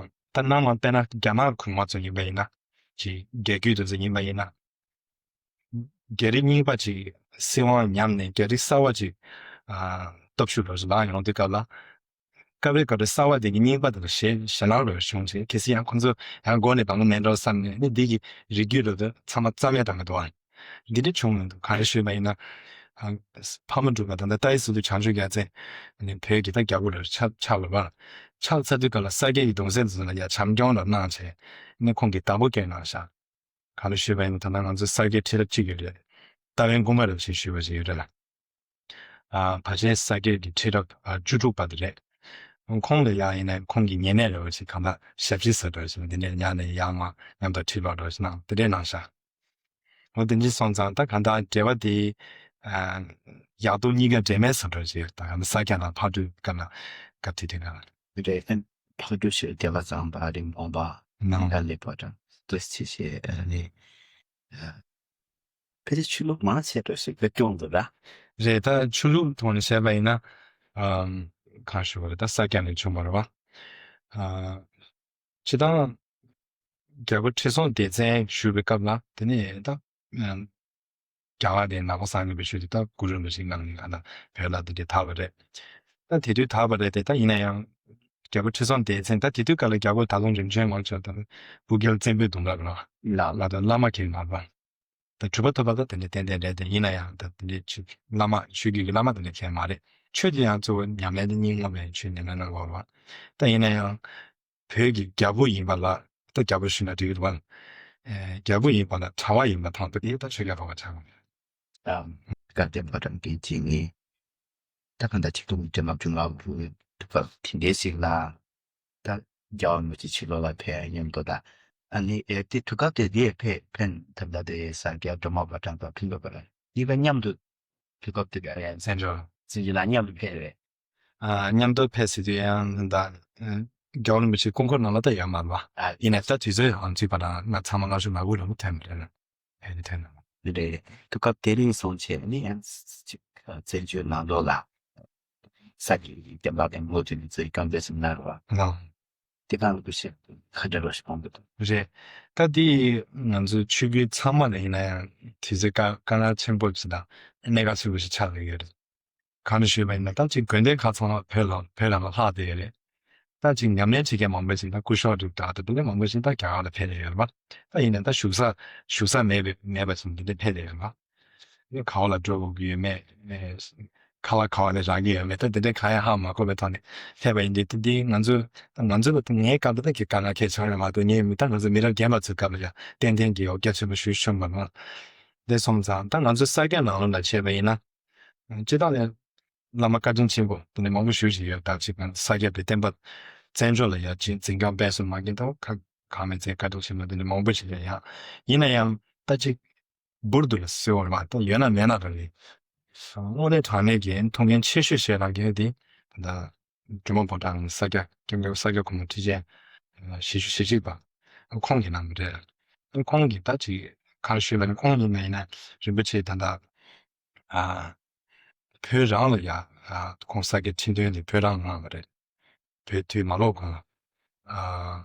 ད་ནང་ལ་དཔེར་ན་རྒྱ་ནག་གོང་མ་ཚོ་ཡིན་པ་ཡིན་ན་ཅི་རྒྱལ་རྒྱུད་དེ་ཚོ་ཡིན་པ་ཡིན་ན་རྒྱ་རིགས་རྙིང་པ་ཅིག་སྲིད་དབང་ཉམས་ནས་རྒྱ་རིགས་གསར་བ་ཅིག་ཨ་སྟོབས་ཤུགས་འགྲོ་ཞིག་ལངས་ཡོང་དུས་སྐབས་ལ། སྐབས་རེ་སྐབས་རེ་གསར་བ་དེ་གི་རྙིང་པ་དེ་ལ་ཞེད་ཞེད་སྣང་རེ་བྱུང་ཆེ་གལ་སྲིད་ཡང་ཁོང་ཚོ་ཡང་མགོ་ནས་དང་པོ་མེད་འགྲོ་བསམ་ནས་ནི་འདི་གི་རིགས་རྒྱུད་རེ་དེ་ཚང་མ་རྩ་མེད་བཏང་གི་འདུག་ཨ། འདི་འདྲ་བྱུང་མི་འདུག་ག་རེ་ཞུས་པ་ཡིན་ན། ཕ་མ་གྲུ་པ་ད་ལྟ་ཏཱའི་སི་ཏུ་བྱང་ཆུབ་རྒྱལ་མཚན་ནི་བོད་ཀྱི་ད་རྒྱལ་པོ་རེ་ཆགས་ཆགས་པ་རེད་པ། ཆགས་ཚར་དུས་སྐབས་ལ་ས་སྐྱའི་གི་གདུང་སྲས་དེ་ཚོ་ལ་ཡ་བྱམས་སྐྱོང་རེ་གནང་བྱས་ནི་ཁོང་གི་བདག་པོ་བཀོད་གནང་ཤག་ག་རེ་ཞུས་པ་ཡིན་ན་ད་ལྟ་ང་ཚོ་ས་སྐྱའི་ཁྲི་རབས་གཅིག་གི་རེད། རྟ་བན་གོང་མ་རབ་ཞེས་ཞུས་པ་ཞིག་ཡོད་རེད་ལ། ཨ་བར་ཆེན་ས་སྐྱའི་གི་ཁྲི་རབས་ཨ་བཅུ་དྲུག་པ་དེ་རེད། ཁོང་ལ་ཡང་ཡིན་ན་ཁོང་གི་ཉེ་གནས་རེད་བ་ཞིག་གང་ལྟར་ཞབས་ཕྱི་ཟེར་འདྲ་ཞིག་འདི་ནས་ཉར་ནས་ཡར་མར་མཉམ་དུ་ཁྲིད་པ་འདྲ་ཞིག་གནང་དེ་འདྲས་གནང་ཤག་འོ་དེ་འདྲས་སོང་ཙང་ད་གང་ལྟར་འབྲེལ་བ་དེ་ཨ་ཡག་སྡུག་གཉིས་ཀ་འབྲེལ་མེད་ཟེར་འདྲ་ཞིག་ད་གང་ལྟར་ས་སྐྱ་ནང་ཕར་འགྲོ་སྐབས་ན་སྐབས་དེ་དུས་ན། རེད། ཕག་གྲུ་ཞེས་བདེ་བ་བཟང་པ་རིང་མོངས་པ་ནང་ལ་སླེབས་པ་དང་དེ་ཚེ་ཞེས་ནི། ཕལ་ཆེར་ཆོས་ལུགས་མང་ཆེ་འགྲོ་ཞིག་བེད་སྐྱོང་འདུག་ར། རེད་ད་ཆོས་ལུགས་ཐོག་ནས་བཤད་པ་ཡིན་ན། ཨམ། གང་ཞུ་བ་རེད་ད་ས་སྐྱ་ནས་བྱུང་བ་རེད་བ། ཨ། སྤྱི་བཏང་། རྒྱལ་པོ་ཁྲི་སྲོང་ལྡེ་བཙན་བཞུགས་པའི་སྐབས་ལ་དེ་ནས་ད། ཨམ། རྒྱ་གར་དེ་ནག་པོ་བཟང་ངན་པའི་ཆོས་དེ་ད་གུ་རུ་འདྲ་ཞིག་གནང་ནས་ག་ད་བོད་ལ་དེ་འདྲས་དར་བ་རེད། ད་དེ་དུས་དར་བ་རེད་དེ་ད་ཡིན་ན་ཡང་། རྒྱལ་པོ་ཁྲི་སྲོང་ལྡེ་བཙན་ད་དེ་དུས་སྐབས་ལ་རྒྱལ་པོ་ད་དུང་རིམ་བྱོན་མང་ཆེ་ད་སྤུ་རྒྱལ་བཙན་པོའི་གདུང་རབས་ལ། ལ་ལ་ད་བླ་མ་ཁྱེད་ང་པ། ད་གྲུབ་པ་ཐོབ་པ་ད་དེ་འདྲ་ཏན་ཏན་རེད་དེ། ཡིན་ན་ཡང་ད་དེ་འདྲ་ཅིག་བླ་མ་ཆོས་བརྒྱུད་ཀྱི་བླ་མ་དེ་འདྲ་མཁན་མ་རེད། ཆོས་དེ་ཡང་གཙོ་བོ་ཉམས་ལེན་དེ་སྙིང་རླུང་བའི་ཆོས་ཉམས་ལེན་གནང་དགོས་རེད་བ། ད་ཡིན་ན་ཡང་བོད་ཀྱི་རྒྱལ་པོ་ཡིན་པ་ལ། ད་རྒྱལ་པོ་ཞུས་ན་འགྲིག་གི་རེད་བ། ཨེ། རྒྱལ་པོ་ཡིན་པ་ལ་གྲྭ་པ་ཡིན་པ་དང་དེ་ད་ཆོས་རྒྱལ་རོང་བ་ཆགས་དགོས་རེད། ཨ། བཀའ་བསྟན་པ་དང་གི་ཇི་ནི། ད་གང་ལྟར་ཆིག་སྟོང་དགུ་བརྒྱ་ལྔ་བཅུ་ང་དགུ་དུས་སྐབས་དེ་འདྲའི་ཞིག་ལ། ད་རྒྱལ་བ་རིན་པོ་ཆེ་ཕྱི་ལོགས་ལ་ཕེབས་མཉམ་དུ་ད། ཨ་ནི་ཨེ་དེ་དུས་སྐབས་དེ་དེ་ཕེབས་ཕེབས་ད་ལྟ་དེ་ས་སྐྱ་སྒྲོལ་མ་བ་དང་ད་ཕུན་ཚོགས་བ་གཉིས་ཀ་མཉམ་དུ་དུས་སྐབས་དེ་ག་རེ་བཙན་བྱོལ་བཙན་བྱོལ་ལ་མཉམ་དུ་ཕེབས་རེད། ཨ། མཉམ་དུ་ཕེབས་ཟེར་དུས་ཡང་ད་རྒྱལ་བ་རིན་པོ་ཆེ་སྐུ་འཁོར་ནང་ལ་ད་ཡོད་མ་རེད་པ། ཨ། ཡིན་ནའི་ད་དུས་ཚོད་ཨང་ཚུད་པ་དང་ང་ཚང་མ་ལྔ་བཅུ་ང་དགུ་ལ་མུ་ཐེམ་རེད་ན། ཨེ་ནི་ཐོན་ནམ། རེད། དུས་སྐབས་དེ་རིང་སོང་བྱས་ནི་ཡང་ཅིག་བཙན་བྱོལ་ནང་ལོགས་ལ་ས་ཀྱི་རྒྱ་འབག་དང་ལོ་དེ་ནི་ཚེ་གང་འབད་སེམས་ནར་བ། ང་། དེ་གང་ལ་ཤེས་ཁ་འདྲ་རོ་ཞིག་གཏོང་གི་འདུག་རེད། ད་དེ་ང་ཚོའི་ཆོས་བརྒྱུད་ཚང་མ་ལ་ཡིན་ན་ཡང་དུས་ཚོད་དཀའ་དཀའ་ངལ་ཆེན་པོ་ཞིག་དང་གནད་འགག་ཆེན་པོ་ཞིག་ཆགས་ཡོད་རེད། གང་ཞུས་པ་ཡིན་ན་ད་ཅིག་དགོན་སྡེ་ཁག་ཚང་མ་བོད་ལ་བོད་ལ་ལྷག་བསྡད་ཡོད་རེད། ད་ཅིག་ཉམས་ལེན་བྱེད་མཁན་མང་པོ་ཞིག་ད་སྐུ་ཞབས་རིགས་དྲག་ད་དེ་འདྲ་མང་པོ་ཞིག་ད་རྒྱ་གར་ལ་ཕེབས་བསྡད་ཡོད་རེད་པ། ད་ཡིན་ནའི་ད་བཞུགས་ས་བཞུགས་ས་མེད་པའི་མེད་པ་ཞིག་འདི་འདྲ་ཕེབས་བསྡད་ཡོད་རེད་པ། ཨ་ནི་ག་བ་ལ་འགྲོ་དགོས་ཀྱི་ཡོད་མེད་ཨ་ནི་ཁ་ལག་ག་བ་ནས་རག་གི་ཡོད་མེད་ད་དེ་འདྲ་གང་ཡང་ཧ་མ་གོ་བའི་ཐོག་ནས་ཕེབས་པ་ཡིན་དུས་དེ་འདི་ང་ཚོ་ད་ང་ཚོ་ལ་ད་ངའི་སྐབས་ལ་ད་གི་དཀའ་ངལ་གལ་ཆེ་བ་མ་གཏོགས་ངའི་མི་ད་ང་ཚོ་མི་རབས་རྒན་པ་ཚོའི་སྐབས་ལ་ཡང་ཏན་ཏན་གྱི་ཡོ་བསྐྱར་ཆེན་པོ་ཞུ་ཤོམ་པ་མ་འདི་སོང་ཙང་ད་ང་ཚོ་ས་སྐྱ་ནང་ལོགས་ལ་བྱས་པ་ཡིན་ན། སྤྱིར་བཏང་ནས་བླ་མ་བཀའ་དྲིན་ཆེན་པོ་དེ་འདྲ་མང་པོ་ཞེ་ཅིག་ཡོད། ད་ཅིག་ས་སྐྱ་པའི་བསྟན་པ་བཙན་བྱོལ་ལ་ཡ་ཅིག་འཛིན་སྐྱོང་སྤེལ་གསུམ་མ་གིན་ད་ག་གང་མིན་ཚེ་བཀའ་དྲིན་ཆེན་པོ་དེ་འདྲ་མང་པོ་ཞིག་ཡོད་ཡ། ཡིན་ན་ཡང་ད་ཅིག་འབུར་དུ་ལ་གསོལ་བ་མ་གཏོགས་ཡོད་ན་མེད་ན་ར་རེད། དངོས་གནས་དྲང་གནས་ཀྱི་ཐུགས་འགན་ཆེ་ཤོས་བཞེས་གནང་མཁན་དེ་ད་སྒྲོལ་མ་ཕོ་བྲང་ས་སྐྱ་སྐྱབས་མགོན་ས་སྐྱ་གོང་མ་ཁྲི་ཆེན་བཞི་བཅུ་ཞེ་གཅིག་པ་ཁོང་གི་ནང་རེད། ཁོང་གིས་ད་ཅིག་གང་ཞུས་པ་ནི་ཁོང་ཡིན་ན་ཡིན་ན་རིན་པོ་ཆེ་ད་ལྟ་ཨ། བོད་རང་ལ་ཡ། ཨ། ཁོང་ས་སྐྱ་ཁྲི་འདོན་དེ་བོད་རང་གནང་བ་རེད། བོད་དུས་མ་ལོག་གོང་ལ། ཨ།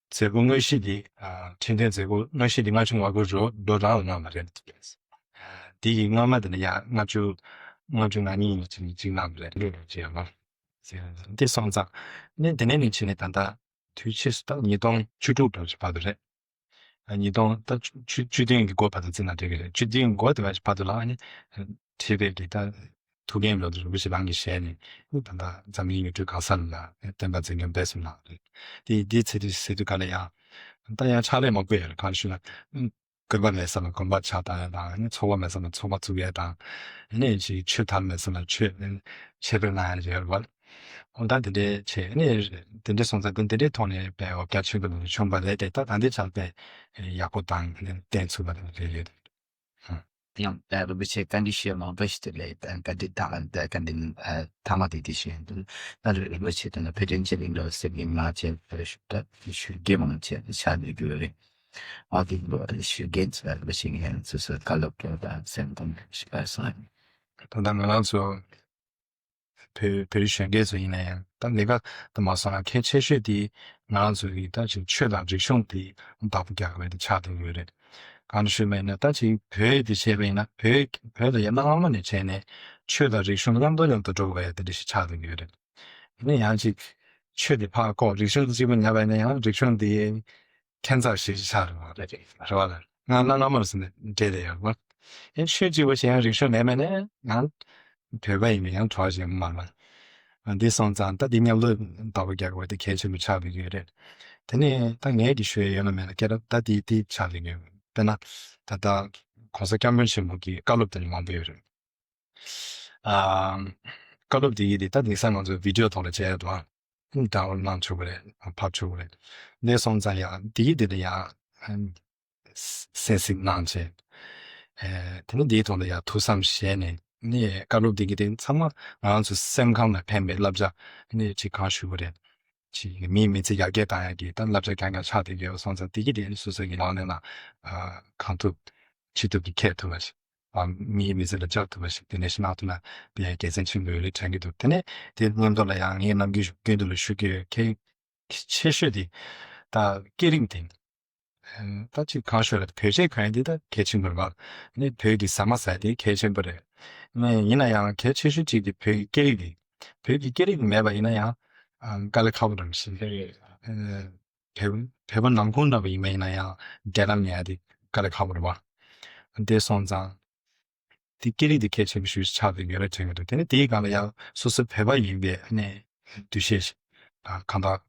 མཛད་སྒོ་དངོས་གཞི་འདི། ཨ། ཁྲི་འདོན་མཛད་སྒོ་དངོས་གཞི་འདི་ལྔ་བཅུ་ང་དགུ་ལོ་ལོ་རང་ལ་གནང་བ་རེད། འདི་ཡི་སྔོན་མ་དེ་ནི་ཡ་ལྔ་བཅུ། ལྔ་བཅུ་ང་གཉིས་ཡིན་ཅིག་ཅིག་གནང་བ་རེད། ཅེས་ཡང་ལ། དེ་སོང་ཙང་ནི་དེ་ནས་ནི་ཕྱིན་ནས་ད་ལྟ་དུས་ཕྱིས་སུ་ད་ཉིས་སྟོང་བཅུ་དྲུག་ལོ་བར་དུ་རེད། ཉིས་སྟོང་ད་བཅུ་བཅུ་བདུན་གྱི་འགོ་བར་དུ་བརྩིས་ན་འགྲིག་གི་རེད། བཅུ་བདུན་འགོ་དེ་བར་བར་དུ་ལ་ཨ་ནི་ཁྲི་རབས་ཀྱི་ད་ཐུགས་འགན་ལོ་དུ་རིན་པོ་ཆེ་རང་གིས་བཞེས་ནས་ད་ལྟ་འཛམ་གླིང་ཡུལ་གྲུ་གང་ས་ལ་བསྟན་པ་འཛིན་སྐྱོང་སྤེལ་གསུམ་གནང་རེད། དེ་དེའི་ཚེ་དུས་ཟེར་དུས་ག་ལ་ཡང་ད་ཡང་ཕྱག་ལས་མང་པོ་ཡོད་རེད། གང་ཞུ་ན་དགོན་པ་མེད་ས་ལ་དགོན་པ་ཕྱག་བཏང་ཡ་དང་ཨ་ནི་ཚོགས་པ་མེད་ས་ལ་ཚོགས་པ་བཙུགས་ཡ་དང་ཨ་ནི་ཅིག་ཆོས་དར་མེད་ས་ལ་ཆོས་ཆེད་ཕེབས་གནང་ཡ་ཡོད་རེད་བ། འོ་ད་དེ་འདྲའི་ཆེད་ནས་དེ་འདྲའི་སོང་ཙང་དེ་འདྲའི་ཐོག་ནས་དཔེ་འོ་བརྒྱ་ཆོས་ཀྱི་ལུང་བྱུང་བ་རེད་དེ། ད་ད་འདི་ཆར་དཔེ་ཡག་པོ་དང་བསྟན་ཚུལ་བ་དང་རེད་ཡོད། ཡང་ད་རིན་པོ་ཆེ་བཀའ་འདྲི་ཞུ་མང་པོ་ཞིག་དེ་ལས་ད་བཀའ་འདྲི་དང་ད་བཀའ་འདྲི་ཐ་མ་དེ་དེ་བཞིན་དུ་ད་རིན་པོ་ཆེ་དང་བོད་དོན་ཆེད་ལས་ལ་སེམས་ཀྱི་མ་བྱས་པར་ཞུ་ད་ཞུ་རྒྱུ་མང་ཆེ་ཆ་ནས་རྒྱུ་རེད། ཨ་དེ་ལོ་ཞུ་རྒྱུ་ཚོ་རིན་པོ་ཆེ་ངས་སོ་སོ་བཀའ་སློབ་སྐྱོན་དང་སེམས་གཏམ་ཞིག་ལ་སོང་། ད་ལྟ་ང་རང་ཚོ་བོད་བོད་རིགས་གཞོན་སྐྱེས་ཚོ་ཡིན་ན་ཡང་ད་ལས་ཀ་དུ་མ་སོང་ན་གལ་ཆེ་ཤོས་དེ་ང་རང་ཚོ་གི་ད་ཅིག་ཆོས་དང་རིག་གཞུང་དེ་བདག་པོ་རྒྱག་དགོས་དེ་ཆགས་བསྡད་ཡོད་རེད། གང་ཞུས་པ་ཡིན་ན་ད་ཅིག་བོད་དེ་བྱས་པ་ཡིན་ན་བོད་བོད་ལ་ཡ་སྣ་ལྔ་མ་ནས་བྱས་ནས་ཆོས་དང་རིག་གཞུང་མཉམ་དུ་མཉམ་དུ་འགྲོ་དགོས་ཡ་དེ་འདྲ་ཞིག་ཆགས་བསྡད་ཡོད་རེད། ཡིན་ན་ཡང་ཅིག་ཆོས་དེ་ཕར་བཀོག་རིག་གཞུང་དེ་གཅིག་པུ་ཉར་བ་ཡིན་ན་ཡང་རིག་གཞུང་དེ་ཁྱད་མཚར་ཞིག་ཆགས་རེད་བ། རེད་རེད། རེད་བ་ལ་ང་སྣ་ལྔ་མ་ཟེར་ནས་འབྲེལ་བསྡད་ཡོད་རེད་བ། ཡང་ཆོས་གཅིག་པུ་ཞིག་ཡང་རིག་གཞུང་མེད་མེད་ནས་ང་བོད་པ་ཡིན་པའི་ཡང་གྲོགས་ཞིག་མ་ལ། འདི་སོང་ཙང་ད་འདི་མཉམ་དུ་བདག་པོ་རྒྱག་དགོས་དེ་གལ་ཆེན་པོ་ཆགས་བསྡད་ཡོད་རེད། དེ་ནས་ད་ངས་ཀྱི་ཤོད་ཡོད་ན་མེད་ན་སྐད་རབ་ད་འདི་འདི་ཆགས་བསྡད་ཡོད། དཔེར་ན་ད་ལྟ་༸གོང་ས་༸སྐྱབས་མགོན་ཆེན་པོ་གི་བཀའ་སློབ་དེ་འདྲ་མང་པོ་ཡོད་རེད། ཨ། བཀའ་སློབ་དེ་ཡིན་དེ་ད་དེང་སང་ང་ཚོ་བི་ཌི་ཡོ་ཐོག་ལ་བྱས་ཡོད་དོ། ཌའོན་ལོཌ་གནང་ཆོག་གི་རེད། ཕབ་ཆོག་གི་རེད། འདས་སོང་ཙང་ཡང་དེ་ཡིན་དེ་ལ་ཡང་གསན་གཟིགས་གནང་བྱས། ཨེ། དེ་ནས་དེའི་ཐོག་ལ་ཡང་ཐུགས་བསམ་བཞེས་ནས་ནི་བཀའ་སློབ་དེ་གི་དེ་ཚང་མ་ང་རང་ཚོ་སེམས་ཁམས་ལ་ཕན་པའི་བསླབ་བྱ་ནི་ཅིག་གང་ཞུ་གི་རེད། ཅིག་མིའི་མི་ཚེ་ཡར་རྒྱས་བཏང་ཡག་གི་ད་བསླབ་བྱ་རྐྱང་རྐྱང་ཆགས་བསྡད་ཡོད་སོང་ཙང་དེ་གི་དེ་ནི་སོ་སོ་གི་ལག་ལེན་ལ་གང་ཐུབ་ཅི་ཐུབ་ཀྱིས་འཁྱེར་ཐུབ་པ་ཞིག་ཨ། མིའི་མི་ཚེ་ལ་སྦྱར་ཐུབ་པ་ཞིག་དེ་འདྲ་ཞིག་གནང་ཐུབ་ན་དཔེ་དགེ་མཚན་ཆེན་པོ་ཡོད་རེད་དྲན་གྱི་འདུག་དེ་ནས་དེ་མཉམ་དུ་ལ་ཡང་ངས་ནམ་རྒྱུན་རྒྱུན་དུ་ལ་ཞུ་གི་ཡོད། གལ་ཆེ་ཤོས་དེ་ད་སྐད་རིགས་དེ། ད་ཅིག་གང་ཤོད་ལ་བོད་ཆས་གོན་ཡ་དེ་ད་གལ་ཆེན་པོ་རེད་པ། ནི་བོད་ཀྱི་ཟ་མ་ཟ་ཡ་དེ་གལ་ཆེན་པོ་རེད། ནི་ཡིན་ན་ཡང་གལ་ཆེ་ཤོས་གཅིག་དེ་བོད་ཀྱི་སྐད་རིགས་དེ། བོད་ཀྱི་སྐད་རིགས་དེ་མེད་པ་ཡིན་ན་ཡང་དཀའ་ལས་ཁག་པོ་འདྲ་མི་ཤེས། བོད་བོད་པ་ནང་ཁུལ་འདྲ་པོ་ཡིན་པ་ཡིན་ན་ཡང་འབྲེལ་ལམ་ཡ་དེ་ དཀའ་ལས་ཁག་པོ་རེད་བ། དེ་སོང་ཙང་། དེ་སྐད་རིགས་དེ་གལ་ཆེན་པོ་ཞིག་ཆགས་བསྡད་ཡོད་རེད་དྲན་གྱི་འདུག་དེ་ནས་དེའི་སྒང་ལ་ཡང་སོ་སོ་བོད་པ་ཡིན་པའི་ཨ་ནི་འདུ་ཤེས་ཤིག་དང་གང་ལྟར་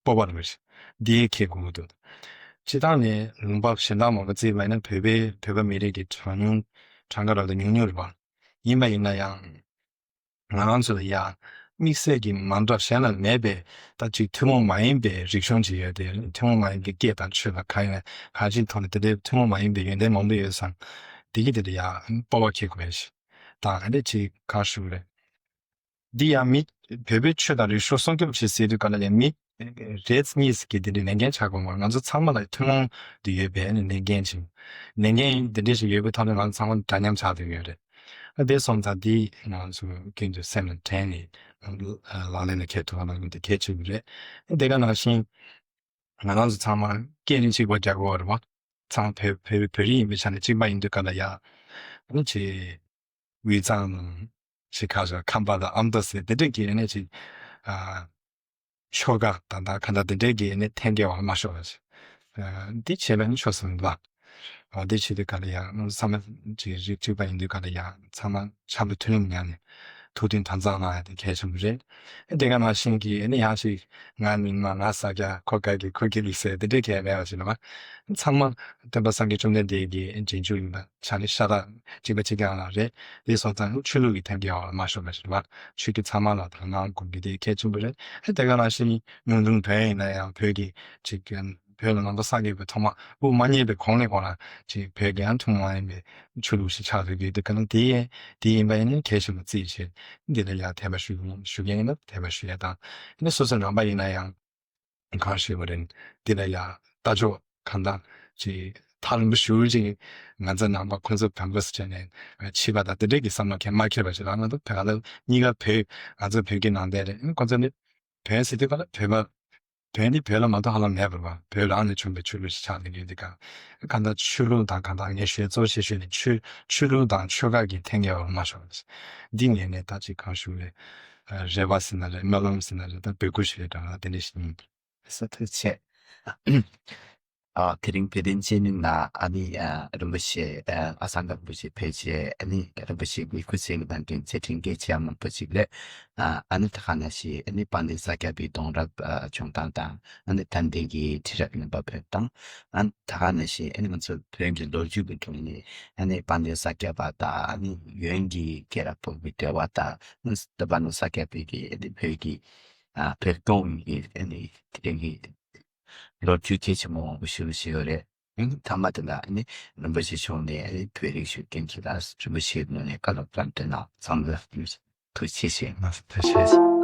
སྤོབས་པ་རེད། འདི་ཡང་ཁྱེད་དགོས་ཀྱི་འདུག་སྤྱིར་བཏང་ནས་ལུང་པ་གཞན་དག་མང་པོ་བརྩིས་པ་ཡིན་ན་བོད་པའི་བོད་པ་མི་རིགས་ཀྱི་གྲངས་ཉུང་གྲངས་ཀ་རང་ལ་ཉུང་ཉུང་རེད་བ། ཡིན་པ་ཡིན་ན་ཡང་ང་རང་ཚོ་ལ་ཡང་དམིགས་བསལ་གྱི་མ་འདྲ་གཞན་ལ་མེད་པའི་ད་ཅིག་ཐུན་མོང་མ་ཡིན་པའི་རིག་གཞུང་ཅིག་ཡོད་དེ། ཐུན་མོང་མ་ཡིན་པའི་སྐད་དང་ཆོས་དང་གང་ཡིན་གང་ཅིའི་ཐོག་ནས་དེ་འདྲའི་ཐུན་མོང་མ་ཡིན་པའི་ཡོན་ཏན་མང་པོ་ཡོད་ཙང་། དེ་གི་དེ་ལ་ཡང་སྤོབས་པ་སྐྱེ་དགོས་ཡ་ཞིག་དང་། ཨ་འདྲ་ཅིག་གང་ཞུ་དགོས་རེད། འདི་ཡང་མི་བོད་པའི་ཆོས་དང་རིག་གཞུང་སྲུང་སྐྱོབ་བྱེད་ཟེར་དུས་ག་ལ་ཡང་མི་རེ་གཉིས་ཀྱི་དེ་འདྲའི་ལས་འགན་ཆགས་དགོས་མ་རེད། ང་ཚོ་ཚང་མ་ལ་ཐུན་མོང་དུ་ཡོད་པའི་ལས་འགན་ཅིག་ལས་འགན་འདི་འདྲ་ཞིག་ཡོད་པའི་ཐོག་ནས་ང་ཚོ་ཚང་མ་འདྲ་མཉམ་ཆགས་བསྡད་ཡོད་རེད། ཨ་དེ་སོང་ཙང་འདི་ང་ཚོ་ཀུན་ཏུ་སེམས་ལ་དྲན་ནས་ལག་ལེན་ལ་འཁེལ་ཐུབ་པ་ནང་བཞིན་དེ་གལ་ཆེན་པོ་རེད། དེ་ག་ནང་བཞིན་ང་རང་ཚོ་ཚང་མ་སྐད་རིགས་གཅིག་པ་རྒྱག་དགོས་པ་རེད་བ། ཚང་བོད་བོད་བོད་རིགས་ཡིན་པའི་ཆ་ནས་གཅིག་པ་ཡིན་དུས་ག་ལ་ཡ། ཨ་ནི་ཅིག་དབུས་གཙང་ཞིག་ཁ་ཤས་ཁམས་པ་དང་ཨ་མདོ་ཟེར་དེ་འདྲས་ཀྱི་ཨ་ནི་ཅིག་ཨ་ཕྱོགས་ཁག་དང་ད་ག་འདྲ་དེ་འདྲས་ཀྱི་ཨ་ནི་འཐེན་འཁྱེར་བ་མ་ཤོར་བ་ཞིག་ཨ་འདི་བྱས་པ་ནི་ཆོག་སོང་ལ། ཨ་འདི་བྱེད་དུས་ག་ལ་ཡ་ཚང་མ་ཅིག་རིགས་གཅིག་པ་ཡིན་དུས་ག་ལ་ཡ་ཚང་མ་འཆམ་པོ་མཐུན་སྒྲིལ་ཉར་ནས་ཐུགས་མཐུན་དམ་གཙང་གནང་ཡ་དེ་གལ་ཆེན་པོ་རེད། ཨ་དེ་ག་ནང་བཞིན་གྱི་ཨ་ནི་ཡང་ཞིག་ང་མི་མང་ང་ས་སྐྱ་ཁོ་སྐྱ་གི་ཁོ་སྐྱ་ལིག་ཟེར་དེ་འདྲས་གལ་མེད་པ་ཞིག་ལ་མ་ཚང་མ་སྟོན་པ་སངས་རྒྱས་བཅོམ་ལྡན་འདས་ཀྱི་རྗེས་འཇུག་ཡིན་པ་ཆ་ནས་ཤ་སྟག་གཅིག་པ་གཅིག་རྐྱང་རང་རེད། དེ་སོང་ཙང་ཆོས་ལུགས་ཀྱི་འཐེན་འཁྱེར་བ་ལ་མ་ཤོར་བ་ཞིག་ལ་ཆོས་བརྒྱུད་ཚང་མ་ལ་དག་སྣང་དགོས་རྒྱུ་དེ་གལ་ཆེན་པོ་རེད། ཨ་དེ་ག་ནང་བཞིན་ཡུན་རིང་བོད་ཡིན་ན་ཡང་བོད་ཀྱི་ཅིག་བོད་ལ་ནང་པ་སངས་རྒྱས་པའི་ཐོག་མ་དབུ་མ་བརྙེས་པའི་གོང་ནས་གོང་ལ་ཅིག་བོད་ཀྱི་ཡང་ཐུན་མོང་མ་ཡིན་པའི་ཆོས་ལུགས་ཤིག་ཆགས་ཡོད་ཀྱི་འདུག་ག་ན་དེ་ཡིན་དེ་ཡིན་པ་ཡིན་ན་གལ་ཆེན་པོ་བརྩིས་བྱས་འདི་ལ་ཡང་དད་པ་ཞུ་ཞུ་མཁན་ཡིན་ན་དད་པ་ཞུ་ཡ་དང་ཨ་ནི་སོ་སོ་རང་པ་ཡིན་ན་ཡང་གང་ཞུས་པ་རེད། འདི་ལ་ཡང་ལྟ་ཕྱོགས་གང་དང་ཅིག་ཐག་རིང་པོ་ཞུ་ཅིག་ང་ཚོ་ནང་པ་ཁོང་ཚོ་བོན་པོ་ཟེར་བྱས་ནས་ཕྱི་པ་དང་དེ་འདྲས་ཀྱི་བསམ་བློ་གང་མ་འཁྱེར་བ་ཞིག་ལ་ང་ཚོ་བོད་ག་ལ་གཉིས་ཀ་བོད་ང་ཚོ་བོད་ཀྱི་ནང་བསྟན་རེད། ཁོང་ཚོ་ནི་བོན་ཟེར་དུས་ག་ལ་བོད་པ་བོད་ནི་བོད་ལ་མ་གཏོགས་ཧ་ལམ་མེད་པར་བ་བོད་རང་ནས་བྱུང་བའི་ཆོས་ལུགས་ཤིག་ཆགས་ནས་ཡོད་དེ་ག་གང་ལྟར་ཆོས་ལུགས་དང་གང་ལྟར་ངས་ཞུས་གཙོ་ཆེ་ཤོས་ནི་ཆོས་ཆོས་ལུགས་དང་ཆོལ་ཁ་གི་འཐེན་འཁྱེར་བ་མ་ཤོར་བ་འདི་ངས་ནས་ད་ཅིག་གང་ཞུ་རེད། རེ་བ་ཟེར་ན་རེད། སྨོན་ལམ་ཟེར་ན་རེད། ད་འབོད་སྐུལ་ཞུ་རེད་དྲ་ལ་དེ་འདྲ་ཞིག་ཡིན། ས་ཐུགས་ཆེ། ཨ་དེ་རིང་བོད་དོན་ཆེད་དོན་ལ་ཨ་ནི་ཨ་རིན་པོ་ཆེ་ཨ་ཨ་སང་རིན་པོ་ཆེ་ཕེབས་བྱས་ཨ་ནི་རིན་པོ་ཆེ་གི་སྐུ་ཚེ་གི་ནང་དོན་ཚེ་ཕྲེང་རྒྱས་ཆེ་མང་པོ་ཞིག་ལས། ཨ་ཨ་ནི་ད་ག་ནང་བཞིན་ཨ་ནི་དཔལ་ལྡན་ས་སྐྱ་པའི་གདུང་རབས་ཨ་བྱུང་སྟངས་དང་ཨ་ནི་ད་ལྟའི་གི་ཁྲི་རབས་རིམ་པ་བོད་དང་ཨ་ནི་ད་ག་ནང་བཞིན་ཨ་ནི་ང་ཚོ་བོད་ཀྱི་ལོ་རྒྱུས་ཀྱི་ཁྲོད་ནས་ཨ་ནི་དཔལ་ལྡན་ས་སྐྱ་པ་དང་ཨ་ནི་ཡོན་གྱི་སྐྱེས་རབས་པོ་གི་འབྲེལ་བ་དང་ཨ་ནི་དཔལ་ལྡན་ས་སྐྱ་པའི་གི་ཨ་ནི་བོད་ཀྱི་ཨ་བོད་སྟོང་གི་ཨ་ནི་དེ་རིང་གི་ལོ་རྒྱུས་གལ་ཆེན་པོ་མང་པོ་ཞིག་ཞིག་ཡོད་རེད། ཨ་ནི་མཐའ་མ་དེ་ལ་ཨ་ནི་རིན་པོ་ཆེ་མཆོག་ནས་ཨ་ནི་བོད་རིགས་ཤིག་ཀུན་གྱི་ལ་རིན་པོ་ཆེའི་ངོས་ནས་བཀའ་སློབ་བཀའ་འདོན་གནང་། ཚང་མ་ལ་ཐུགས་རྗེ་ཆེ་ཞུ། ཐུགས་རྗེ་ཆེ།